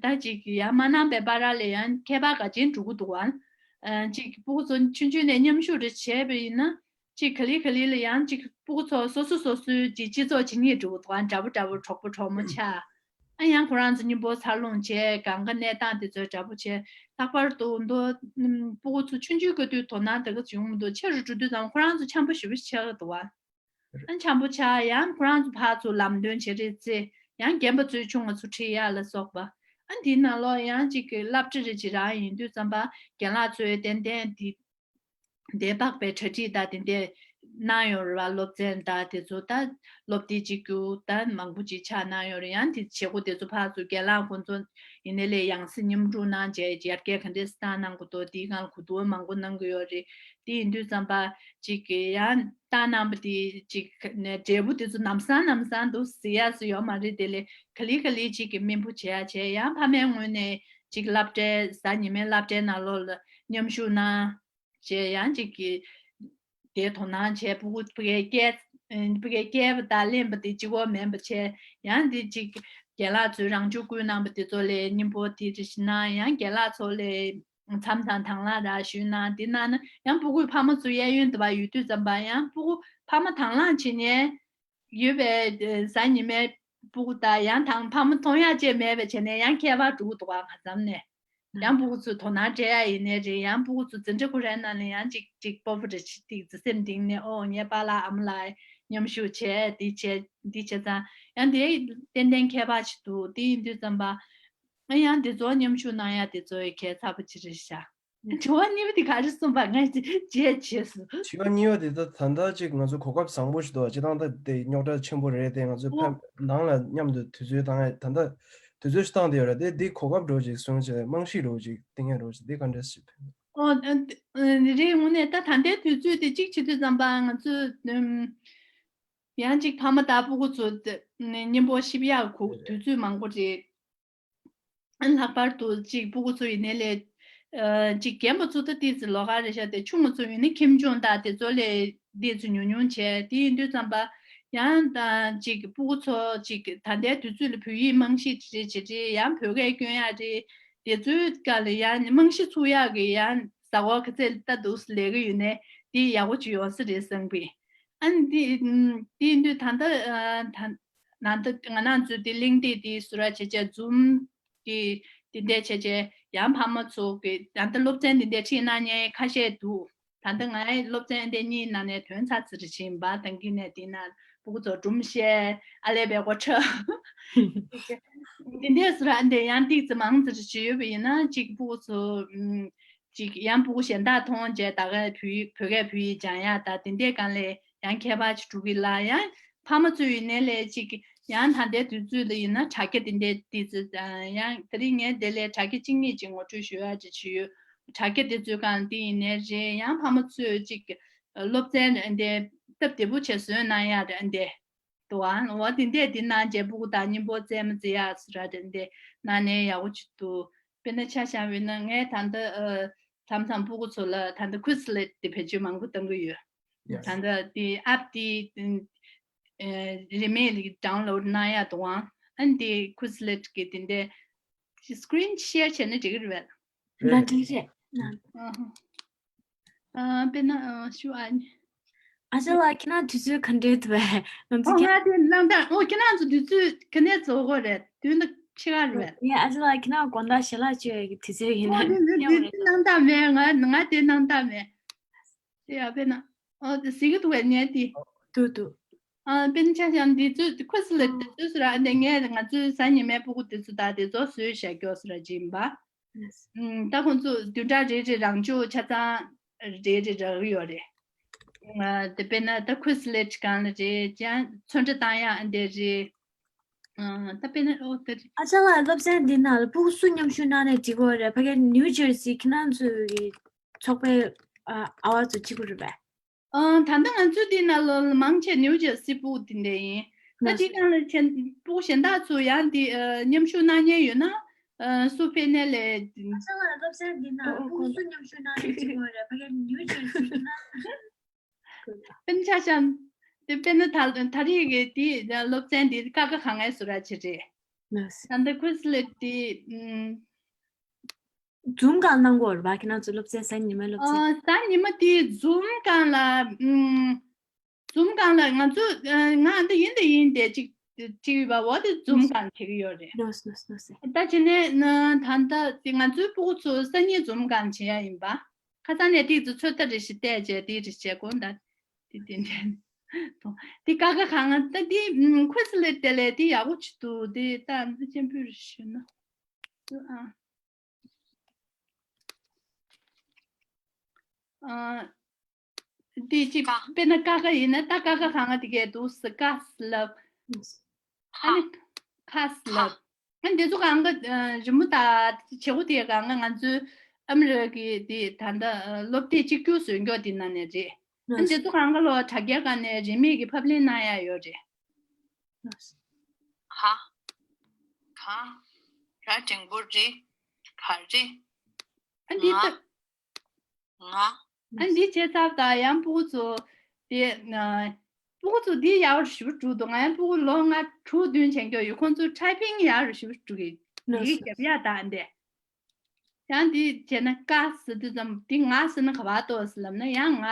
ད་ཅིག་ཡང་མ་གནང་པའི་བར་ལ་ཡང་ཁྱད་པར་ག་ཅན་འགྲོ་གི་འདུག་ཨ། ཅིག་སྤུ་གུ་ཚོ་ཆུང་ཆུང་ནས་མཉམ་ཞུགས་རེ་བྱས་པ་ཡིན་ན་ཅིག་ག་ལེ་ག་ལེ་ལ་ཡང་ཅིག་སྤུ་གུ་ཚོ་སོ་སོ་སོ་སོའི་ཅིག་སྤྱི་ཚོགས་བྱེད་སྙིང་འདོད་འདུག་ཨ། འདྲ་པོ་འདྲ་པོ་གྲོགས་པོ་གྲོགས་མོ་ཆགས། ཨ་ཡང་ཁོ་རང་ཚོ་མཉམ་པོ་འཚར་ལོངས་བྱས་གང་ག་གནས་སྟངས་དེ་ཚོའི་འདྲ་པོ་བྱས་ལྷག་པར་དུ་མདོ་སྤུ་གུ་ཚོ་ཆུང་ཆུང་གི་དུས་དོ་སྣང་དེ་ག་ཚོད་ཡོང་མི་འདུག་ཆེ་རུ་འགྲོ་དུས་ཙམ་ཁོ་རང་ཚོ་འཆམ་པོ་ཞེ་པོ་ཆགས་ཀྱི་འདུག་ཨ། ཨ་འཆམ་པོ་ཆགས་ཡང་ཁོ་རང་ཚོ་ཕར་ཚུར་ལམ་སྟོན་བྱེད་རེས་རྩེ་ཡང་རྒན་པ་ཚོའི་ཆུང་བ་ཚོ་ཁྲིད་ཡག་ལ་སོགས་པ། ཨ་འདིའི་ནང་ལོགས་ཡང་གཅིག་གི་སློབ་གྲྭ་རེ་གཅིག་རང་ཡིན་དུས་ཙམ་པ་རྒན་ལགས་ཚོས་ཏན་ཏན་འདི་འདས་པ་པའི་གྲ་སྒྲིག་དང་དེ་འདྲས་གནང་ཡོད་རེད་བ། སློབ་ཚན་དང་དེ་ཚོ་ད་སློབ་དེབ་གཅིག་གྱུར་ད་མང་པོ་ཅིག་ཆགས་གནང་ཡོད་རེད། ཡང་དེ་བྱེད་སྒོ་དེ་ཚོ་ཕར་ཚུར་རྒན་ལགས་ཁོང་ཚོ་ཡིན་ནའི་ལས་ཡང་སེ་མཉམ་རུབ་གནང་བྱས་ཡར་རྒྱས་ག་འདྲས་སེ་བཏང་གནང་དགོས་འདུག་དེའི་སྒང་ལ་གོ་བསྡུར་མང་པོ་གནང་གི་ཡོད་རེད། དེ་ཡིན་དུས་ཙམ་པ་ཅིག་གི་ཡང་བཏང་གནང་པ་དེ་ཅིག་ནས་འབྲས་བུ་དེ་ཚོ་ལམ་སང་ལམ་སང་འདུག་ཟེར་ཡག་སུ་ཡོད་མ་རེད། དེ་ལས་ག་ལེ་ག་ལེ་ཅིག་གི་སྨིན་པོ་བྱེད་ཡག་བྱས་ཡང་ཕ་མའི་ངོས་ནས་ཅིག་སློབ་གྲྭའི་གཟའ་ཉི་མའི་སློབ་གྲྭའི་ནང་ལོགས་ལ་མཉམ་ཞུགས་གནང་བྱས་ཡང་ཅིག་གི་དེ་དོ་སྣང་བྱས་ཕྲུ་གུ་ཕྲུ་གུའི་སྐད་ཕྲུ་གུའི་སྐད་པ་དང་གླེན་པ་དེ་གཅིག་པོ་མིན་པ་བྱས་ཡང་དེ་ཅིག་རྒན་ལགས་ཚོས་རང་བྱུང་བསྐུལ་གནང་པ་དེ་ཚོ་ལས་མཉམ་པོ་དེ་རེ་ཞིག་གནང་ཡང་རྒན་ལགས་ཚོ་ལས་ མཚམས་དང་དང་བླངས་ར་ཞུས་ན་འདི་གནང་ན་ཡང་སྤུ་གུའི་ཕ་མ་ཚོ་གཡས་གཡོན་དུ་བ་ཡོད་དུས་ཙམ་པ་ཡང་སྤུ་གུ་ཕ་མ་དང་བླངས་བྱེད་ཉན་ཡོད་པའི་གཟའ་ཉི་མའི་སྤུ་གུ་དང་ཡང་དང་ཕ་མ་མཐོང་ཡག་ཅེས་མེད་པའི་བྱས་ནས་ཡང་ཁྱད་པར་འགྲོ་གི་འདུག་ག་ང་ཙམ་ནས། ཡང་སྤུ་གུ་ཚོས་དོ་སྣང་སྤྲད་ཡ་ཡིན་ནའི་རེད། ཡང་སྤུ་གུ་ཚོ་འཛིན་གྲྭ་ཁོ་རའི་ནང་ལ་ཡང་ཅིག་ཅིག་སྤོབས་པ་རེ་ཅིག་ཏིག་ཙི་སེམས་གཏིང་ནས་ཨོ་ངའི་པཱ་ལགས་ཨ་མ་ལགས་མཉམ་ཞུགས་བྱས་འདི་བྱས་འདི་བྱས་ཙང་ཡང་དེ་ཏན་ཏན་ཁྱད་པར་ཅིག་འདུག་དེ་ཡིན་དུས་ཙམ་པ་ཨ་ཡང་དེ་ཚོ་མཉམ་ཞུགས་གནང་ཡ་དེ་ཚོ་ཡི་གལ་ཚ་པོ་ཅིག་རེད་ཤག་དྲི་བ་གཉིས་པ་དེ་ག་རེ་གསུངས་པ་ངས་བརྗེད་བྱས་སོང་། དྲི་བ་གཉིས་པ་དེ་ད་ད་ལྟ་ཅིག་ང་ཚོ་གོ་སྐབས་བཟང་པོ་ཞིག་འདུག་སྤྱིར་བཏང་ད་དེ་རྙོག་དྲ་ཆེན་པོ་རེད་དེ་ང་ཚོ་ཕན་ནང་ལ་མཉམ་དུ་དུས་ཚོད་བཏང་ཡ་ད་ལྟ་དུས་ཚོད་ཞིག་བཏང་བསྡད་ཡོད་རེད་དེ་འདི་གོ་སྐབས་འགྲོ་ཅིག་སོང་ཅིག་རྨང་གཞི་རོགས་ཅིག་བཏིང་ཡ་རོགས་ཅིག་འདི་ག་འདྲ་ཞིག་ཕན། ཨོ་ཨ་ཨ་རེད། དངོས་གནས་ད་ད་ལྟའི་དུས་ཚོད་དེ་གཅིག་བྱེད་དུས་ཙམ་པ་ང་ཚོས་ཨམ་ཡང་གཅིག་ཕ་མ་དང་སྤུ་གུ་ཚོ་དེ་ནས་མཉམ་པོ་གཤིབ་ཡག་གོ་དུས་ཚོད་མང་པོ་རེད། ཨ་ལྷག་པར་དུ་གཅིག་སྤུ་གུ་ཚོ་ཡིན་ནའི་ལས་ཨ་གཅིག་རྒན་པ་ཚོ་ད་ཏོག་ཙམ་ལོགས་ཀ་རེད་ཤག་དེ་ཆུང་བ་ཚོ་ཡིན་ན་ཁྱིམ་སྦྱོང་དང་དེ་ཚོ་ལས་ཏོག་ཙམ་ཉུང་ཉུང་བྱས་དེ་ཡིན་དུས་ཙམ་པ་ཡང་ད་གཅིག་སྤུ་གུ་ཚོ་གཅིག་ད་ལྟའི་དུས་ཚོད་ལ་བོད་ཡིག་རྨང་གཞི་རེད་ཅེས་རེད། ཡང་བོད་སྐད་སྐྱོན་ཡག་རེད། དེ་ཚོའི་སྐབས་ལ་ཡང་རྨང་གཞི་ཚུགས་ཡག་གི་ཡང་གཟའ་འཁོར་ག་ཚད་ལྟ་འདུག་ལས་ཀ་ཡོད་ནས་དེ་ཡག་པོ་ཅིག་ཡོང་ས་རེད་བསམ་གི། ཨ་ནི་དེ་དེ་ཡིན་དུས་ད་ལྟ་ཨ་ད་ནང་ད་ང་རང་ཚོའི་དེ་གླེང་སྟེགས་དེ་སུ་ར་བྱས་བྱས་ཛུམ་དེ་དེ་འདྲས་བྱས་བྱས་ཡང་ཕ་མ་ཚོ་གི་ད་ལྟ་སློབ་ཚན་དེ་འདྲས་ཁྲིད་གནང་མཁན་ཁ་ཤས་འདུག་ད་ལྟ་ང་སློབ་ཚན་དེ་གཉིས་ནང་ནས་དོན་ཚར་ཚར་བཞིན་པ་དང་གི་ནས་དེ་ན་སྤུ་གུ་ཚོ་སྒྲུང་བཤད་ཨ་ལས་པའི་སྒོ་ཁྲབ་དེ་འདྲས་སུ་ར་འདི་ཡང་ཏིག་ཙམ་མང་ཙམ་ཞིག་ཡོད་པ་ཡིན་ན་གཅིག་སྤུ་གུ་ཚོ་ཨུམ་གཅིག་ཡང་སྤུ་གུ་གཞན་དག་མཐོང་རྗེས་ད་ག་བོད་ཡིག་བོད་སྐད་བོད་ཡིག་སྦྱང་ཡག་ད་དེ་འདྲས་སྒང་ལས་ཡང་ཁྱད་པར་ཅིག་འགྲོ་གི་ལ་ཡང་ཕ་མ་ཚོ་ཡིན་ནའི་ལས་གཅིག་ཡང་ད་ལྟའི་དུས་ཚོད་ལ་ཡིན་ན་དྲ་རྒྱ་དེ་འདྲས་ཏིག་ཙམ་ཡང་དེ་རིང་ངས་དེ་ལས་དྲ་རྒྱ་གཅིག་གཉིས་ཅིག་ངོ་སྤྲོད་ཞུ་ཡག་ཅིག་ཞུ་ཡོད། དྲ་རྒྱ་དེ་ཚོའི་སྒང་དེ་ཡིན་ནའི་རེད། ཡང་ཕ་མ་ཚོས་ཅིག་སློབ་ཚན་འདི་སྟབས་བདེ་པོ་བྱས་བཟོས་གནང་ཡག་རེད་འདི་འདུག་ཨ། འོ་དེ་འདྲས་དེ་གནང་རྗེས་སྤུ་གུ་དང་མཉམ་པོ་རྩེད་མོ་རྩེ་ཡག་སུ་ར་དེ་འདྲས་གནང་ནའི་ཡག་པོ་ཅིག་འདུག་དཔེར་ན་ཆ་བཞག་པ་ཡིན་ན་ངས་ད་ལྟ་ཨ་མཚམས་མཚམས་སྤུ་གུ་ཚོ་ལ་ད་ལྟ་ཁུ་སི་ལེཊ་དེ་བེད་སྤྱོད་མང་པོ་གཏོང་གི་ཡོད། ད་ལྟ་དེ་ཨེབ་དེ་ཨ་རིན་མེད་ལ་ཌའོན་ལོཌ་གནང་ཡག་འདུག་ཨ། ཨ་ནི་དེ་ཁུ་སི་ལེཊ་གི་དེ་འདྲས་སི་ཀི་རིན་ཤེར་བྱས་ན་འགྲིག་གི་རེད་པས། ལ་འགྲིག་རེད། ཨ་ཧ། ཨ་དཔེར་ན་ཨ་ཞུ་ཨ་ནི། ཨ་ཅག་ལགས་ཁྱེད་རང་དུས་ཚོད་ག་འདྲས་འདུག་པས། ང་ཚོ་ཨོ་ཁྱེད་ང་དེ་གནང་སྟངས་ཨོ་ཁྱེད་རང་ཚོ་དུས་ཚོད་ག་ནས་རྫོགས་དགོས་རེད། དུས་འདི་ཕྱེད་ཀ་རེད་པས། ངས་ཨ་ཅག་ལགས་ཁྱེད་རང་དགོང་དག་ཞལ་ལག་མཆོད་ཡས་ཀྱི་དུས་ཚོད་ཡིན་ཨོ་ན་དེ་དེ་མཉམ་དེ་རེད། གནང་སྟངས་མེད། ང་ང་དེ་གནང་སྟངས་མེད། དེ་ཡ་དཔེར་ན་ཨོ་དེ་གཟིགས་ཀྱི་འདུག་པས་ངས་དེ། འདུག་འདུག་ཨ་དཔེར་ན་ཆ་བཞག་ན་དེ་ཚོ་ཁུ་སི་ལེཊ་དེ་ཚོ་སུ་ར་ཨ་འདི་ངས་ང་ཚོའི་གཟའ་ཉི་མའི་སྤུ་གུ་དེ་ཚོ་དག་དེ་ཚོ་བཟོས་བཞག་རྒྱུ་སུ་ར་ཅིག་ཡིན་པ། ཨུམ། ད་ཁོང་ཚོ་བདུན་ཕྲག་རེ་རེ་རང་སྦྱོང་ཆ་ཚང་རེ་རེ་རག་གི་ཡོད་རེད། ཨ་དེ་དཔེར་ན་ད་ཁུ་སི་ལེཊ་སྒང་ལ་རེད་ཀྱང་ཚོན་ཁྲ་བཏང་ཡག་ཨ་འདི་རེད། ཨ་ད་དཔེར་ན་ཨོ་ད་རེད། ཨ་ཅག་ལགས་སློབ་ཚན་འདི་ནང་ལ་སྤུ་གུ་སུ་མཉམ་ཞུགས་གནང་ནས་འགྲིག་གི་རེད། ཕ་གིར་ནིའུ་ཇར་སི་ཁྱེད་རང་ཚོའི་གི་ཚོགས་པའི་ཨ་ཨ་བ་ཚོ་གཅིག་པུ་རེད་པས། ཨ་ད་ལྟ་ང་ཚོའི་འདི་ནང་ལ་མང་ཆེ་ནིའུ་ཇར་སི་སྤུ་གུ་དེ་འདྲ་ཡིན། ད་ལགས་འདི་སོ། ནང་ལ་ཆེན་སྤུ་གུ་གཞན་དག་ཚོ་ཡང་འདི་ཨ་མཉམ་ཞུགས་གནང་མཁན་ཡོད་ན་ཨ་སུ་ཕེ་ནེ་ལེ། ཨ་ཅག་ལགས་སློབ་ཚན་འདི་ནང་ཨོ་ཨོ་སྤུ་གུ་ཁོང་སུ་མཉམ་ཞུགས་གནང་ནས་བྱེད་དགོས་རེད། ཕ་གིར་ནིའུ་ཇར་སི་ཡིན་ན། དཔེར་ན་ཆ་བཞག་ན་དེ་དཔེར་ན་ད་ད་རེས་ཀྱི་འདི་སློབ་ཚན་འདི་ཀ་ཁ་ག་ང་སུ་ར་ཆེ་རེད། ལགས་སོ། ད་ལྟ་ཁུ་སི་ལེཊ་འདི་ཨུམ། ཛུམ་སྒང་གནང་གི་ཡོད་རེད་པ། ཁྱེད་རང་ཚོ་སློབ་ཚན་གཟའ་ཉི་མའི་སློབ་ཚན། ཨ་གཟའ་ཉི་མ་དེ་ཛུམ་སྒང་ལ་ཨུམ། ཛུམ་སྒང་ལ་ང་ཚོ་ཨ་ང་འདི་ཡིན་འདི་ཡིན་དེ་གཅིག་བྲིས་ཡོད་པ་འོ་དེ་ཛུམ་སྒང་བྱེད་ཀྱི་ཡོད་རེད། ནོ་སི་ནོ་སི་ནོ་སི། ད་བྱས་ནས་ན་ད་ལྟ་དེ་ང་ཚོའི་སྤུ་གུ་ཚོ་སང་ཉིན་ཛུམ་སྒང་བྱེད་ཡ་ཡིན་པ། ཁ་སང་ནས་ཏིག་ཙམ་ཚོད་ལྟ་རེ་ཞིག་བལྟས་བྱས་དེ་རེ་བྱས་གོ་ད་དེ་དེ་འདྲ་དེ་ཀ་ཁ་ག་ང་ད་དེ་ཁུ་སི་ལེཊ་དེ་ལས་དེ་ཡག་པོ་ཅིག་འདུག་དེ་ད་ཨ་མ་ཆེན་པོས་རེ་ཞུས་ན་ཨ། ཨ། འདི་གཅིག་ཀ། དཔེར་ན་ཀ་ཁ་ཡིན་ན་ད་ཀ་ཁ་ག་ང་དེ་གས་འདུག་སེ་ཀ་སི་ལབ། ཧ། ཨ་ནི་ཁ་སི་ལབ། ཨ་ནི་འདི་ཚོ་གང་ག་རི་མོ་དང་བྱེད་སྒོ་དེ་གང་ག་ང་ཚོའི་ཨ་མི་རི་ཀའི་དེ་ད་ལྟ་སློབ་དེབ་གཅིག་གྱུར་བཟོ་རྒྱུ་དེ་ནང་ནས་རེད། ཨ་ནི་འདི་ཚོ་གང་ག་ལོ་དྲ་རྒྱའི་སྒང་ནས་རིན་མེད་ཀྱི་ཕབ་ལེན་གནང་ཡ་ཡོད་རེད། ཧ། ག། ར་འགྲེང་བུ་རི། ག་རི། ཨ་འདི་ང་། ད། ང་། ཨ་འདི་བྱས་ཚར་ད་ཡང་སྤུ་གུ་ཚོ་དེ་ན་སྤུ་གུ་ཚོ་འདི་ཡག་རུ་ཞིབ་འགྲོ་འདུག་ང་ཡང་སྤུ་གུ་ལོ་ལྔ་དྲུག་བདུན་བྱས་མཁན་ཡོད། ཁོང་ཚོ་ཊའི་པིང་ཡག་རུ་ཞིབ་འགྲོ་གི་ཡི་གེ་རྒྱབ་ཡག་ད་འདི། ཡང་འདི་བྱས་ན་ཀ་ཟེར་དུས་ཙམ་འདི་ང་ཟེར་ན་ག་བ་ཏོ་ཟེར་ལབ་ན་ཡང་ང་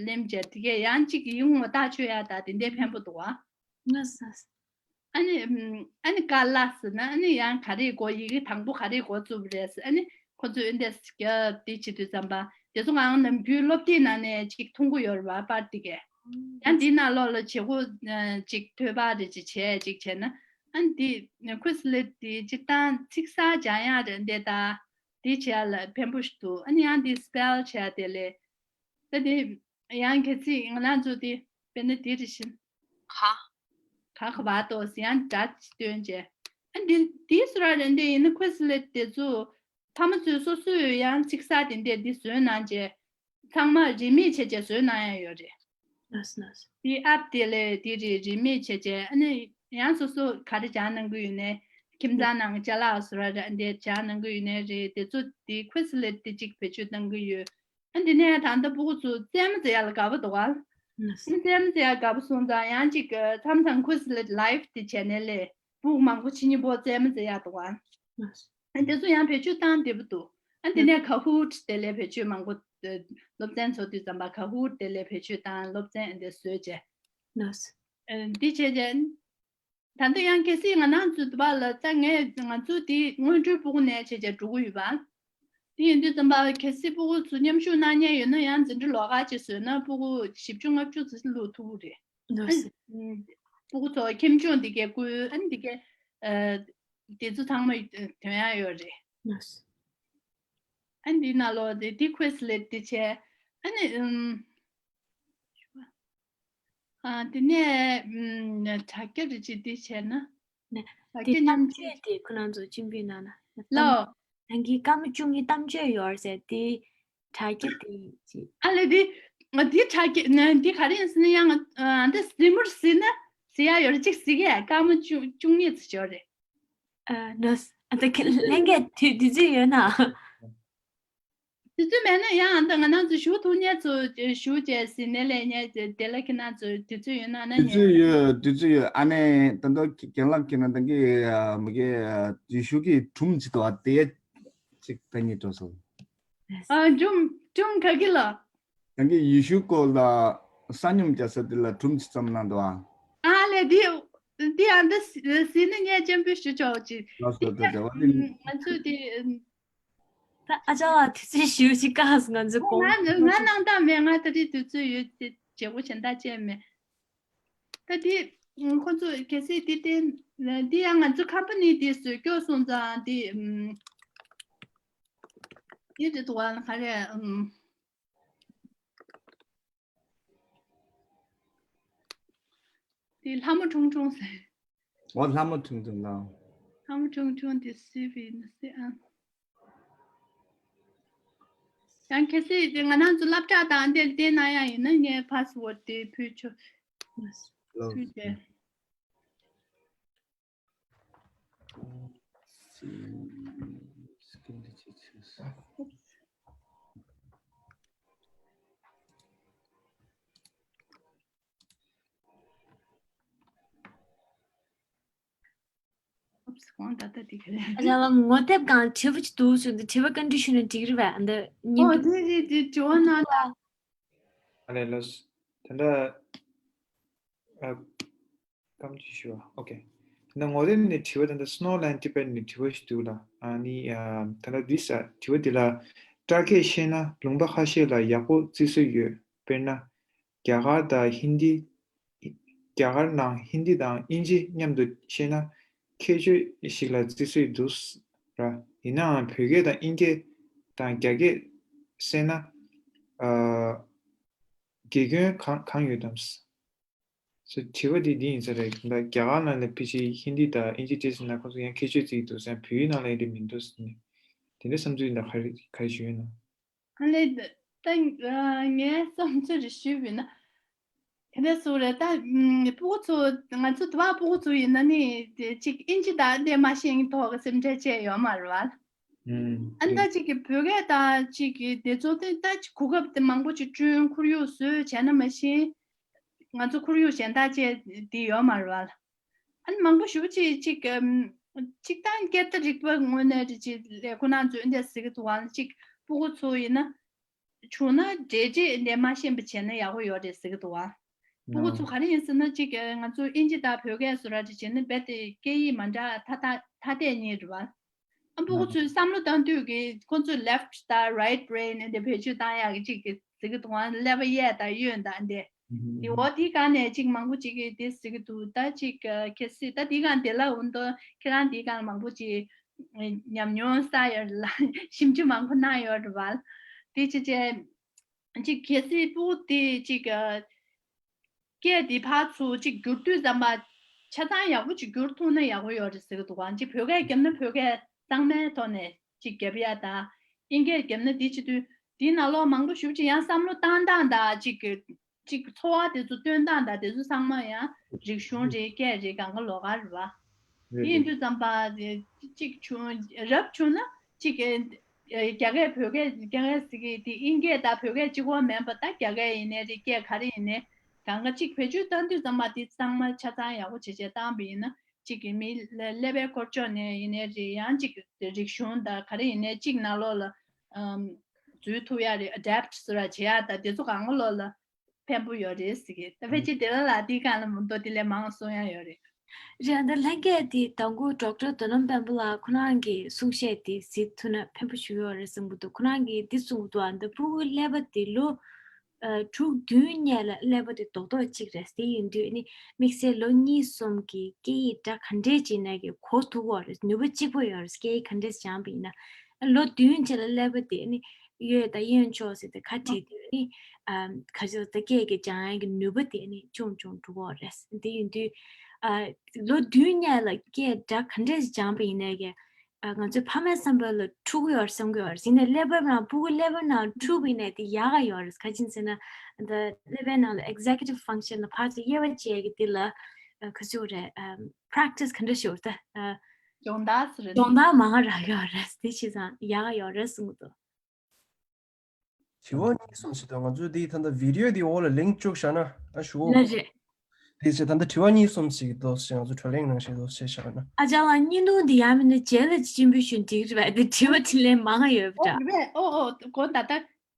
ལེམ་བྱས་དེ་གས་ཡང་གཅིག་གི་ཡིག་ངོ་བཏགས་ཆོད་ཡ་ད་དེ་འདྲའི་ཕན་པོ་འདུག་བ། ང་ཟེར། ཨ་ནི་ཨམ་ཨ་ནི་ཀ་ལ་ཟེར་ན་ཨ་ནི་ཡང་ག་རེ་འགོ་ཡི་གེ་དང་པོ་ག་རེ་འགོ་བཙུགས་པ་རེད་ཟེར། ཨ་ནི་ཁོ་ཚོས་འོན་ཏེ་རྒྱབ་དེ་བྱེད་དུས་ཙམ་པ་དེ་ཚོ་ང་ནམ་རྒྱུན་སློབ་དེབ་ནང་ནས་ཅིག་མཐོང་གི་ཡོད་རེད་བ། པར་དེ་གས་ཡང་འདི་ནང་ལོགས་ལ་བྱེད་སྒོ་ཅིག་ཐོལ་པ་རེ་ཅིག་བྱས་ཅིག་བྱས་ན་ཨ་ནི་འདི་ཁུ་སི་ལེ་དེ་སྤྱིར་བཏང་ཚིག་གསར་སྦྱང་ཡག་རེད་འདི་ད། འདི་བྱེད་ཡ་ལ་ཕན་པོ་ཞིག་འདུག་ཨ་ནི་ཡང་འདི་སི་པེལ་བྱེད་ཡ་དེ་ལས། ད་འདི་ཡང་གལ་སྲིད་ང་རང་ཚོ་འདི་དཔེར་ན་འདི་རེ་བཞིན། ག་ག་བ་ཏོ་ཟེར་ཡང་སྒྲ་སྟོན་བྱས། ཨ་འདི་འདི་སུ་ར་རེད་འདི་ཡིན་ན་ཁུ་སི་ལེ་དེ་ཚོ་ཕ་མ་ཚོས་སོ་སོའི་ཡང་ཚིག་གསར་དེ་འདྲས་འདི་བཟོས་གནང་བྱས། ཚང་མ་རིན་མེད་བྱས་བྱས་བཟོས་གནང་ཡ་ཡོད་རེད། ལགས་སོ་ལགས་སོ། དེ་ཨབ་དེ་ལས་དེ་རེད་རིན་མེད་བྱས་བྱས་ཨ་ནི་ཡང་སོ་སོ་ག་རེ་སྦྱང་གནང་གི་ཡོད་ནའི་ཁྱིམ་ཚང་ནང་ཅ་ལག་བཟོ་ར་ར་འདི་སྦྱང་གནང་གི་ཡོད་ནའི་རེད། དེ་ཚོ་དེ་ཁུ་སི་ལེ་དེ་གཅིག་བེད་སྤྱོད་གནང་གི་ཡོད། ཨ་འདི་ནས་ད་ལྟ་སྤུ་གུ་ཚོ་རྩེད་མོ་རྩེ་ཡ་ལ་དགའ་པོ་འདུག་ག་ཨ་ནི་རྩེད་མོ་རྩེ་ཡ་དགའ་པོ་སོང་ཙང་ཡང་གཅིག་མཚམས་མཚམས་ཁུ་སི་ལེ་ལའིབ་དེ་བྱས་ནས་ལས་སྤུ་གུ་མང་པོ་ཕྱི་ཉིན་པོ་རྩེད་མོ་རྩེ་ཡ་འདུག་ག་ཨ་དེ་ཚོ་ཡང་བེད་སྤྱོད་བཏང་བདེ་པོ་འདུག་ཨ་དེ་ནས་ཀ་ཧུ་ཊི་དེ་ལས་བེད་སྤྱོད་མང་པོ་སློབ་ཚན་ཚོགས་དུས་ཙམ་པ་ཀ་ཧུ་ཊི་དེ་ལས་བེད་སྤྱོད་བཏང་སློབ་ཚན་དེ་བཟོས་བྱས། ལགས་སོ། ཨ་འདི་བྱས་བྱས། ད་ལྟ་ཡང་གལ་སྲིད་ང་རང་ཚོ་དུ་བ་ལ་ད་ངས་ང་ཚོ་དེ་སྔོན་འགྲོའི་སྤུ་གུ་ནས་བྱས་བྱས་འགྲོ་གི་ཡོད་པ། དེ་ཡིན་དུས་ཙམ་པ་གལ་སྲིད་སྤུ་གུ་ཚོ་མཉམ་ཞུགས་གནང་མཁན་ཡོད་ན་ཡང་འཛིན་གྲྭ་ལོགས་ཀ་ཅིག་བཟོས་ན་སྤུ་གུ་བཞི་བཅུ་ལྔ་བཅུ་ཙམ་བླུག་ཐུབ་ཀྱི་རེད། ལགས་སོ། སྤུ་གུ་ཚོ་ཁྱིམ་སྦྱོང་འདི་གས་བསྐུལ་ཨ་ནི་འདི་གས་ཨ་དེ་ཚོ་ཚང་མ་ཐོན་ཡག་ཡོད་རེད། ལགས་སོ། ཨ་ནི་འདི་ནང་ལོགས་དེ་དེ་ཁོས་ལེ་དེ་བྱས་ཨ་ནི་ཨམ་ཨ་དེ་ནས་ཨམ་དྲ་རྒྱ་རེ་ཅིག་འདི་བྱས་ན་ནས་དྲ་དེ་རྒྱ་མཉམ་གཏམ་བཤད་དེ་ཁོ་རང་ཚོ་སྤྱི་འབུལ་གནང་ན་ལོ། ད་གིན་སྐར་མ་བཅུ་གཉིས་གཏམ་བརྗོད་ཡོད་རེད་ཟེར་དེ། དྲ་རྒྱ་དེ་ཅི། ཨ་ལེ་དེ། ང་དེ་དྲ་རྒྱ་ན་དེ་ག་རེ་ཡིན་ཟེར་ན་ཡང་ཨ་འདི་སི་མུར་ཟེར་ན་ཟེར་ཡ་ཡོད་རེད་ཅིག་ཟེར་གི་སྐར་མ་བཅུ་བཅུ་གཉིས་ཙམ་ཡོད་རེད། ཨ་ནོ། ཨ་ད་ཁྱེད་ལྷན་རྒྱས་དུས་དུས་ཚོད་ཡོད་ན། དུས་ཚོད་མེད་ན་ཡང་ཨ་འདི་ང་རང་ཚོ་ཞུ་ཐུབ་མཁན་ཚོ་ཞུ་བྱས་ཟེར་ནས་ལས་ཉན་དེ་ལ་ཁྱེད་རང་ཚོ་དུས་ཚོད་ཡོད་ན་ན་དུས་ཉན། ཚོད་ཡོད་དུས་ཚོད་ཡོད། ཨ་ནེ་ད་ལྟ་རྒན་ལགས་ཁྱེད་རང་ད་གི་མི་གི་དུས་ཞུ་གི་གྲུམ་ཅིག་འདུག་ཨ་དེ་ཅིག་ད་ཉིད་འགྲོ་སོང་། ཨ་ཇུམ་ཇུམ་ག་གི་ལ། ཡང་གི་ཡེ་ཤུ་སྐོར་ལ་ས་སྙོམས་རྒྱག་ས་དེ་ལ་གྲུམ་ཅིག་བརྩམས་གནང་འདུག་ཨ། ཨ་ལེ་འདི་འདི་ཨ་འདི་ཟི་ནི་ངས་སྤྱན་འབུལ་ཞུ་ཆོག་ཅིག་ལགས་སོ། ད་དེ་བ་དེ་ང་ཚོས་དེ་ད་ཨ་ཅག་ལ་དུས་ཚོད་ཞུ་ཅིག་ག་ང་ཚོ་གོང་ང་ང་གནང་སྟངས་མེད། ང་ད་རེས་དུས་ཚོད་ཡོད་དེ་བྱེད་སྒོ་གཞན་དག་བཅས་མེད། ད་དེ་ཁོ་ཚོ་གལ་སྲིད་དེ་བརྟེན་འདི་ཡང་ང་ཚོ་ཁམ་པ་ནི་དེ་བཟོས་སྐྱོ་སོང་ཙང་དེ་ཡིན་དེ་དུ་བ་ལ་ག་རེ། དེ་ལྷ་མོ་ཁྲུང་ཁྲུང་ཟེར། འོ་ལྷ་མོ་ཁྲུང་ཁྲུང་ལ། ལྷ་མོ་ཁྲུང་ཁྲུང་དེ་སུས་བི་ནི་སི་ཨ། ཡང་གལ་སྲིད་དེ་ང་རང་ཚོ་སློབ་གྲྭ་དང་དེ་བལྟས་ན་ཡང་ཡིན་ན་ངས་ཕ་སི་ཝར་དེ་ཕུལ་ཆོག་ཕུལ་ཏེ། ཨོབས། གང་ད་ལྟ་དེ་ག་རེ། ཨ་ཅག་ལགས་ངོ་དེབ་སྒང་དྲི་བ་ཅིག་འདུག་ཟེར་འདི་དྲི་བ་བཀའ་འདྲི་ཞུས་ན་འགྲིག་རེད་པས། ཨ་འདི་ཉིན་ཨོ་དེ་རེད་དེ་དྲི་བ་གནང་ད། ཨ་ལས་ལོས། ད་ལྟ་ཨ་སྐམ་ཅིག་ཞུ་བ། ཨོ་ཀེ། ད་ལྟ་ངོ་དེབ་ནས་དྲི་བ་ད་ལྟ་Snow Land Tibet ནས་དྲི་བ་ཞིག་འདུག་ལ། ཨ་ནི་ཨ་ད་ལྟ་འདི་ས་དྲི་བ་འདི་ལ་སྤྲ་སྐད་ཤེས་ན་ལུང་པ་ཁ་ཤས་ལ་ཡག་པོ་བརྩི་སྲོལ་ཡོད། དཔེར་ན། རྒྱ་གར་དང་ཧིན་དི། རྒྱ་གར་ནང་ཧིན་དི་དང་དབྱིན་ཇི་མཉམ་དུ་ཤེས་ན་ཁྱད་ཆོས་ཤིག་ལ་བརྩི་སྲོལ་འདུག་ར། ཡིན་ནའང་བོད་སྐད་དང་དབྱིན་སྐད་དང་རྒྱ་སྐད་གསན་ན། ཨ། དགེ་སྐྱོན་གང་གང་ཡོད་དམ། སོ་དྲི་བ་འདི་འདི་ཡིན་ས་རེད། ད་རྒྱ་གར་ནང་ལ་ཕལ་ཆེར་ཧིན་དི་དང་དབྱིན་ཇི་བྲིས་ཟིན་ན་ཁོ་ཚོ་ཡང་ཁྱད་ཆོས་བརྩི་གི་འདུག་ཟེར། བོད་ཡིག་ནང་ལ་ཡིན་དུས་མི་འདུག་ཟེར་ནས། དེ་འདྲའི་བསམ་ཚུལ་ཡིན་ན་ག་རེ་ག་རེ་ཞུ་ཡོད་ན། ཨ་ལས། ད་ངའི་བསམ་ཚུལ་རེ་ཞུས་པ་ཡིན་ན། དེ་འདྲ་སུ་རེད་ད། སྤུ་གུ་ཚོ་ང་ཚོ་དུ་བ་སྤུ་གུ་ཚོ་ཡིན་ན་ནི་དེ་གཅིག་ཨིན་ཇི་དང་དེ་མ་ཤེས་ཐོག་གི་སེམས་ཁྲལ་བཅས་ཡོད་མ་རེད་བ། ཨ་ནི་ད་གཅིག་གི་བོད་སྐད་དང་གཅིག་གི་དེ་ཚོ་དེ་ད་གོ་སྐབས་དེ་མང་པོ་ཅིག་བསྐྲུན་ཁོར་ཡུག་བཟོས་བྱས་ན་མ་གཞི་ང་ཚོ་ཁོར་ཡུག་གཞན་དག་བཅས་དེ་ཡོད་མ་རེད་བ། ཨ་ནི་མང་པོ་ཞེ་པོ་ཅིག་ཅིག་ཨམ། གཅིག་དང་སྐད་བརྡ་རིག་པ་དངོས་གནས་རེ་ཅིག་ལས་ཁོ་ན་ཚོས་འདི་ཟེར་གི་འདུག་ཨང་། གཅིག་སྤུ་གུ་ཚོ་ཡིན་ན་བྱུང་ན་འབྲེལ་འདྲིས་འདི་མ་ཤེས་པ་བྱས་ན་ཡག་པོ་ཡོད་རེད་ཟེར་གི་འདུག་ཨང་། སྤུ་གུ་ཚོ་ག་རེ་ཡིན་ཟེར་ན་གཅིག་ང་ཚོ་ཨིན་ཇི་དང་བོད་སྐད་བཟོ་འདྲ་ཅིག་བྱས་ན་རྦད་དེ་སྐད་ཡིག་མ་འདྲ་ཐ་ཐ་ཐ་དད་གཉིས་རེད་བ། ཨ་སྤུ་གུ་ཚོས་བསམ་བློ་བཏང་དུས་ཀྱི་ཁོ་ཚོས་left་དང་right brain་འདི་བེད་སྤྱོད་བཏང་ཡག་གི་གཅིག་གི་ཟེར་གི་འདུག་ཨང་། ཀླད་པ་གཡས་དང་གཡོན་དང་འདི། དེ་འོ་དེའི་སྒང་ནས་གཅིག་མང་པོ་གཅིག་གིས་དེ་ཟེར་གི་འདུག་ད་གཅིག་གལ་སྲིད་ད་དེའི་སྒང་དེ་ལ་འོ་འདུག་ཁྱེད་རང་དེའི་སྒང་མང་པོ་གཅིག་ཉམས་མྱོང་བསགས་ཡོད་ལ་ཞིབ་འཇུག་མང་པོ་གནང་ཡོད་རེད་བ། དེ་ཅི་བྱས་གཅིག་གལ་སྲིད་སྤུ་གུ་དེ་གཅིག་སྐད་དེ་ཕར་ཚུར་གཅིག་བསྒྱུར་དུས་ཙམ་པ་ཆ་ཚང་ཡག་པོ་ཅིག་བསྒྱུར་ཐུབ་ན་ཡག་པོ་ཡོད་རེད་ཟེར་གི་འདུག་ག་གཅིག་བོད་སྐད་བརྒྱབ་ན་བོད་སྐད་གཙང་མའི་ཐོག་ནས་གཅིག་བརྒྱབ་ཡ་དང་། ཨིན་སྐད་བརྒྱབ་ན་དེ་བྱེད་དུས་དེའི་ནང་ལོགས་མང་པོ་ཞེ་པོ་ཅིག་ཡང་བསམ་བློ་བཏང་སྟངས་དང་གཅིག་གི་གཅིག་ཚོར་བ་དེ་ཚོ་སྟོན་སྟངས་དང་དེ་ཚོ་ཚང་མ་ཡང་རིག་གཞུང་རེད། སྐད་རེད། གང་ག་ལོགས་ཀ་རེད་བ། དེ་ཡིན་དུས་ཙམ་པ་གཅིག་བྱུང་རབ་བྱུང་ན་གཅིག་རྒྱ་སྐད་བོད་སྐད་རྒྱ་སྐད་ཟེར་གི་དེ་ཨིན་སྐད་དང་བོད་སྐད་གཅིག་པོ་མིན་པ་ད་རྒྱ་སྐད་ཡིན་ནའི་རེད། སྐད་ག་རེ་ཡིན་ནའི་གང་ག་གཅིག་བེད་སྤྱོད་བཏང་དུས་ཙམ་པ་དེ་ཚང་མ་ཆ་ཚང་ཡག་པོ་བྱས་བྱས་བཏང་བ་ཡིན་ན་གཅིག་གི་མི་ཀླད་པའི་འཁོར་ཕྱོགས་ནས་ཡིན་ནའི་རེད། ཡང་གཅིག་རིག་གཞུང་དང་ག་རེ་ཡིན་ནའི་གཅིག་ནང་ལོགས་ལ་འཛུལ་ཐུབ་ཡ་རེད། adapt་ཟེར་བ་བྱེད་ཡ་དང་དེ་ཚོ་གང་ག་ལོགས་ལ་ཕན་པོ་ཡོད་རེད་ཟེར་གི། ད་ཕལ་ཆེར་དེ་ལ་ལ་དེའི་སྒང་ལ་མུ་མཐུད་དེ་ལས་མང་གསུང་ཡ་ཡོད་རེད། རེད། ད་ལྷན་རྒྱས་དེ་དང་པོ་ཌོག་ཊར་དོ་ནམ་དཔལ་པོ་ལགས་ཁོ་རང་གི་གསུང་བཤད་དེ་གཟིགས་ཐུབ་ན་ཕན་པོ་ཞིག་ཡོད་རེད་བསམ་གི་འདུག་ཁོ་རང་གིས་འདི་གསུང་གི་འདུག་ཨ་ད་ཕྲུ་གུ་ཀླད་པ་དེ་ལོ་ཨ་དྲུག་བདུན་སྔོན་ལ་ཀླད་པ་དེ་རྡོག་རྡོག་གཅིག་རེད། དེ་ཡིན་དུས་ནི་དམིགས་བསལ་ལོ་གཉིས་གསུམ་གྱི་སྐད་ཡིག་སྒྲ་ག་འདྲས་ཅིག་ནས་ཀྱི་གོ་ཐུབ་ཀྱི་ཡོད་རེད། ནུས་པ་གཅིག་པོ་ཡོད་རེད། སྐད་ཡིག་ག་འདྲས་སྦྱངས་པ་ཡིན་ན། ལོ་བདུན་རྗེས་ལ་ཀླད་པ་དེ་ནི་གཡས་དང་གཡོན་ཕྱོགས་ཟེར་ཏེ་ཁ་བྲལ་དུས་ནི་ཨ་ག་ཚོད་ད་སྐད་ཀྱི་སྦྱང་ཡག་གི་ནུས་པ་དེ་ནི་ཅུང་ཅུང་འགྲོ་གི་རེད། དེ་ཡིན་དུས་ཨ་ལོ་བདུན་སྔོན་ལ་སྐད་སྒྲ་ག་འདྲས་སྦྱངས་པ་ཡིན་ནའི་ཀྱི་ཨ་ང་ཚོའི་ཕ་མའི་བསམ་པ་ལ་འཁྲུག་གི་ཡོད་རེད་བསམ་གི་ཡོད་རེད། ཡིན་ནའི་ཀླད་པའི་ནང་ཕྲུ་གུ་ཀླད་པའི་ནང་འཁྲུག་པ་ཡིན་ནའི་དེ་ཡག་ག་ཡོད་རེད། ག་ཅི་ཡིན་ཟེར་ན་ད་ཀླད་པའི་ནང་ལ་executive function་ལ་ཕར་ཚུར་དབྱེ་བ་འབྱེད་ཀྱི་དེ་ལ་ཨ་ག་ཚོད་རེད། ཨ་practice་ག་འདྲ་ཞིག་ཡོད་རེད་ད། ཨ་སྦྱོང་བརྡར་ཟེར་རེད། སྦྱོང་བརྡར་མང་རག་ཡོད་རེད། དེ་བྱས་ཙང་ཡག་ག་ཡོད་རེད་གསུང་གི་འདུག་དྲི་བ་གཉིས་གསུམ་ཞིག་འདུག་ང་ཚོས་འདི་ད་ལྟ་video་འདི་འོག་ལ་link་བཅུག་བཞག་ན་ཨ་ཞུ། ལགས་རེད། དེ་བྱས་ད་ལྟ་དྲི་བ་གཉིས་གསུམ་ཞིག་འདུག་ཞེས་ང་ཚོ་བགྲོ་གླེང་ནང་བཞིན་འདུག་ཞེས་བཞག་ན། ཨ་ཅག་ལགས་བརྙན་ཐུང་འདི་ཡང་མིན་ན་རྗེས་ལ་སྤྱན་འབུལ་ཞུ་འགྲིག་རེད་པ། འདི་དྲི་བ་དྲིས་ལན་མང་ང་ཡོད་པ་འདྲ། ཨོ་རེད་པས། ཨོ་ཨོ་གོ་ད་ལྟ་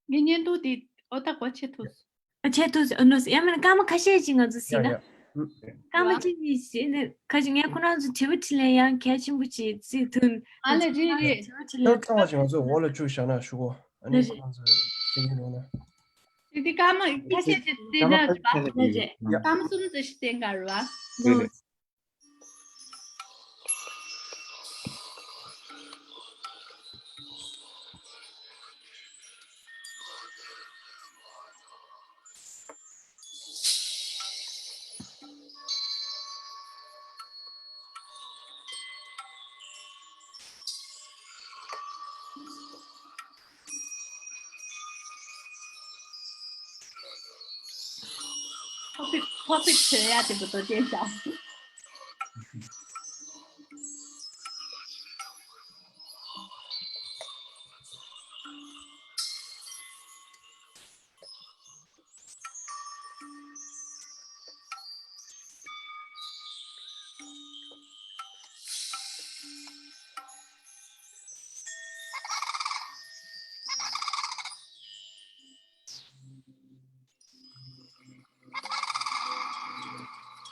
ངའི་བརྙན་ཐུང་འདི་ཨོ་ད་གོ་ཆེ་ཐུག་བྱེད་ཐུབ་ཟེར། ཨ་ནི་སྐར་མ་ཁ་ཤས་ཅིག་ང་ཚོ་གཟིགས་ན། ཡ་ཡ། ཨུ། སྐར་མ་གཅིག་གཉིས་ཤིག་ནི་ཁ་ཅིག་ངས་ཁོ་རང་ཚོ་དྲི་བ་དྲིས་ལན་ཡང་གལ་ཆེན་པོ་ཅིག་བརྩི་ཐུབ། ཨ་ལེ་རེད་རེད། དྲི་བ་དྲིས་ལན་ཚང་མ་ཅིག་ང་ཚོ་འོག་ལ་བཅུག་བཞག་ན་ཞུ་གོ། ཨ་ནི་ཁོ་རང་ཚོ་ཤེས་ཀྱི་རེད་ན། དེ་དེ་སྐར་མ་ཁ་ཤས་ཅིག་བརྩི་ན་རེད་པ། ལགས་རེད། སྐར་མ་གསུམ་ཙམ་ཞིག་བསྟན་ག་རེད་པ། རེད་རེད། ཕོ་པིག་ཕོ་པིག་བྱོས་ཡ་དེ་བུ་དོ་ཅན་ཞག་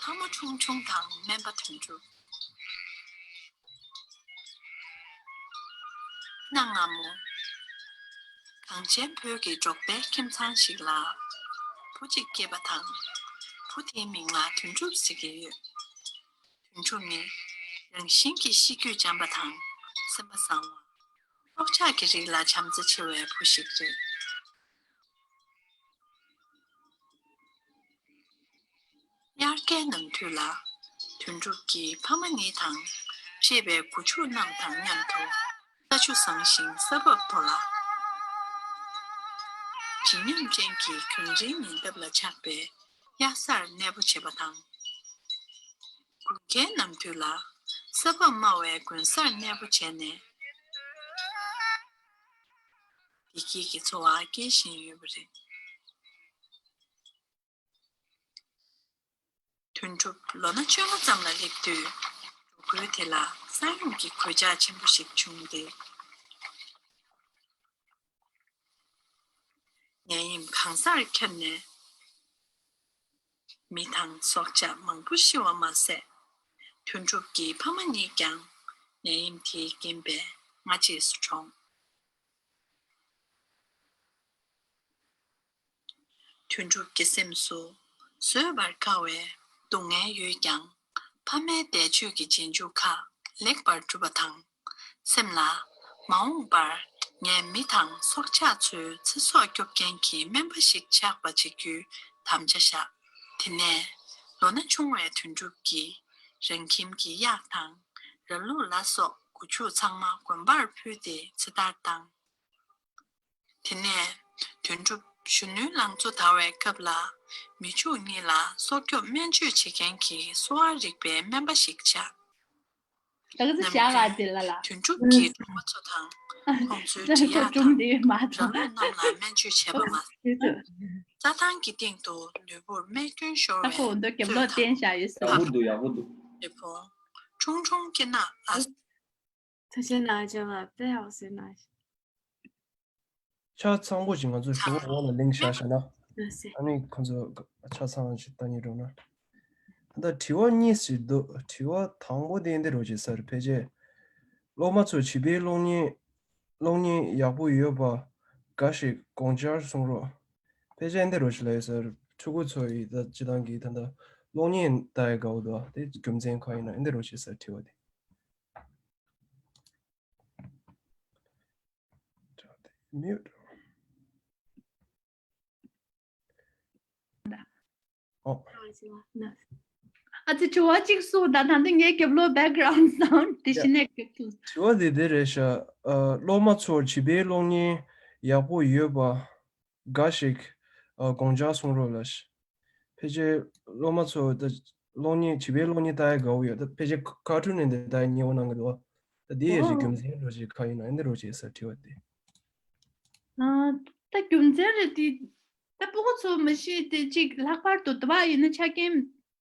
ལྷ་མོ་ཁྱུང་ཁྱུང་དང་སྨན་པ་དོན་གྲུབ། གནའ་སྔ་མོ། གངས་ཅན་བོད་ཀྱི་འབྲོག་པའི་ཁྱིམ་ཚང་ཞིག་ལ་བུ་གཅིག་སྐྱེས་པ་དང་། བུ་དེའི་མིང་ལ་དོན་གྲུབ་ཟེར་གྱི་ཡོད། དོན་གྲུབ་ནི་རང་བཞིན་གྱིས་གཤིས་རྒྱུད་འཇམ་པ་དང་སེམས་པ་བཟང་བ། སྲོག་ཆགས་ཀྱི་རིགས་ལ་བྱམས་བརྩེ་ཆེ་བའི་བུ་ཞིག་རེད། དབྱར་ཁའི་ནམ་དུས་ལ་དོན་གྲུབ་ཀྱི་ཕ་མ་གཉིས་དང་བཅས་པའི་སྒོ་ཕྱུགས་རྣམས་དང་མཉམ་དུ་ས་ཆུ་བཟང་ཞིང་ས་བབ་མཐོ་ལ་བརྗིད་ཉམས་ཅན་གྱི་གངས་རིའི་ཉེ་འདབས་ལ་ཆགས་པའི་གཡག་སར་གནས་སྤོ་བྱེད་པ་དང་། དགུན་ཁའི་ནམ་དུས་ལ་ས་བབ་དམའ་བའི་དགོན་སར་གནས་སྤོ་བྱས་ནས་བདེ་སྐྱིད་ཀྱི་འཚོ་བ་སྐྱེལ་བཞིན་ཡོད་པ་རེད། དོན་གྲུབ་ལོ་ན་བཅོ་ལྔ་ཙམ་ལ་སླེབས་དུས་འབྲོག་ཁུལ་དེ་ལ་ ས་ཡོམ་གྱི་གོད་ཆག་ཆེན་པོ་ཞིག་བྱུང་སྟེ། ནད་ཡམས་གང་སར་ཁྱབ་ནས། མི་དང་སྲོག་ཆགས་མང་པོ་ཤི་བ་མ་ཟད། དོན་གྲུབ་ཀྱི་ཕ་མ་གཉིས་ཀྱང་ནད་ཡམས་དེའི་རྐྱེན་པས་སྔ་རྗེས་སུ་གྲོངས། དོན་གྲུབ་ཀྱི་སེམས་སུ་བཟོད་པར་དཀའ་བའི་སྡུག་བསྔལ་ཡོད་ཀྱང་། ཕ་མའི་འདས་མཆོད་ཀྱི་རྗེས་འཇུག་ཁག་ལེགས་པར་གྲུབ་པ་དང་། སེམས་ལ། མ་འོངས་པར་ངས་མི་དང་སྲོག་ཆགས་ཚོའི་ཚེ་སྲོག་སྐྱོབ་མཁན་གྱི་སྨན་པ་ཞིག་ཆགས་པ་བྱེད་རྒྱུའི་དམ་བཅའ་བཞག་དེ་ནས་ལོ་ན་ཆུང་བའི་དོན་གྲུབ་ཀྱིས་རང་ཁྱིམ་གྱི་གཡག་དང་། ར་ལུག་ལ་སོགས་སྒོ་ཕྱུགས་ཚང་མ་དགོན་པར་ཕུལ་ཏེ་ཚེ་ཐར་བཏང་། དེ་ནས་དོན་གྲུབ་གཞོན་ནུའི་ལང་ཚོ་དར་བའི་སྐབས་ལ། མི་ཕྱུགས་གཉིས་ལ་སྲོག་སྐྱོབ་སྨན་བཅོས་བྱེད་མཁན་གྱི་གསོ་བ་རིག་པའི་སྨན་པ་ཞིག་ཆགས། ད་ག་ཚོད་བཞག་ག་དེ་ལ་ལ། དོན་གྲུབ་ཀྱི་སློབ་མ་ཚོ་དང་། ཁོང་ཚོའི་འབྲི་གཡག་དང་། ར་ལུག་རྣམས་ལ་སྨན་བཅོས་བྱས་པ་མ་ཟད། རྩྭ་ཐང་གི་སྟེང་དུ་ལུས་པོར་རྨས་སྐྱོན་ཤོར་བའི་གཙོད་དང་། ཡག་པོ་འདུག་ཡག་པོ་འདུག་རི་བོང་། ཁྲུང་ཁྲུང་སྐེ་ནག་ཨ། ཐུགས་རྗེ་གནང་བྱས་པ་དཔེ་ཡག་ཟེར་གནང་། ཆ་ཚང་པོ་ཞིག་ང་ཚོ་ཞུ་བ་འོག་ལ་ལིང་ཀི་བཞག་བཞག་ན། ཨ་ནི་ཁོང་ཚོ་ཆ་ཚང་ཞིག་ལྟ་ཉེ་འགྲོ་ན། ད་དྲི་བ་གཉིས་ཤིག་འདུག་དྲི་བ་དང་པོ་དེ་འདི་རུ་ཅིག་ཟེར། ཕལ་ཆེར་སློབ་མ་ཚོ་བྱིས་པའི་གློག་བརྙན་གློག་བརྙན་ཡག་པོ་ཡོད་པ་འགའ་ཞིག་དགོངས་འཆར་གསུང་རོགས། ཕལ་ཆེར་འདི་རུ་ཅིག་ལ་ཡོད་ཟེར། ཕྲུ་གུ་ཚོ་ཡི་ད་སྤྱི་བཏང་གི་ད་ལྟ་གློག་བརྙན་ལྟ་ཡི་དགའ་བོ་འདུག་དེ་རྒྱུ་མཚན་གང་ཡིན་ན་འདི་རུ་ཅིག་ཟེར་དྲི་བ་དེ། Mute. ཨ་ཙི་དྲི་བ་གཅིག་གསུངས་དང་། ད་ལྟ་ངའི་རྒྱབ་ལོགས་background sound དེ་གཞི་ནས་རྒྱབ་ཏུ། དྲི་བ་དེ་འདི་རེད་ཤག་ཨ། སློབ་མ་ཚོར་བྱིས་པའི་གློག་བརྙན་ཡག་པོ་ཡོད་པ་འགའ་ཞིག་ཨ། དགོངས་འཆར་གསུང་རོགས་ལ། ཕལ་ཆེར་སློབ་མ་ཚོ་ད་གློག་བརྙན་བྱིས་པའི་གློག་བརྙན་ལྟ་ཡ་དགའ་བོ་ཡོད། ད་ཕལ་ཆེར་ཁ་ཁ་ཊུན་ནས་འདི་ལྟ་ཡ་ཉེ་བོ་གནང་གི་འདུག་ད་འདི་ཡི་རྒྱུ་མཚན་རོ་ཅིག་ག་ཡིན་ན་འདི་རོ་ཅིག་ཟེར་དྲི་བ་དེ། ཨ། ད་རྒྱུ་མཚན་རེད་དེ། ད་སྤུ་གུ་ཚོ་མ་གཞི་དེ་གཅིག་ལྷག་པར་དུ་དུ་བ་ཡིན་ན་ཆ་རྐྱེན་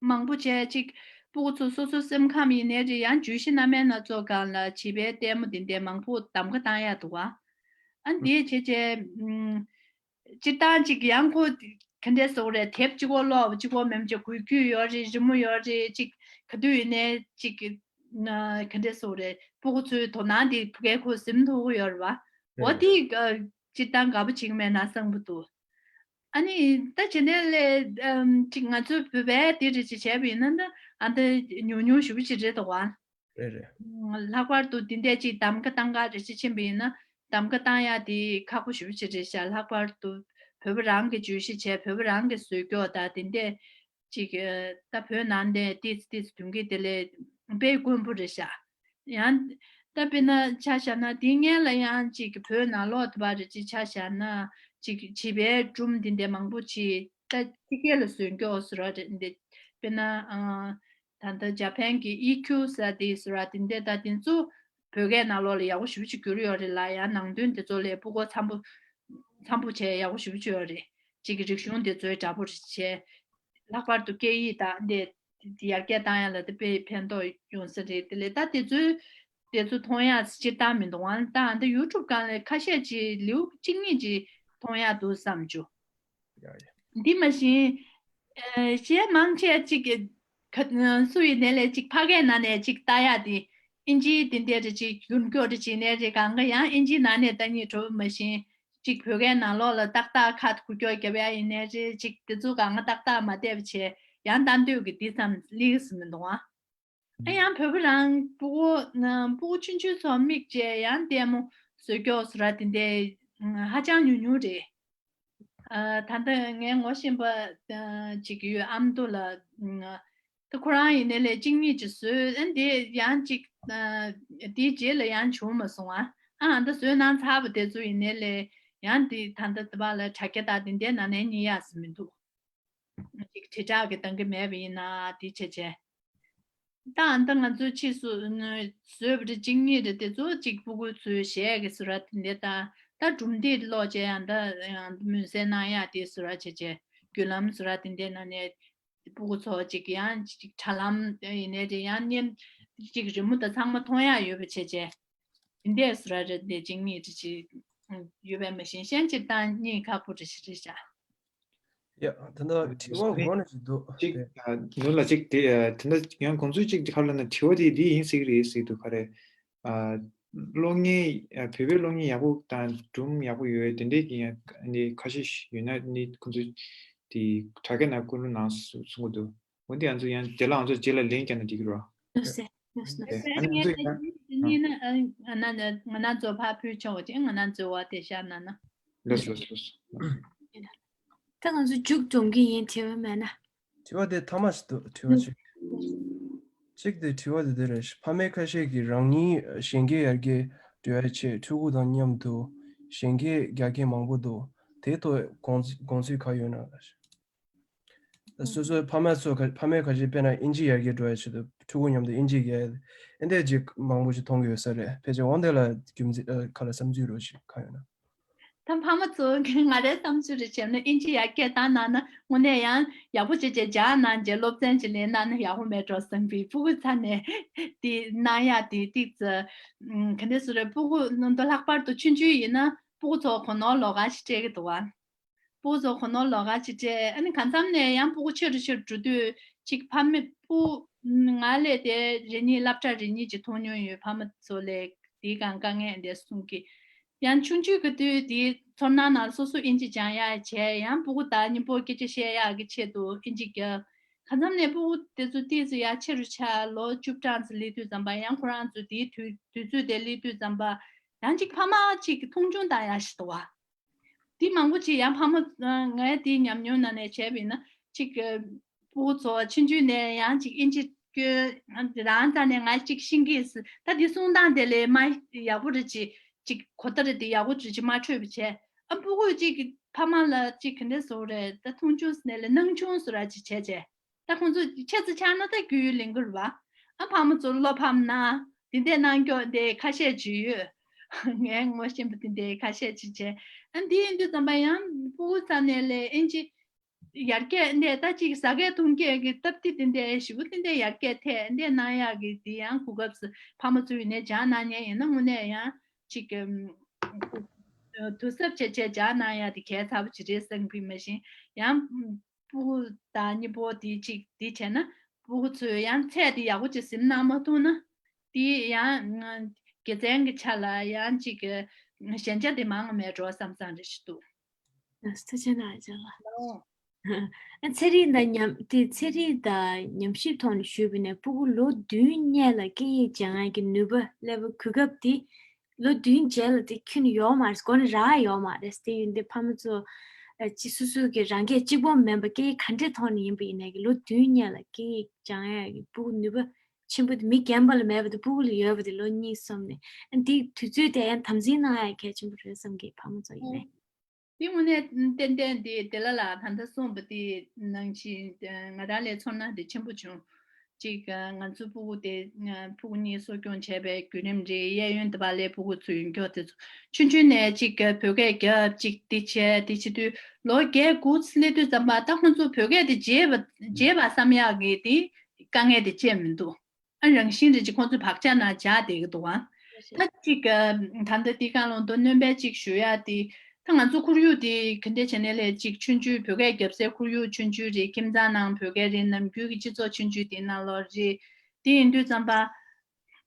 མང་པོ་བྱས་གཅིག་སྤུ་གུ་ཚོ་སོ་སོ་སེམས་ཁམས་ཡིན་ནའི་རེད། ཡང་བརྗོད་གཞི་སྣ་མིན་སྣ་ཚོགས་སྒང་ལ་བྱིས་པའི་ལྟད་མོ་དེ་འདྲའི་མང་པོ་གདམ་ག་བཏང་ཡ་འདུག་བ། ཨ། འདི་བྱས་བྱས། ཨུམ། སྤྱིར་བཏང་གཅིག་ཡང་ཁོ་ག་འདྲས་ཟེར་དགོས་རེད། དེབ་གཅིག་པོ་ཀློག་པ་གཅིག་པོ་མིན་པ་བྱས། འགུལ་སྐྱོད་ཡོད་རེད། རི་མོ་ཡོད་རེད། གཅིག་ག་དུས་ཡིན་ནའི་གཅིག་ན་ག་འདྲས་ཟེར་དགོས་རེད། སྤུ་གུ་ཚོའི་དོ་སྣང་དེ་ཕ་གིར་ཁོ་ཟིན་ཐུབ་ཀྱི་ཡོད་རེད་བ། འོ་དེ་སྤྱིར་བཏང་དགའ་པོ་བྱེད་ཀྱི་མེད་ན་བསམ་གྱི་འདུག་ཨ་ནི་ད་བྱེད་ནས་ལས་ཨམ་གཅིག་ང་ཚོའི་བོད་པའི་དེ་རེད་ཅེས་བྱས་པ་ཡིན་ན། ད་ཨ་ད་ཉུང་ཉུང་ཞེ་པོ་ཅིག་རེད་འདུག་བ། རེད་རེད། ལྷག་པར་དུ་འདི་འདྲས་ཅིག་གདམ་ག་བཏང་ག་རེ་ཅིག་ཕྱིན་པ་ཡིན་ན། གདམ་ག་བཏང་ཡ་དེ་ཁག་པོ་ཞེ་པོ་ཅིག་རེད་ཤག་ལྷག་པར་དུ་བོད་པ་རང་གི་བརྗོད་གཞི་བྱས། བོད་པ་རང་གི་བཟོས་སྐྱོ་དང་དེ་འདྲས་ཅིག་ད་བོད་ནང་དེ་ཏིས་ཏིས་དུང་གི་དེ་ལས་དཔེ་དཀོན་པོ་རེད་ཤག་ཡང་ད་དཔེར་ན་ཆ་བཞག་ན་དེ་སྔོན་ལ་ཡང་ཅིག་བོད་ནང་ལོགས་དུ་བ་རེ་ཅིག་ཆ་བཞག་ན་ཅིག་བྱིས་པའི་སྒྲུང་དེ་འདྲས་མང་པོ་ཅིག་ད་ཕྱི་རྒྱལ་ལ་བཟོས་སྐྱོ་ཟེར་བ་རེད་འདི། དཔེར་ན་ཨ། ད་ལྟ་ཇ་པན་གྱི་ཨི་ཀིའུ་ཟེར་དེ་ཟེར་བ་དེ་འདྲས། ད་དེ་ཚོ་བོད་སྐད་ནང་ལོགས་ལ་ཡག་པོ་ཞེ་པོ་ཅིག་བསྒྱུར་ཡོད་རེད་ལ། ཡང་ནང་དོན་དེ་ཚོ་ལས་སྤུ་གུ་འཚམ་པོ་འཚམ་པོ་བྱས་ཡག་པོ་ཞེ་པོ་ཅིག་ཡོད་རེད། གཅིག་གི་རིག་གཞུང་དེ་ཚོའི་འདྲ་པོ་རེད་བྱས། ལྷག་པར་དུ་སྐད་ཡིག་དང་འདི་ཡར་རྒྱས་བཏང་ཡ་ལ་དེ་དཔེ་ཕན་ཐོགས་ཡོང་ས་རེད། དེ་ལས་ད་དེ་ཚོའི་དེ་ཚོ་མཐོང་ཡ་སྤྱིར་བཏང་མི་འདུག་ཨ་ནི་ད་ཨ་འདི་ཡུ་ཊུབ་སྒང་ལ་ཁ་ཤས་ཅིག་ལེའུ་གཅིག་གཉིས་ཅིག་མཐོང་ཡ་འདུག་བསམ་བྱུང་། ཡ་ཡ། འདི་མ་གཞི། ཨ། གཞན་མང་ཆེ་ཅིག་ག་སུ་ཡིན་ནའི་ལས་ཅིག་ཕ་གིའི་ནང་ནས་ཅིག་ལྟ་ཡ་དེ། ཨིན་ཇིའི་དེ་འདྲས་རེ་ཅིག་རྒྱུན་སྐྱོར་རེ་བྱེད་ནའི་རེད། གང་ག་ཡང་ཨིན་ཇིའི་ནང་ནས་ལྟ་སྙིང་བྲོ་བ་མ་གཞི། ཅིག་བོད་སྐད་ནང་ལོགས་ལ་ཏག་ཏག་ཁ་འགུལ་སྐྱོད་རྒྱབ་ཡ་ཡིན་ནའི་རེད། ཅིག་དེ་ཚོ་གང་ག་ཏག་ཏག་མ་བལྟས་པ་བྱས་ཡང་ལྟ་འདོད་ཀྱི་འདི་ཙམ་སླེབས་ཀྱི་མི་འདུག་ཨ། ཨ་ཡང་བོད་པ་རང་སྤུ་གུ་ན་སྤུ་གུ་ཆུང་ཆུང་ཚོ་མིག་བཅད་ཡང་ལྟད་མོ་བཟོ་སྐྱོ་ཟེར་བ་དེ་འདྲའི་ཧ་ཅང་ཉུང་ཉུང་རེད། ཨ། ད་ལྟ་ངའི་ངོ་ཤེས་པ་ཨ་ཅིག་ཡོད། ཨ་མདོ་ལ། ཨ། ད་ཁོ་རང་ཡིན་ནའི་ལས་གཅིག་གཉིས་ཅིག་བཟོས། ཨ་འདི་ཡང་ཅིག་ཨ་དེའི་རྗེས་ལ་ཡང་བྱུང་མ་སོང་ཨ། ཨ་ད་བཟོས་གནང་ཚར་བ་དེ་ཚོ་ཡིན་ནའི་ལས་ཡང་འདི་ད་ལྟ་དེ་བ་ལ་དྲ་རྒྱ་དང་དེ་འདྲའི་ནང་ནས་རྙེད་ཡག་ཟེར་མི་འདུག་ཅིག་དྲིལ་བསྒྲགས་ཀྱི་གཏང་གི་མེད་པ་ཡིན་ན་དེ་བྱས་བྱས། ད་ཨ་ད་ང་ཚོའི་ཕྱིས་སུ་བཟོས་པ་རེད། གཅིག་གཉིས་རེད། དེ་ཚོ་ཅིག་སྤུ་གུ་ཚོའི་གཞས་ཀྱི་ཟེར་བ་དེ་འདྲ་དང་། ད་སྒྲུང་དེབ་ཀློག་བྱས་ཡང་ད་ཡང་མུན་གསལ་གནང་ཡག་དེ་ཟེར་བ་བྱས་བྱས། བརྒྱུད་ལམ་ཟེར་བ་དེ་འདྲའི་ནང་ནས་སྤུ་གུ་ཚོ་ཅིག་ཡང་ཅིག་དྲ་ལམ་ཡིན་ནའི་རེད། ཡང་བརྙན་ གཅིག་རི་མོ་དང་ཚང་མ་མཐོང་ཡག་ཡོད་པ་བྱས་བྱས། འདི་འདྲས་སུ་ར་རེད་དེ་གཅིག་གཉིས་རེ་ཅིག་ཡོད་པས་མ་གཞི་གཞན་གཅིག་བཏང་གཉིས་ཁག་པོ་རེ་ཞིག་རེད་བྱ། ཡ། ད་ལྟ་དྲི་བ་གོ་ནས་ཅིག་འདུག་གཅིག་དེ། ནུ་ལ་གཅིག་དེ་ད་ལྟ་ཡང་ཁོང་ཚོས་གཅིག་ག་རེ་ལབ་ན་དྲི་བ་དེ་འདི་ཡིན་ཟེར་གི་རེད་ཟེར་འདུག་ག་རེ། གློག་བརྙན། བོད་པའི་གློག་བརྙན་ཡག་པོ་དང་སྒྲུང་ཡག་པོ་ཡོད་དེ་འདྲས་ཀྱི་ཡང་ནི་ཁ་ཤས་ཤིག་ཡོད་ན་ནི་ཁོང་ཚོས་དེ་དྲ་རྒྱ་ནང་བཀོད་ལུགས་ནང་གསུང་གི་འདུག་འོན་ཏེ་ང་ཚོ་ཡང་དེ་ལ་ང་ཚོ་རྗེས་ལ་ལན་བརྒྱབ་ན་འགྲིག་གི་རེད་བ། ལགས་སེ། ལགས་སེ། ལགས་སེ། ཨ་ནི་ང་ཚོ་ཡང་ང་ན་ང་ན་ང་ན་ཚོ་ཕ་ཕུལ་ཆོག་ཅིང་ང་ན་ཚོ་བ་དེ་ཤ་ན་ན། ལགས་སོ་ལགས་སོ་ལགས་སོ། ད་ང་ཚོ་མཇུག་སྡོམ་གྱི་ཡིན། དྲི་བ་མེད་ན། དྲི་བ་དེ་ཐ་མ་ཞིག་འདུག་དྲི་བ་གཅིག་གཅིག་དེ་དྲི་བ་དེ་འདི་རེད། ཕ་མའི་ཁ་ཤས་ཀྱིས་རང་ཉིད་གཞོན་སྐྱེས་ཡར་རྒྱས་འགྲོ་ཡ་ཆེད་ཕྲུ་གུ་དང་མཉམ་དུ་གཞོན་སྐྱེས་རྒྱག་མཁན་མང་པོ་འདུག་དེའི་ཐོག་དགོངས་དགོངས་ཚུལ་ག་ཡོད་ན། སོ་སོའི་ཕ་མ་ཚོ་ག་ཕ་མའི་ཁ་ཤས་དཔེར་ན་ཨིན་ཇི་ཡར་རྒྱས་འགྲོ་ཡ་ཆེད་དུ་ཕྲུ་གུ་མཉམ་དུ་ཨིན་ཇི་རྒྱག་ཡ་ཨེ་འདྲས་ཅིག་མང་པོ་ཞིག་མཐོང་གི་ཡོད་ས་རེད། ཕལ་ཆེར་འོང་དེ་ལ་རྒྱུ་མཚན་ཨ་ག་ལ་བསམ་ཚུལ་རོ་ཞིག་ག་ཡོད་ན། ད་ཕ་མ་ཚོ་ང་རའི་བསམ་ཚུལ་རེ་བྱས་ན་ཨིན་ཇི་ཡར་རྒྱས་བཏང་གནང་ན་དངོས་གནས་ཡང་ཡག་པོ་བྱས་བྱས་སྦྱང་གནང་རྗེས་སློབ་ཚན་ཅིག་ལེན་གནང་ན་ཡག་པོ་མེད་འགྲོ་བསམ་པའི་སྤུ་གུ་ཚ་ནས་དེ་གནང་ཡག་དེ་ཏིག་ཙི་ག་འདྲས་སུ་རེད། སྤུ་གུ་ནང་དུ་ལྷག་པར་དུ་ཆུང་ཆུང་ཡིན་ན་སྤུ་གུ་ཚོ་གོ་ནོར་ལོག་ག་ཞིག་སྤྲད་ཀྱི་འདུག་བ། སྤུ་གུ་ཚོ་གོ་ནོར་ལོག་ག་ཅིག་སྤྲད། ཨ་ནི་གང་འཚམ་ནས་ཡང་སྤུ་གུ་ཆེ་རུ་ཆེ་རུ་འགྲོ་དུས་ཅིག་ཕ་མས་སྤུ་ང་ལས་དེ་རེ་གཉིས་སློབ་གྲྭ་རེ་གཉིས་ཅིག་མཐོང་མྱོང་ཡོད། ཕ་མ་ཚོ་ལས་དེའི་སྒང་དཀའ་ངལ་འདི་གསུང་གི། ཡང་ཆུང་ཆུང་གི་དུས་དེའི་ཚོར་སྣང་ནང་སོ་སོ་ཨིན་ཇི་སྦྱང་ཡག་བྱས། ཡང་སྤུ་གུ་དང་མཉམ་པོ་སྐད་ཆ་བཤད་ཡག་གི་ཆེད་དུ་ཨིན་ཇི་རྒྱབ། གང་འཚམ་ནས་སྤུ་གུ་དེ་ཚོ་ཏིག་ཙི་ཡར་ཆེ་རུ་ཆགས་ལོ་བཅུ་གྲངས་ཙམ་སླེབས་དུས་ཙམ་པ་ཡང་ཁོ་རང་ཚོ་དེའི་དུས་དུས་ཚོད་དེ་སླེབས་དུས་ཙམ་པ་ཡང་ཅིག་ཕ་མ་ཅིག་གི་མཐོང་ཆུང་བཏང་ཡག་ཞིག་འདུག་བ། དེ་མང་པོ་ཅིག་ཡང་ཕ་མ་ཨ་ངས་དེའི་ཉམས་མྱོང་ནང་ནས་བྱས་པ་ཡིན་ན་ཅིག་ཨ་སྤུ་གུ་ཚོ་ཆུང་ཆུང་ནས་ཡང་ཅིག་ཨིན་ཇི་སྐྱོན་རང་རྩ་ནས་ང་ཅིག་ཤེས་ཀྱི་ཟེར། ད་དེ་གསུང་སྟངས་དེ་ལས་མ་ཡག་པོ་རེད། ཅིག་ཅིག་གོ་བརྡ་རེད་དེ་ཡག་པོ་རེད་ཅིག་མ་འཕྲོད་པ་བྱས། ཨ་སྤུ་གུ་ཅིག་གི་ཕ་མ་ལ་ཅིག་ག་འདྲས་བཟོ་རེད། ད་མཐོང་ཆུང་ཟེར་ནས་ལས་སྣང་ཆུང་བཟོ་ར་ཅིག་བྱས་བྱས། ད་ཁོང་ཚོ་ཆེ་ཙམ་ཆགས་ན་ད་རྒྱུས་ཡོད་ལེན་དགོས་རེད་བ། ཨ་ཕ་མ་ཚོ་བློ་ཕམ་ན་དེ་འདྲས་གནང་སྐྱོ་དེ་ཁ་ཤས་ཅིག་ཡོད། ངས་ངོ་ཤེས་པ་དེ་འདྲས་ཁ་ཤས་ཅིག་བྱས། ཨ་འདི་ཡིན་དུས་ཙམ་པ་ཡང་སྤུ་གུ་ཚ་ནས་ལས་ཨིན་ཇི་ཡར་རྒྱས་འདྲས་ད་ཅིག་ཟ་སྐད་འཐུང་སྐད་ཀྱི་སྟབས་བདེ་དེ་འདྲས་ཞེ་པོ་དེ་འདྲས་ཡར་རྒྱས་ཐད་འདྲས་གནང་ཡག་གི་དེ་ཡང་གོ་སྐབས་སུ་ཕ་མ་ཚོ་ཡིན་ནས་སྦྱང་གནང་མཁན་ཡིན་ན་དངོས་གནས་ཡང་ཅིག་དུས་ཚབ་བྱས་བྱས་སྦྱང་གནང་ཡག་དེ་གལ་ཚ་པོ་ཅིག་རེད་བསམ་གི། མ་གཞི་ཡང་སྤུ་གུ་དང་གཉིས་པོ་དེ་གཅིག་དེ་བྱས་ན་སྤུ་གུ་ཚོས་ཡང་ཚད་དེ་ཡག་པོ་ཅིག་ཟིན་གནང་མ་ཐུབ་ན་དེ་ཡང་དགེ་མཚན་གྱི་ཆ་ལ་ཡང་ཅིག་ཞན་ཆ་དེ་མང་བ་མེད་འགྲོ་བསམ་བསམ་རེ་ཞིག་འདུག་ཐུགས་རྗེ་གནང་ལགས། ཚན་རིག་དང་ཉམས་དེ་ཚན་རིག་དང་ཉམས་ཞིབ་ཐོག་ནས་ཞུས་པ་ཡིན་ན་སྤུ་གུ་ལོ་བདུན་སྔོན་ལ་སྐད་ཡིག་སྦྱང་ཡག་གི་ནུས་པ་level གོ་སྐབས་དེ་ལོ་བདུན་རྗེས་ལ་དེ་ཁྱོན་ནས་ཡོད་མ་རེད། མགོ་ནས་རག་ཡོད་མ་རེད། དེ་ཡིན་དུས་ཕ་མ་ཚོ་ཨ་ཅི་སོ་སོ་གི་རང་སྐད་གཅིག་པོ་མིན་པ་སྐད་ཡིག་ག་འདྲའི་ཐོག་ནས་ཡིན་པ་ཡིན་ནའི་གི་ལོ་བདུན་སྔོན་ལ་སྐད་ཡིག་སྦྱང་ཡག་གི་སྤུ་གུ་ནུས་པ་ཆེན་པོ་དེ་མི་རྒན་པ་ལ་མེད་པ་དེ་སྤུ་གུ་ལ་ཡོད་པ་དེ་ལོ་གཉིས་གསུམ་ནས་ཨ་དེ་དུས་ཚོད་དེ་ཡང་དམ་འཛིན་གནང་ཡག་གལ་ཆེན་པོ་རེད་བསམ་གི་ཕ་མ་ཚོ་ཡིན་ནའི། དེ་དངོས་གནས་ཏན་ཏན་དེ་དེ་ལ་ལ་ད་ལྟ་གསུངས་པ་དེ་ནང་བཞིན་ང་རང་ལ་ཚོར་སྣང་དེ་ཆེན་པོ་བྱུང་། གཅིག་ང་ཚོ་སྤུ་གུ་དེ་ཕྲུ་གུ་གཉིས་གསོ་སྐྱོང་བྱས་པའི་བརྒྱུད་རིམ་རེད། གཡས་གཡོན་དེ་བ་ལས་སྤུ་གུ་ཚོ་ཡོད་མཁན་དེ་ཚོ་ཆུང་ཆུང་ནས་གཅིག་བོད་སྐད་རྒྱབ་གཅིག་དེ་བྱས་དེ་བྱེད་དུས་ལོ་བརྒྱད་དགུ་སླེབས་དུས་ཙམ་པ་ད་ཁོང་ཚོ་བོད་སྐད་དེ་བརྗེད་པ་བརྗེད་པ་བསམ་ཡག་གི་དེ་དཀའ་ངལ་དེ་སྐྱེས་མི་འདུག་ཨ་རང་བཞིན་རེ་ཅིག་ཁོང་ཚོའི་བག་ཆགས་ནང་འཇགས་བསྡད་ཀྱི་འདུག་ཨང་། ད་ཅིག་ད་ལྟ་འདི་གང་ལོང་དུ་སྣོན་པ་ཅིག་ཞུ་ཡ་དེ་ད་ང་ཚོ་ཁོར་ཡུག་དེ་ག་འདྲ་བྱས་ནས་ལས་ཅིག་ཆུང་ཆུང་བོད་སྐད་རྒྱབ་སའི་ཁོར་ཡུག་ཆུང་ཆུང་རེད། ཁྱིམ་ཚང་ནང་བོད་སྐད་རེད། ནམ་རྒྱུན་གྱི་སྤྱི་ཚོགས་ཆུང་ཆུང་དེ་ནང་ལོགས་རེད། དེ་ཡིན་དུས་ཙམ་པ་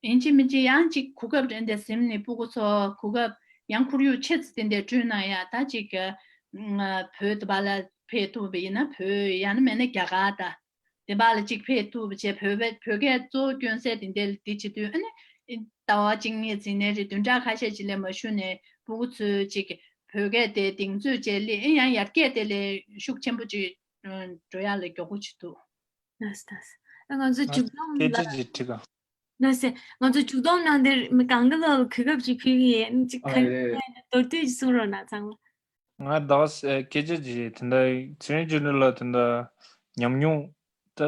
ཡིན་གཅིག་མིན་གཅིག་ཡང་ཅིག་གོ་སྐབས་རེ་འདི་ཟིན་ནས་སྤུ་གུ་ཚོ་གོ་སྐབས་ཡང་ཁོར་ཡུག་ཆེ་ཙམ་དེ་འདྲ་བསྐྲུན་གནང་ཡ། ད་ཅིག་བོད་དུ་བ་ལ་ཕེབས་ཐུབ་པ་ཡིན་ན་བོད་ཡང་ན་མེད་ན་རྒྱ་གར་ད། དེ་བ་ལ་གཅིག་ཕེབས་ཐུབ་པ་བྱས་བོད་པའི་བོད་སྐད་གཙོ་བོ་སྐྱོན་སའི་དེ་འདྲའི་དེ་བྱེད་དུས་ཨ་ནི་ཟླ་བ་གཅིག་གཉིས་ཙམ་ནས་རེ་བདུན་ཕྲག་ཁ་ཤས་ཅིག་ལས་མ་བཞུགས་ནས་སྤུ་གུ་ཚོས་ཅིག་བོད་སྐད་དེ་གདེང་ཚོད་བཅས་སླེབས་ཨ་ཡང་ཡར་རྒྱས་དེ་ལས་ཤུགས་ཆེན་པོ་ཅིག་འགྲོ་ཡ་ལ་མགྱོགས་པོ་ཅིག་འདུག་ལགས་སོ། ལགས་སོ། ང་ཚོ་མཇུག་སྡོམ་ལ་སྐད་ཆ་ཅིག་དྲི་ག་ལགས་སོ། ང་ཚོ་མཇུག་སྡོམ་ནང་དེར་མི་གང་ག་ལ་གོ་སྐབས་ཅིག་ཕུལ་གི་ཡིན། ཅིག་ཨ་ག་རེ་རེད། མདོར་བསྡུས་ཅིག་གསུང་རོགས་གནང་ཚང་མ། ང་ད་སྐད་ཆ་ཅིག་དེ་འདྲ་ཚེ་རིང་ཆོས་སྒྲོན་ལ་དེ་འདྲ་ཉམས་མྱོང་ད་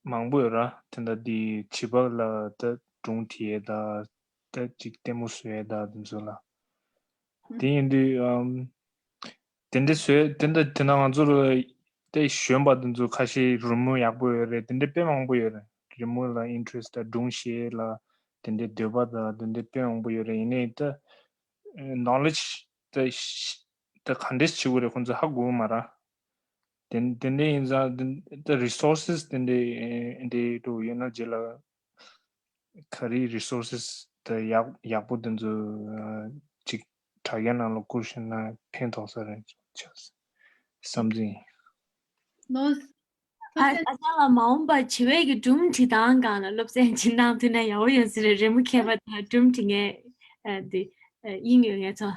མང་པོ་ཡོད་ར། དེ་འདྲ་དེ་བྱིས་པ་ལ་ད་སྒྲུང་བྲིས་ཡས་ད་ད་ཅིག་ལྟད་མོ་བཟོ་ཡས་ད་དེ་ཚོ་ལ། དེ་ཡིན་དུས་ཨམ་དེ་འདྲ་བཟོས་དེ་འདྲ་དེ་ན་ང་ཚོ་ལ་དེ་གཞོན་པ་དེ་ཚོ་ཁ་ཤས་རི་མོ་ཡག་པོ་ཡོད་རེད། དེ་འདྲ་དཔེ་མང་པོ་ཡོད་རེད། རི་མོ་ལ་ཨིན་ཊི་རེ་སི་ཊི་དང་སྒྲུང་བཤད་ལ་དེ་འདྲའི་འདོད་པ་དང་དེ་འདྲའི་དཔེ་མང་པོ་ཡོད་རེད། ཡིན་ནའི་ད་ནོ་ལེ་ཇི་ད་ཤ་ད་ག་འདྲས་བྱེད་དགོས་རེད་ཁོང་ཚོ་ཧ་གོ་མ་རེད། དེ་དེ་འདྲས་ཡིན་ཙང་དེ་ད་རི་སོར་སེ་སི་དེ་འདྲས་དེ་འདྲས་འགྲོ་ཡོད་ན་རྗེས་ལ། ག་རེ་རི་སོར་སེ་སི་དེ་ཡག་ཡག་པོ་དེ་ཚོ་ཅིག་དྲ་རྒྱ་ནང་ལ་བསྐུར་ཤེས་ན་ཕན་ཐོགས་ས་རེད་ཅེས་བསམ་ཚུལ་ཡིན། ནོ། ཨ་ཨ་ཅག་ལགས་མ་འོངས་པར་བྱིས་པའི་གི་སྒྲུང་བྲིས་སྟངས་སྒང་ལ་སློབ་ཚན་ཅིག་གནང་ཐུབ་ན་ཡག་པོ་ཡོད་ས་རེད། རི་མོ་མཁས་པ་དང་སྒྲུང་འབྲི་མཁན་ཨ་འདི་ཨ་དབྱིངས་ཡོད་མཁན་ཚོ།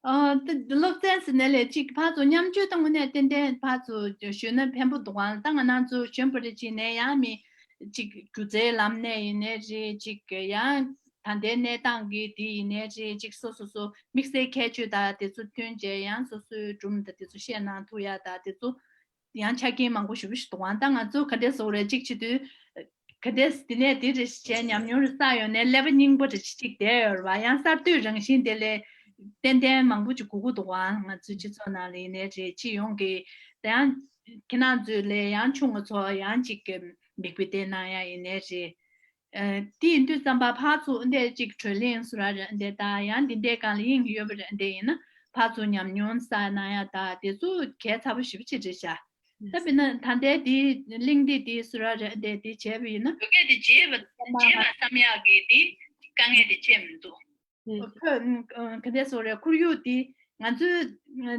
ཨ་དེ་སློབ་ཚན་ཟེར་ནས་ལས་གཅིག་ཕར་ཚུར་མཉམ་སྤྱོད་དང་དངོས་གནས་ཏན་ཏན་ཕར་ཚུར་ཞུས་ན་ཕན་པོ་འདུག་ག་ད་ང་རང་ཚོ་གཞོན་པ་རེ་ཅིག་ནས་ཡང་མི་གཅིག་སྒྱུ་རྩལ་ལམ་ནས་ཡིན་ནའི་རེད། གཅིག་ཡང་ད་ལྟའི་གནས་སྟངས་ཀྱི་དེ་ཡིན་ནའི་རེད། གཅིག་སོ་སོ་སོ་དམིགས་བསལ་ཁྱད་ཆོས་དང་དེ་ཚོ་ཐོན་རྗེས་ཡང་སོ་སོའི་སྒྲུང་དང་དེ་ཚོ་བཤད་གནང་ཐུབ་ཡ་དང་དེ་ཚོ་ཡང་ཆ་རྐྱེན་མང་པོ་ཞེ་པོ་ཞིག་འདུག་ག་ད་ང་ཚོ་ག་འདྲས་བཟོ་རེད། གཅིག་བྱེད་དུས། གལ་ཏེ་འདི་ནས་འདི་རེ་བྱས་ཉམས་མྱོང་རེ་བསགས་ཡོང་ནས་ཀླད་པ་རྙིང་པ་རེ་ཅིག་བསྡད་ཡོད་རེད་བ། ཡང་གསར་གཏོད་རང་བཞིན་དེ་ལས་ཏན་ཏན་མང་པོ་ཅིག་དགོས་ཀྱི་འདུག་ག་ང་ཚོའི་སྤྱི་ཚོགས་ནང་ལ་ཡིན་ནའི་རེད། སྤྱི་ཡོངས་ཀྱི་ད་ཡང་ཁྱེད་རང་ཚོའི་ལས་ཡང་ཆུང་ང་ཚོ་ཡང་ཅིག་གི་མིག་དཔེ་བལྟས་གནང་ཡ་ཡིན་ནའི་རེད། ཨ་དེ་ཡིན་དུས་ཙམ་པ་ཕར་ཚུར་འདི་ཅིག་གྲོས་གླེང་བཟོ་འདྲ་རེད་འདི་དང་ཡང་འདི་འདྲའི་སྒང་ལ་དབྱིངས་ཡོད་པ་རེད་འདི་ཡིན་ན་ཕར་ཚུར་ཉམས་མྱོང་བསགས་གནང་ཡ་དང་དེ་ཚོ་གལ་ཆེ་པོ་ཞེ་པོ་ཅིག་རེད་ཤག་ད་དཔེར་ན་ད་ལྟའི་དེ་གླེང་སྟེགས་དེ་བཟོ་འདྲ་རེད་འདི་དེ་བྱས་པ་ཡིན་ན། བོད་སྐད་དེ་བརྗེད་པ་བརྗེད་པ་བསམ་ཡག་གི་དེ་དཀའ་ངལ་དེ་ཅི་ཡང་མི་འདུག་ཁོ་ག་འདྲ་བཟོ་རེད། ཁོར་ཡུག་དེ་ང་ཚོས་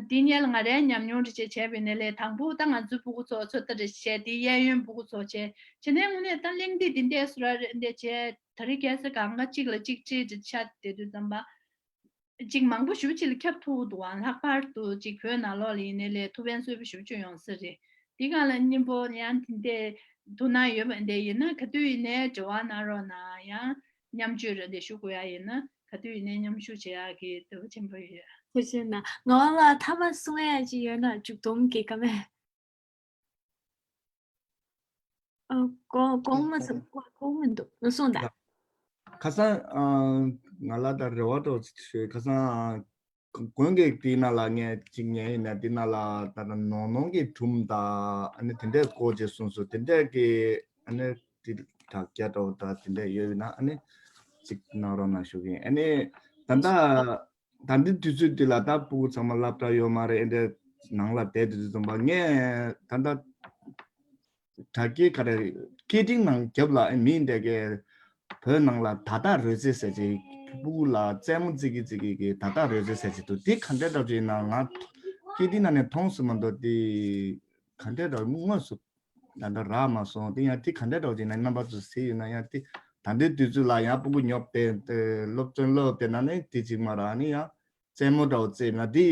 དེ་སྔོན་ལ་ང་རའི་ཉམས་མྱོང་རེ་བྱས་བྱས་པའི་ནས་ལས་དང་པོ་ད་ང་ཚོའི་སྤུ་གུ་ཚོ་ཚོད་ལྟ་རེ་བྱས་དེ་གཡས་གཡོན་སྤུ་གུ་ཚོ་བྱས་བྱས་ནས་དངོས་གནས་ད་གླེང་སྟེགས་དེ་འདྲ་བཟོ་འདྲ་རེད་འདི་བྱས་ད་རེས་ཁ་སང་གང་ག་གཅིག་ལ་གཅིག་འཁྲིལ་དེ་ཆ་དེ་དུས་ཙམ་པ། ཅིག་མང་པོ་ཞེ་པོ་ཅིག་ལ་ཁྱབ་ཐུབ་འདུག་ག་ལྷག་པར་དུ་ཅིག་བོད་ནང་ལོགས་ལ་ཡིན་ནའི་ལས་ཐུགས་ཕན་གསོས་པོ་ཞེ་པོ་ཅིག་ཡོང་ས་རེད། འདི་སྒང་ལ་སྙིང་པོ་ཡང་དེ་འདྲའི་ཐུགས་སྣང་ཡོད་པ་འདི་ཡིན་ན་ག་དུས་ཡིན་ནའི་འབྲེལ་བ་གནང་རོགས་གནང་། ཡང་མཉམ་སྤྱོད་རེ་འདི་ཞུ་དགོས་ཡ་ཡིན་ན་ག་དུས་ཡིན་ནའི་མཉམ་ཞུགས་བྱེད་ཡག་གི་འདོད་པ་ཆེན་པོ་ཡོད། ཐུགས་རྗེ་གནང་། ངག་དབང་ལགས་མཐའ་མ་གསུང་ཡ་ཅིག་ཡོད་ན་མཇུག་སྡོམ་གྱི་བཀའ་མོལ། ཨ། གོང་གོང་མ་ཚོ་གོང་མི་འདུག་ན་གསུངས་དང་། ཁ་སང་ཨ་ང་ལ་ད་རེ་བ་འདྲ་བོ་ཅིག་ཞུས། ཁ་སང་ཨ་གོང་གི་དེའི་ནང་ལ་ངས་ཅིག་ཉན་ཡིན་ན་དེ་ནང་ལ་ད་ལྟ་ནོར་ནོར་གྱི་སྒྲུང་དང་ཨ་ནི་དེ་འདྲས་སྐོར་ཅིག་གསུངས་སོང་། དེ་འདྲས་ཀྱི་ཨ་ནི་དེ་དྲ་རྒྱ་འདྲ་བོ་དང་དེ་འདྲས་ཡོད་ཡིན་ན་ཨ་ནི་ཅིག་གནང་རོགས་གནང་ཞུ་གི་ཡིན། ཨ་ནི་ད་ལྟ། ད་ལྟའི་དུས་ཚོད་འདི་ལ་ད་སྤུ་གུ་ཚང་མ་སློབ་གྲྭ་ཡོད་མ་རེད། ཨེ་འདྲ་ནང་ལ་བསྡད་དུས་ཙམ་པ་ངས་ད་ལྟ་དྲ་རྒྱའི་ག་རེ་སྐད་འཕྲིན་ནང་རྒྱབ་ལ་ཨེ་མི་འདྲ་གའི་བོད་ནང་ལ་ད་ལྟ་རོལ་རྩེད་ཟེར་ཅིག་སྤུ་གུ་ལ་རྩེད་མོ་རྩེ་གི་རྩེ་གི་གི་ད་ལྟ་རོལ་རྩེད་ཟེར་ཅིག་འདུག་དེ་ག་འདྲ་འདྲ་ཅིག་ཡིན་ན་ང་སྐད་འཕྲིན་ནང་ནས་མཐོང་སོང་མ་གཏོགས་དེ་ག་འདྲ་འདྲ་དངོས་སུ། ད་ལྟ་རག་མ་སོང་། དེ་ཡང་དེ་ག་འདྲ་འདྲ་བ་ཅིག་ན་རྣམ་པ་ཚོ་གཟིགས་ཡོད་ན་ཡང་དེ་ད་ལྟའི་དུས་ཚོད་ལ་ཡང་སྤུ་གུ་ཉོབ་སྟེ་སློབ་ཚན་སློབ་དེ་ན་ནི་དེ་གཅིག་མ་རག་ནི་ཡང་རྩེད་མོ་འདྲ་བོ་རྩེས་ན་དེ་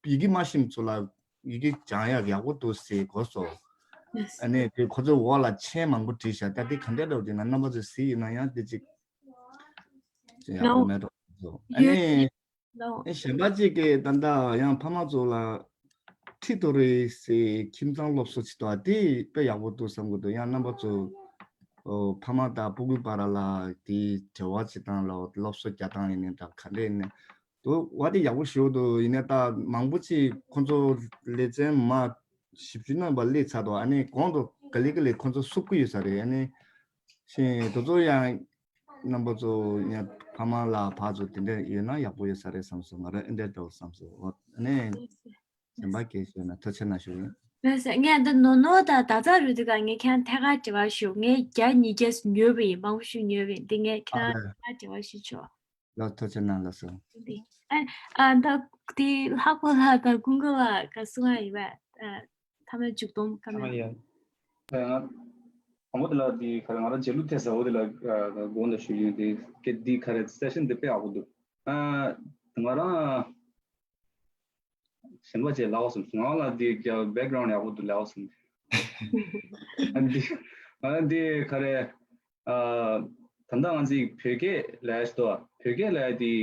ཡི་གེ་མ་ཤེས་ཚོ་ལ་ཡི་གེ་སྦྱང་ཡག་ཡག་པོ་འདུག་ཟེར་གོ་སོང་། ཨ་ནི་དེ་ཁོ་ཚོའི་འོག་ལ་མཆན་མང་པོ་བྲིས་བཞག་ད་དེ་ག་འདྲ་འདྲ་བ་ཅིག་ན་རྣམ་པ་ཚོ་གཟིགས་ཡོད་ན་ཡང་དེ་གཅིག་ཡག་པོ་མེད་འགྲོ་སོང་། ཨ་ནི། ལའོ། ཨེ་གཞན་པ་གཅིག་གིས་ད་ལྟ་ཡང་ཕ་མ་ཚོ་ལ་ཁྲི་ཏོ་རི་སི་ཁྱིམ་ཚང་སློབ་གསོ་བྱེད་དོ་དེ་དཔེ་ཡག་པོ་འདུག་བསམ་གི་འདུག་ཡང་རྣམ་པ་ཚོ་ཨོ་ཕ་མ་དང་སྤུ་གུའི་བར་ལ་དེའི་འབྲེལ་བ་བྱེད་སྟངས་ལ་སློབ་གསོ་རྒྱག་སྟངས་ཡིན་ནའི་འདྲ་ག་འདྲ་ཡིན་ནའི་འདུག་བ་དེ་ཡག་པོ་ཞིག་འདུག་ཡིན་ནའི་ད་མང་པོ་ཅིག་ཁོང་ཚོ་ལེ་ཚན་མ་བཞི་བཅུ་རྣམ་པ་སླེབས་ཚར་འདུག་ཨ་ནི་གོང་དུ་ག་ལེ་ག་ལེ་ཁོང་ཚོ་བསུབ་ཀྱི་ཡོད་ས་རེད། ཨ་ནི་ཤིང་དེ་ཚོ་ཡང་རྣམ་པ་ཚོ་ཡང་ཕ་མ་ལ་ཕར་ཚུར་དེ་འདྲ་ཡོད་ན་ཡག་པོ་ཡོད་ས་རེད་བསམ་སོང་། ང་རང་ཨེ་འདྲ་འདྲ་བོ་བསམ་སོང་། ཨ་ནི་གཞན་པ་གལ་ཤོད་ན་ཐུགས་རྗེ་གནང་ཞུ་ཡིན། ལགས་སོ། ངས་འདི་ནོར་ནོར་དང་ད་ཚ་རུ་དུ་ག་ངས་ཁྱེད་ཐད་ཀར་དྲི་བ་ཞུ། ངས་བརྒྱ་ཉིས་བརྒྱ་ཉོས་པ་ཡིན། མང་པོ་ཞིག་ཉོས་པ་ཡིན། འདི་ངས་ཁྱེད་ཨ་ཐད་ཀར་དྲི་བ་ཞུ་ཆོག་ལགས་ཐུགས་རྗེ་གནང་། ལགས་སོ། འདི་ཨ་ཨ་ད་དེ་ལྷག་པ་ལ་ད་ཀུན་དགའ་ལ་ག་གསུང་ཡ་ཡིན་པ། ཨ་མཐའ་མའི་མཇུག་སྡོམ་བཀའ་མོལ། ཨ་ཡ། ཨ་ང་དང་པོ་དེ་ལ་དེ་ག་རེ་ང་རང་རྗེས་ལུས་ཐེབས་ཟེར་བ་དེ་ལ་དགོངས་དག་ཞུ་ཡིན། དེ་སྐད་འདི་ག་རེ་སེ་ཤན་འདི་དཔེ་ཡག་པོ་འདུག་ཨ་ང་རང་གཞན་པ་བྱས་ལབ་བསམ་སོང་། ང་ལ་འདི་རྒྱ་བེག་གྷ་རའུན་ཌ་ཡག་པོ་འདུག་ལབ་བསམ། ཨ་འདི་ང་རང་འདི་ག་རེ། ཨ་ད་ལྟ་ང་ཚོའི་བོད་སྐད་ལབ་ཡ་ཞིག་འདུག་བོད་སྐད་ལབ་ཡ་དེ་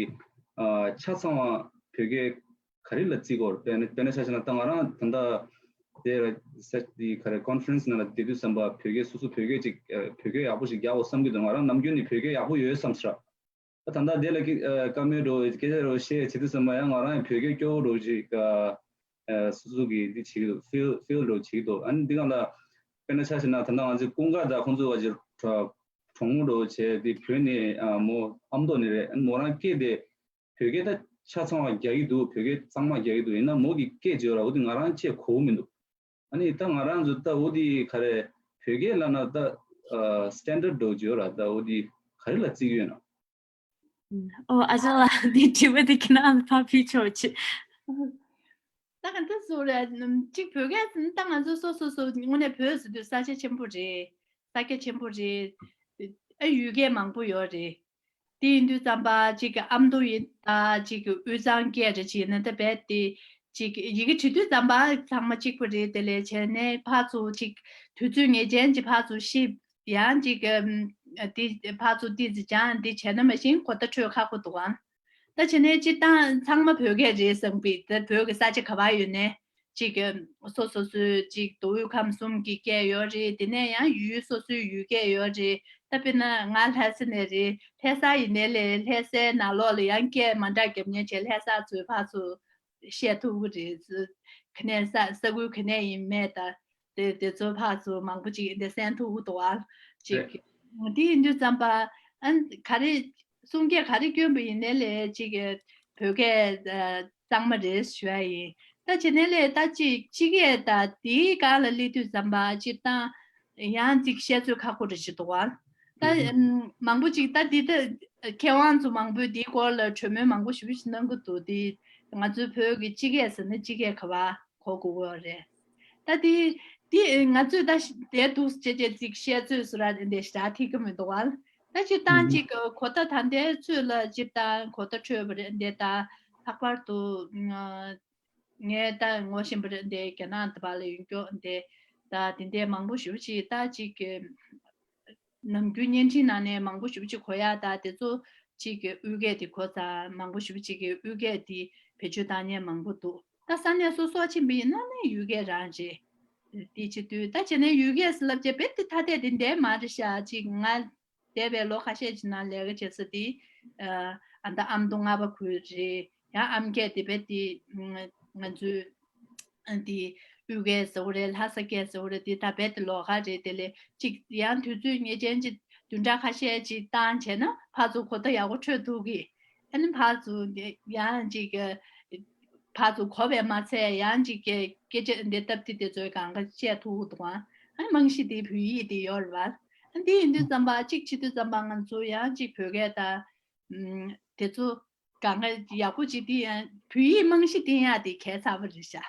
ཨ་ཆ་ཚང་བ་བོད་སྐད་ག་རེ་ལ་བརྩི་དགོས་རེད། དཔེར་ན་དཔེར་ན་ཆ་བཞག་ན་ད་ང་རང་ད་ལྟ་དེ་ར་སེ་དེ་ག་རེ་ཀོན་ཕ་རེན་སི་ནང་ལ་བསྡད་དུས་ཙམ་པ་བོད་སྐད་སོ་སོ་བོད་སྐད་ཅིག་ཨ་བོད་སྐད་ཡག་པོ་ཞིག་རྒྱག་དགོས་བསམ་གྱི་འདུག་ང་རང་ནམ་རྒྱུན་ནས་བོད་སྐད་ཡག་པོ་ཡོད་བསམ་ཤག་ད་ད་ལྟ་དེ་ལ་ཀི་ཨ་བཀའ་མོལ་འདྲ་བོ་སྐད་ཆ་འདྲ་བོ་བཤད་བྱེད་དུས་ཙམ་པ་ཡང་ང་རང་ཡང་བོད་སྐད་སྐྱོ་བོ་འདྲ་བོ་ཅིག་ཨ་ཨ་སོ་སོ་གིས་འདི་བྱེད་ཀྱི་འདུག་ཕིལ་ཕིལ་འདྲ་བོ་བྱེད་ཀྱི་འདུག་ཨ་ནི་འདི་སྒང་ལ་ དཔེར་ན་ཆ་བཞག་ན་ད་ལྟ་ང་ཚོའི་ཀུན་དགའ་དང་ཁོང་ཚོ་བ་ཅིག་གྲོགས་མོ་འགྲོ་བྱས་དེ་བོད་ནས་ཨ་མོ་ཨ་མདོ་ནས་རེད། མོ་རང་སྐད་དེ་བོད་སྐད་ད་ཆ་ཚང་བ་རྒྱག་གི་འདུག་བོད་སྐད་གཙང་མ་རྒྱག་གི་འདུག་ཡིན་ན་མོ་གི་སྐད་བརྗོད་ར་འོ་དེ་ང་རང་ཅེས་གོ་གི་མི་འདུག་ཨ་ནི་ད་ང་རང་ཚོ་ད་འོ་དེ་ག་རེ་བོད་སྐད་ལབ་ན་ད་ཨ་standard་འགྲོ་བརྗོད་ར་ད་འོ་དེ་ག་རེ་ལ་བརྩི་གི་ཡོད་ན། ཨོ་ཨ་ཅག་ལགས་འདི་དྲི་བ་འདི་ཁྱེད་རང་ཕར་ཕུལ་ཆོག་ཅིག་ད་ག་འདི་སུ་རེད། གཅིག་བོད་སྐད་ད་ང་ཚོ་སོ་སོ་སོ་དངོས་གནས་བོད་ཟེར་དུས་ས་ཆ་ཆེན་པོ་རེད། ས་རྒྱ་ཆེན་པོ་རེད། ཨ་ཡུལ་སྐད་མང་པོ་ཡོད་རེད། དེ་ཡིན་དུས་ཙམ་པ་གཅིག་གི་ཨ་མདོ་ཡིན་ད་གཅིག་གི་དབུས་གཙང་སྐད་རེད་ཅེས་ན་ད་རྦད་དེ་གཅིག་གི་ཡི་གེ་བྲིས་དུས་ཙམ་པ་ཚང་མ་གཅིག་པ་རེད། དེ་ལས་བྱས་ནས་ཕར་ཚུར་གཅིག་དུས་ཚོད་ངེས་ཅན་གྱི་ཕར་ཚུར་ཤེས་ཡང་གཅིག་གི་དེ་ཕར་ཚུར་ཏི་ཙི་ཅང་འདི་བྱས་ན་མ་གཞི་གོ་བརྡ་འཕྲོད་ཁག་པོ་འདུག་ཨང་། ད་བྱས་ནས་སྤྱིར་བཏང་ཚང་མ་བོད་སྐད་རེད་བསམ་པའི་ད་བོད་ཀྱི་ས་ཆ་ག་བ་ཡོད་ནའི་གཅིག་གི་སོ་སོ་སོའི་གཅིག་མདོ་དབུས་ཁམས་གསུམ་གྱི་སྐད་ཡོད་རེད། དེ་ནས་ཡང་ཡུལ་སོ་སོའི་ཡུལ་སྐད་ཡོད་རེད། ད་དཔེར་ན་ང་ལྷ་ས་ནས་རེད། ལྷ་ས་ཡིན་ནའི་ལས་ལྷ་སའི་ནང་ལོགས་ལ་ཡང་སྐད་མ་འདྲ་རྒྱབ་མཁན་བྱས་ལྷ་ས་ཚོའི་ཕར་ཚུར་བཤད་ཐུབ་ཀྱི་རེད། ག་ནས་ས་ས་ཁུལ་ག་ནས་ཡིན་མེད་ད། དེ་དེ་ཚོ་ཕར་ཚུར་མང་པོ་ཅིག་འདི་གསན་ཐུབ་ཀྱི་འདུག་ཨ། ཅིག་རེད། དེ་ཡིན་དུས་ཙམ་པ་ཨ་ག་རེ་གསུང་སྐད་ག་རེ་སྐྱོན་པ་ཡིན་ནའི་ལས་ཅིག་བོད་སྐད་གཙང་མ་རེད་ཞུ་ཡ་ཡིན། ད་བྱས་ནའི་ལས་ད་ཅིག་སྤྱི་སྐད་ད་དེའི་སྒང་ལ་སླེབས་དུས་ཙམ་པ་སྤྱིར་བཏང་ཡང་ཅིག་བཤད་ཚོད་ཁག་པོ་རེད་ཅིག་འདུག་ཨ། ད་ཨུ་ཧུ། ཨམ་མང་པོ་ཅིག་ད་འདི་ད་མཁས་དབང་ཚོ་མང་པོས་འདིའི་སྐོར་ལ་གྲོས་མོལ་མང་པོ་ཞེ་པོ་ཞིག་གནང་གི་འདུག་དེ་ང་ཚོའི་བོད་ཀྱི་སྤྱི་སྐད་ཟེར་ན་སྤྱི་སྐད་ག་བ་གོ་དགོས་ཀྱི་ཡོད་རེད། ད་དེ་དེ་ང་ཚོས་ད་དེ་འདུག་ཅེས་བྱས་ཅིག་བཤད་ཚོད་སུ་ར་འདི་ཞེ་དྲག་ཐིག་གི་མི་འདུག་ཨ། ད་སྤྱིར་ཨུ་བཏང་ཧུ། ཅིག་གོ་བརྡ་ད་ལྟའི་ཚོད་ལ་སྤྱིར་བཏང་གོ་བརྡ་འཕྲོད་པ་རེད་འདི་ད་ལྷག་པར་དུ་ང་ངས་ད་ངོ་ཤེས་པ་རེད་འདི་རྒྱ་ནག་འདི་བ་ལ་ཡོང་ཀྱོག་འདི་ད་དེ་འདྲའི་མང་པོ་ཞེ་པོ་ཅིག་ད་ཅིག་གི་ནམ་རྒྱུན་བརྙན་འཕྲིན་ནང་ནས་མང་པོ་ཞེ་པོ་ཅིག་གོ་ཡ་ད་དེ་ཚོ་ཅིག་གི་དབུས་སྐད་དེ་གོ་ཙང་མང་པོ་ཞེ་པོ་ཅིག་གི་དབུས་སྐད་དེ་བེད་སྤྱོད་བཏང་མཁན་མང་པོ་འདུག་ད་ས་གནས་སོ་སོ་ཕྱིན་པ་ཡིན་ན་ནི་ཡུལ་སྐད་རང་རེད། དེ་བྱེད་དུས་ད་བྱས་ན་ཡུལ་སྐད་ཟེར་ལབ་བྱས་རྦད་དེ་ཐ་དད་དེ་འདྲ་མ་རེད་ཤག་ཅིག་ང་འདས་པའི་ལོ་ཁ་ཤས་ཀྱི་ནང་ལས་ཀ་བྱེད་ས་དེ་ཨ་ད་ཨ་མདོ་རྔ་པ་ཁུལ་རེད། ཡང་ཨམ་སྐད་དེ་རྦད་དེ་ང་ཚོའི་ཨ་དེ་དབུས་སྐད་ཟེར་བ་རེད། ལྷ་ས་སྐད་ཟེར་བ་རེད། དེ་ད་རྦད་དེ་ལོགས་ཀ་རེད། དེ་ལས་ཅིག་ཡང་དུས་ཚོད་ངེས་ཅན་ཅིག་བདུན་ཕྲག་ཁ་ཤས་ཅིག་བཏང་བྱས་ན་ཕར་ཚུར་གོ་བརྡ་ཡག་པོ་འཕྲོད་ཐུབ་ཀྱི། ཨ་ནི་ཕར་ཚུར་ཡང་ཅིག་ཕར་ཚུར་གོ་བས་མ་ཚད་ཡང་ཅིག་སྐད་ཆ་འདི་སྟབས་བདེ་དེ་ཚོའི་སྒང་ག་བཤད་ཐུབ་ཀྱི་འདུག་ཨ་ནི་རྨང་གཞི་དེ་བོད་ཡིག་དེ་ཡོད་རེད་བ། ཨ་འདི་ཡིན་དུས་ཙམ་པ་ཅིག་བྱེད་དུས་ཙམ་པ་ང་ཚོ་ཡང་ཅིག་བོད་སྐད་ད་ཨུམ་དེ་ཚོ་གང་ག་ཡག་པོ་ཅིག་དེ་ཡང་བོད་ཡིག་རྨང་གཞི་བཏིང་ཡག་དེ་གལ་ཆེ་བ་རེད་ཤག་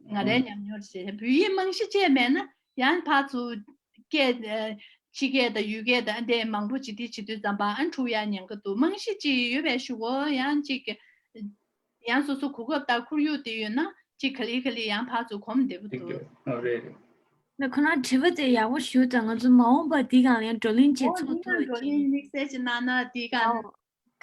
ང་རའི་ཨུམ་ཉམས་མྱོང་རེད་ཤག་བོད་ཡིག་རྨང་གཞི་བཅས་མེད་ན་ཡང་ཕར་ཚུར་སྐད་ཨ་ཕྱི་སྐད་དང་ཡུལ་སྐད་དང་ཨ་འདྲས་མང་པོ་ཅིག་དེ་བྱེད་དུས་ཙམ་པ་ཨ་འཁྲུག་ཡག་ཉེན་ཁ་འདུག་རྨང་གཞི་ཅིག་ཡོད་པའི་གཞུག་གུ་ཡང་ཅིག་ཡང་སོ་སོ་གོ་སྐབས་དང་ཁོར་ཡུག་དེ་ཡོད་ན་ཅིག་ག་ལེ་ག་ལེ་ཡང་ཕར་ཚུར་གོམས་བདེ་པོ་འགྲིག་འདུག་འདུག་ཨ་རེད་རེད། ན་ཁོ་ན་དྲི་བ་དེ་ཡག་པོ་ཞུ་དང་ང་ཚོ་མ་འོངས་པ་འདི་གང་ཡང་བགྲོ་གླེང་བྱེད་ཨོ་ཚོགས་ཐུབ་ཡིན་པ་བགྲོ་གླེང་ཅིག་དམིགས་བསལ་ཅིག་གནང་ན་འདི་གང་ཨོ།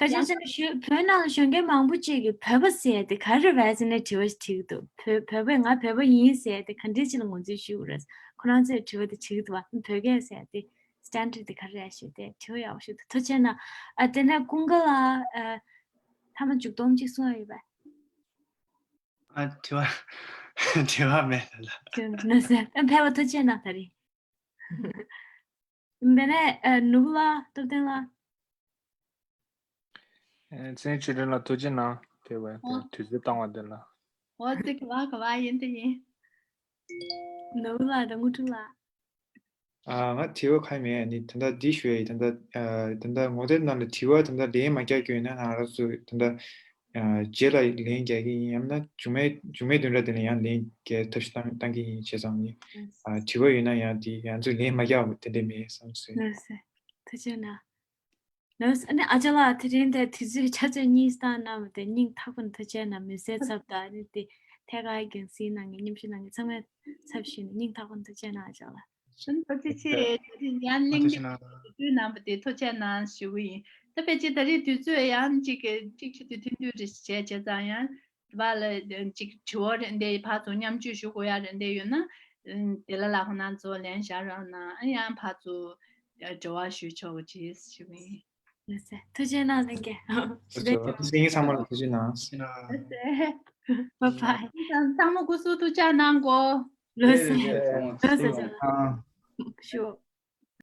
ཁ་ཤས་ཡང་ཅིག་ཞུ་བོད་ནང་ལ་གཞོན་སྐྱེས་མང་པོ་ཅིག་གིས་བོད་པ་ཟེར་ཡ་དེ་ག་རེ་རེད་ཟེར་ནས་དྲི་བ་ཞིག་དྲིས་ཀྱི་འདུག་བོད་བོད་པས་ང་བོད་པ་ཡིན་ཟེར་ཡ་དེ་ག་འདྲས་ཅིག་ལ་ངོས་འཛིན་ཞུ་དགོས་རེད། ཁོ་རང་ཚོས་དྲི་བ་དེ་དྲིས་ཀྱི་འདུག་བ། བོད་སྐད་ཟེར་ཡ་དེ་སི་ཊན་ཌར་དེ་ག་རེ་རེད་ཞུས་ཏེ་དྲི་བ་ཡག་པོ་ཞིག་འདུག་ཐུགས་རྗེ་གནང་། ཨ་དེ་ནས་ཀུན་དགའ་ལགས་ཨ་ཐ་མ་མཇུག་སྡོམ་ཅིག་གསུང་ཡ་ཡོད་པས། ཨ་དྲི་བ་དྲི་བ་མེད་ལ། ཅུང་ན་ཟེར་ཨ་ཕལ་བ་ཐུགས་རྗེ་གནང་ད་རེས། འདི་ནས་ཨ་ནོར་བུ་ལགས་སྟོབས་ལྡན་ལགས། ཨ་བཙན་ཆོས་སྒྲོན་ལགས་ཐུགས་རྗེ་གནང་དེ་བས་ཨོ། དུས་ཚོད་བཏང་བ་འདི་ལ། འོ་ཙི་ག་བ་ག་བ་ཡིན་དེ་ཡིན། ནོར་བུ་ལགས་དང་དངོས་གྲུབ་ལགས། ཨ་ང་དྲི་བ་གང་ཡང་མེད། ཨ་ནི་ད་ལྟ་འདི་ཞུ་ཡ་ཡིན། ད་ལྟ་ཨ་ད་ལྟ་ངོ་དེབ་ནང་ལ་དྲི་བ་ད་ལྟ་ལན་མ་རྒྱག་རྒྱུ་ཡིན་ན་ང་རང་ཚོ་ད་ལྟ་ཨ་རྗེས་ལ་ལན་རྒྱག་གི་ཡིན། ཡང་ན་མཇུག་མའི་མཇུག་མའི་བདུན་ཕྲག་དེ་ལ་ཡང་ལན་རྒྱག་ཐབས་ཤེས་བཏང་བཏང་གི་ཡིན། བྱས་ཙང་ནི་ཨ་དྲི་བ་ཡོད་ན་ཡང་དེ་ང་ཚོས་ལན་མ་རྒྱག་པ་དེ་འདྲ་མེད་བསམ་སོང་། ལགས་སོ། ཐུགས་རྗེ་གནང་། ལགས་སོ། ཨ་ནི་ཨ་ཅག་ལགས་དེ་རིང་དེ་དུས་ཚོད་ཆ་ཚོད་གཉིས་བཏང་གནང་བ་དེ་སྙིང་ཐག་པ་ནས་ཐུགས་རྗེ་གནང་། མི་ཚེ་ཚབ་དང་ཨ་ནི་དེ་ཐད་ཀར་རྒྱང་སྲིང་གནང་མཁན་མཉམ་ཞུགས་གནང་མཁན་ཚང་མའི་ཚབ་ཞུས་ནས་སྙིང་ཐག་པ་ནས་ཐུགས་རྗེ་གནང་། ཨ་ཅག་ལགས། ཐུགས་རྗེ་ཆེ། དེ་རིང་ཡང་གླེང་སྟེགས་དུས་ཚོད་གནང་བ་དེ་ཐུགས་རྗེ་གནང་ཞུ་གི་ཡིན། ད་ཕལ་ཆེར་ད་རེས་དུས་ཚོད་ཡང་གཅིག་གཅིག་ཆུ་དུས་ཐུང་ཐུང་རེ་བྱས་བྱས་ཙང་ཡང་བ་ལ་གཅིག་དྲི་བ་རེ་འདྲ་ཕར་ཚུར་མཉམ་སྤྱོད་ཞུ་དགོས་ཡ་རེ་འདྲ་ཡོད་ན་དེ་ལ་ལ་ཁོ་ན་ཚོ་ལན་བཞག་རོགས་གནང་། ཡང་ཕར་ཚུར་འབྲེལ་བ་ཞུ་ཆོག་གི་ཅེས་ཞུ་གི་ཡིན། ལགས་སོ། ཐུགས་རྗེ་གནང་། ལྷན་རྒྱས། ཞུ་དེ་ཐུགས་རྗེ་གནང་། ཚང་མ་ལ་ཐུགས་རྗེ་གནང་། ལགས་སོ། བཱའི་བཱའི། ཚང་མ་སྐུ་གཟུགས་ཐུགས་ཅག་གནང་གོ། ལོས་ཟེར། ལོས་ཟེར་བྱ། ཨ། ཤོ།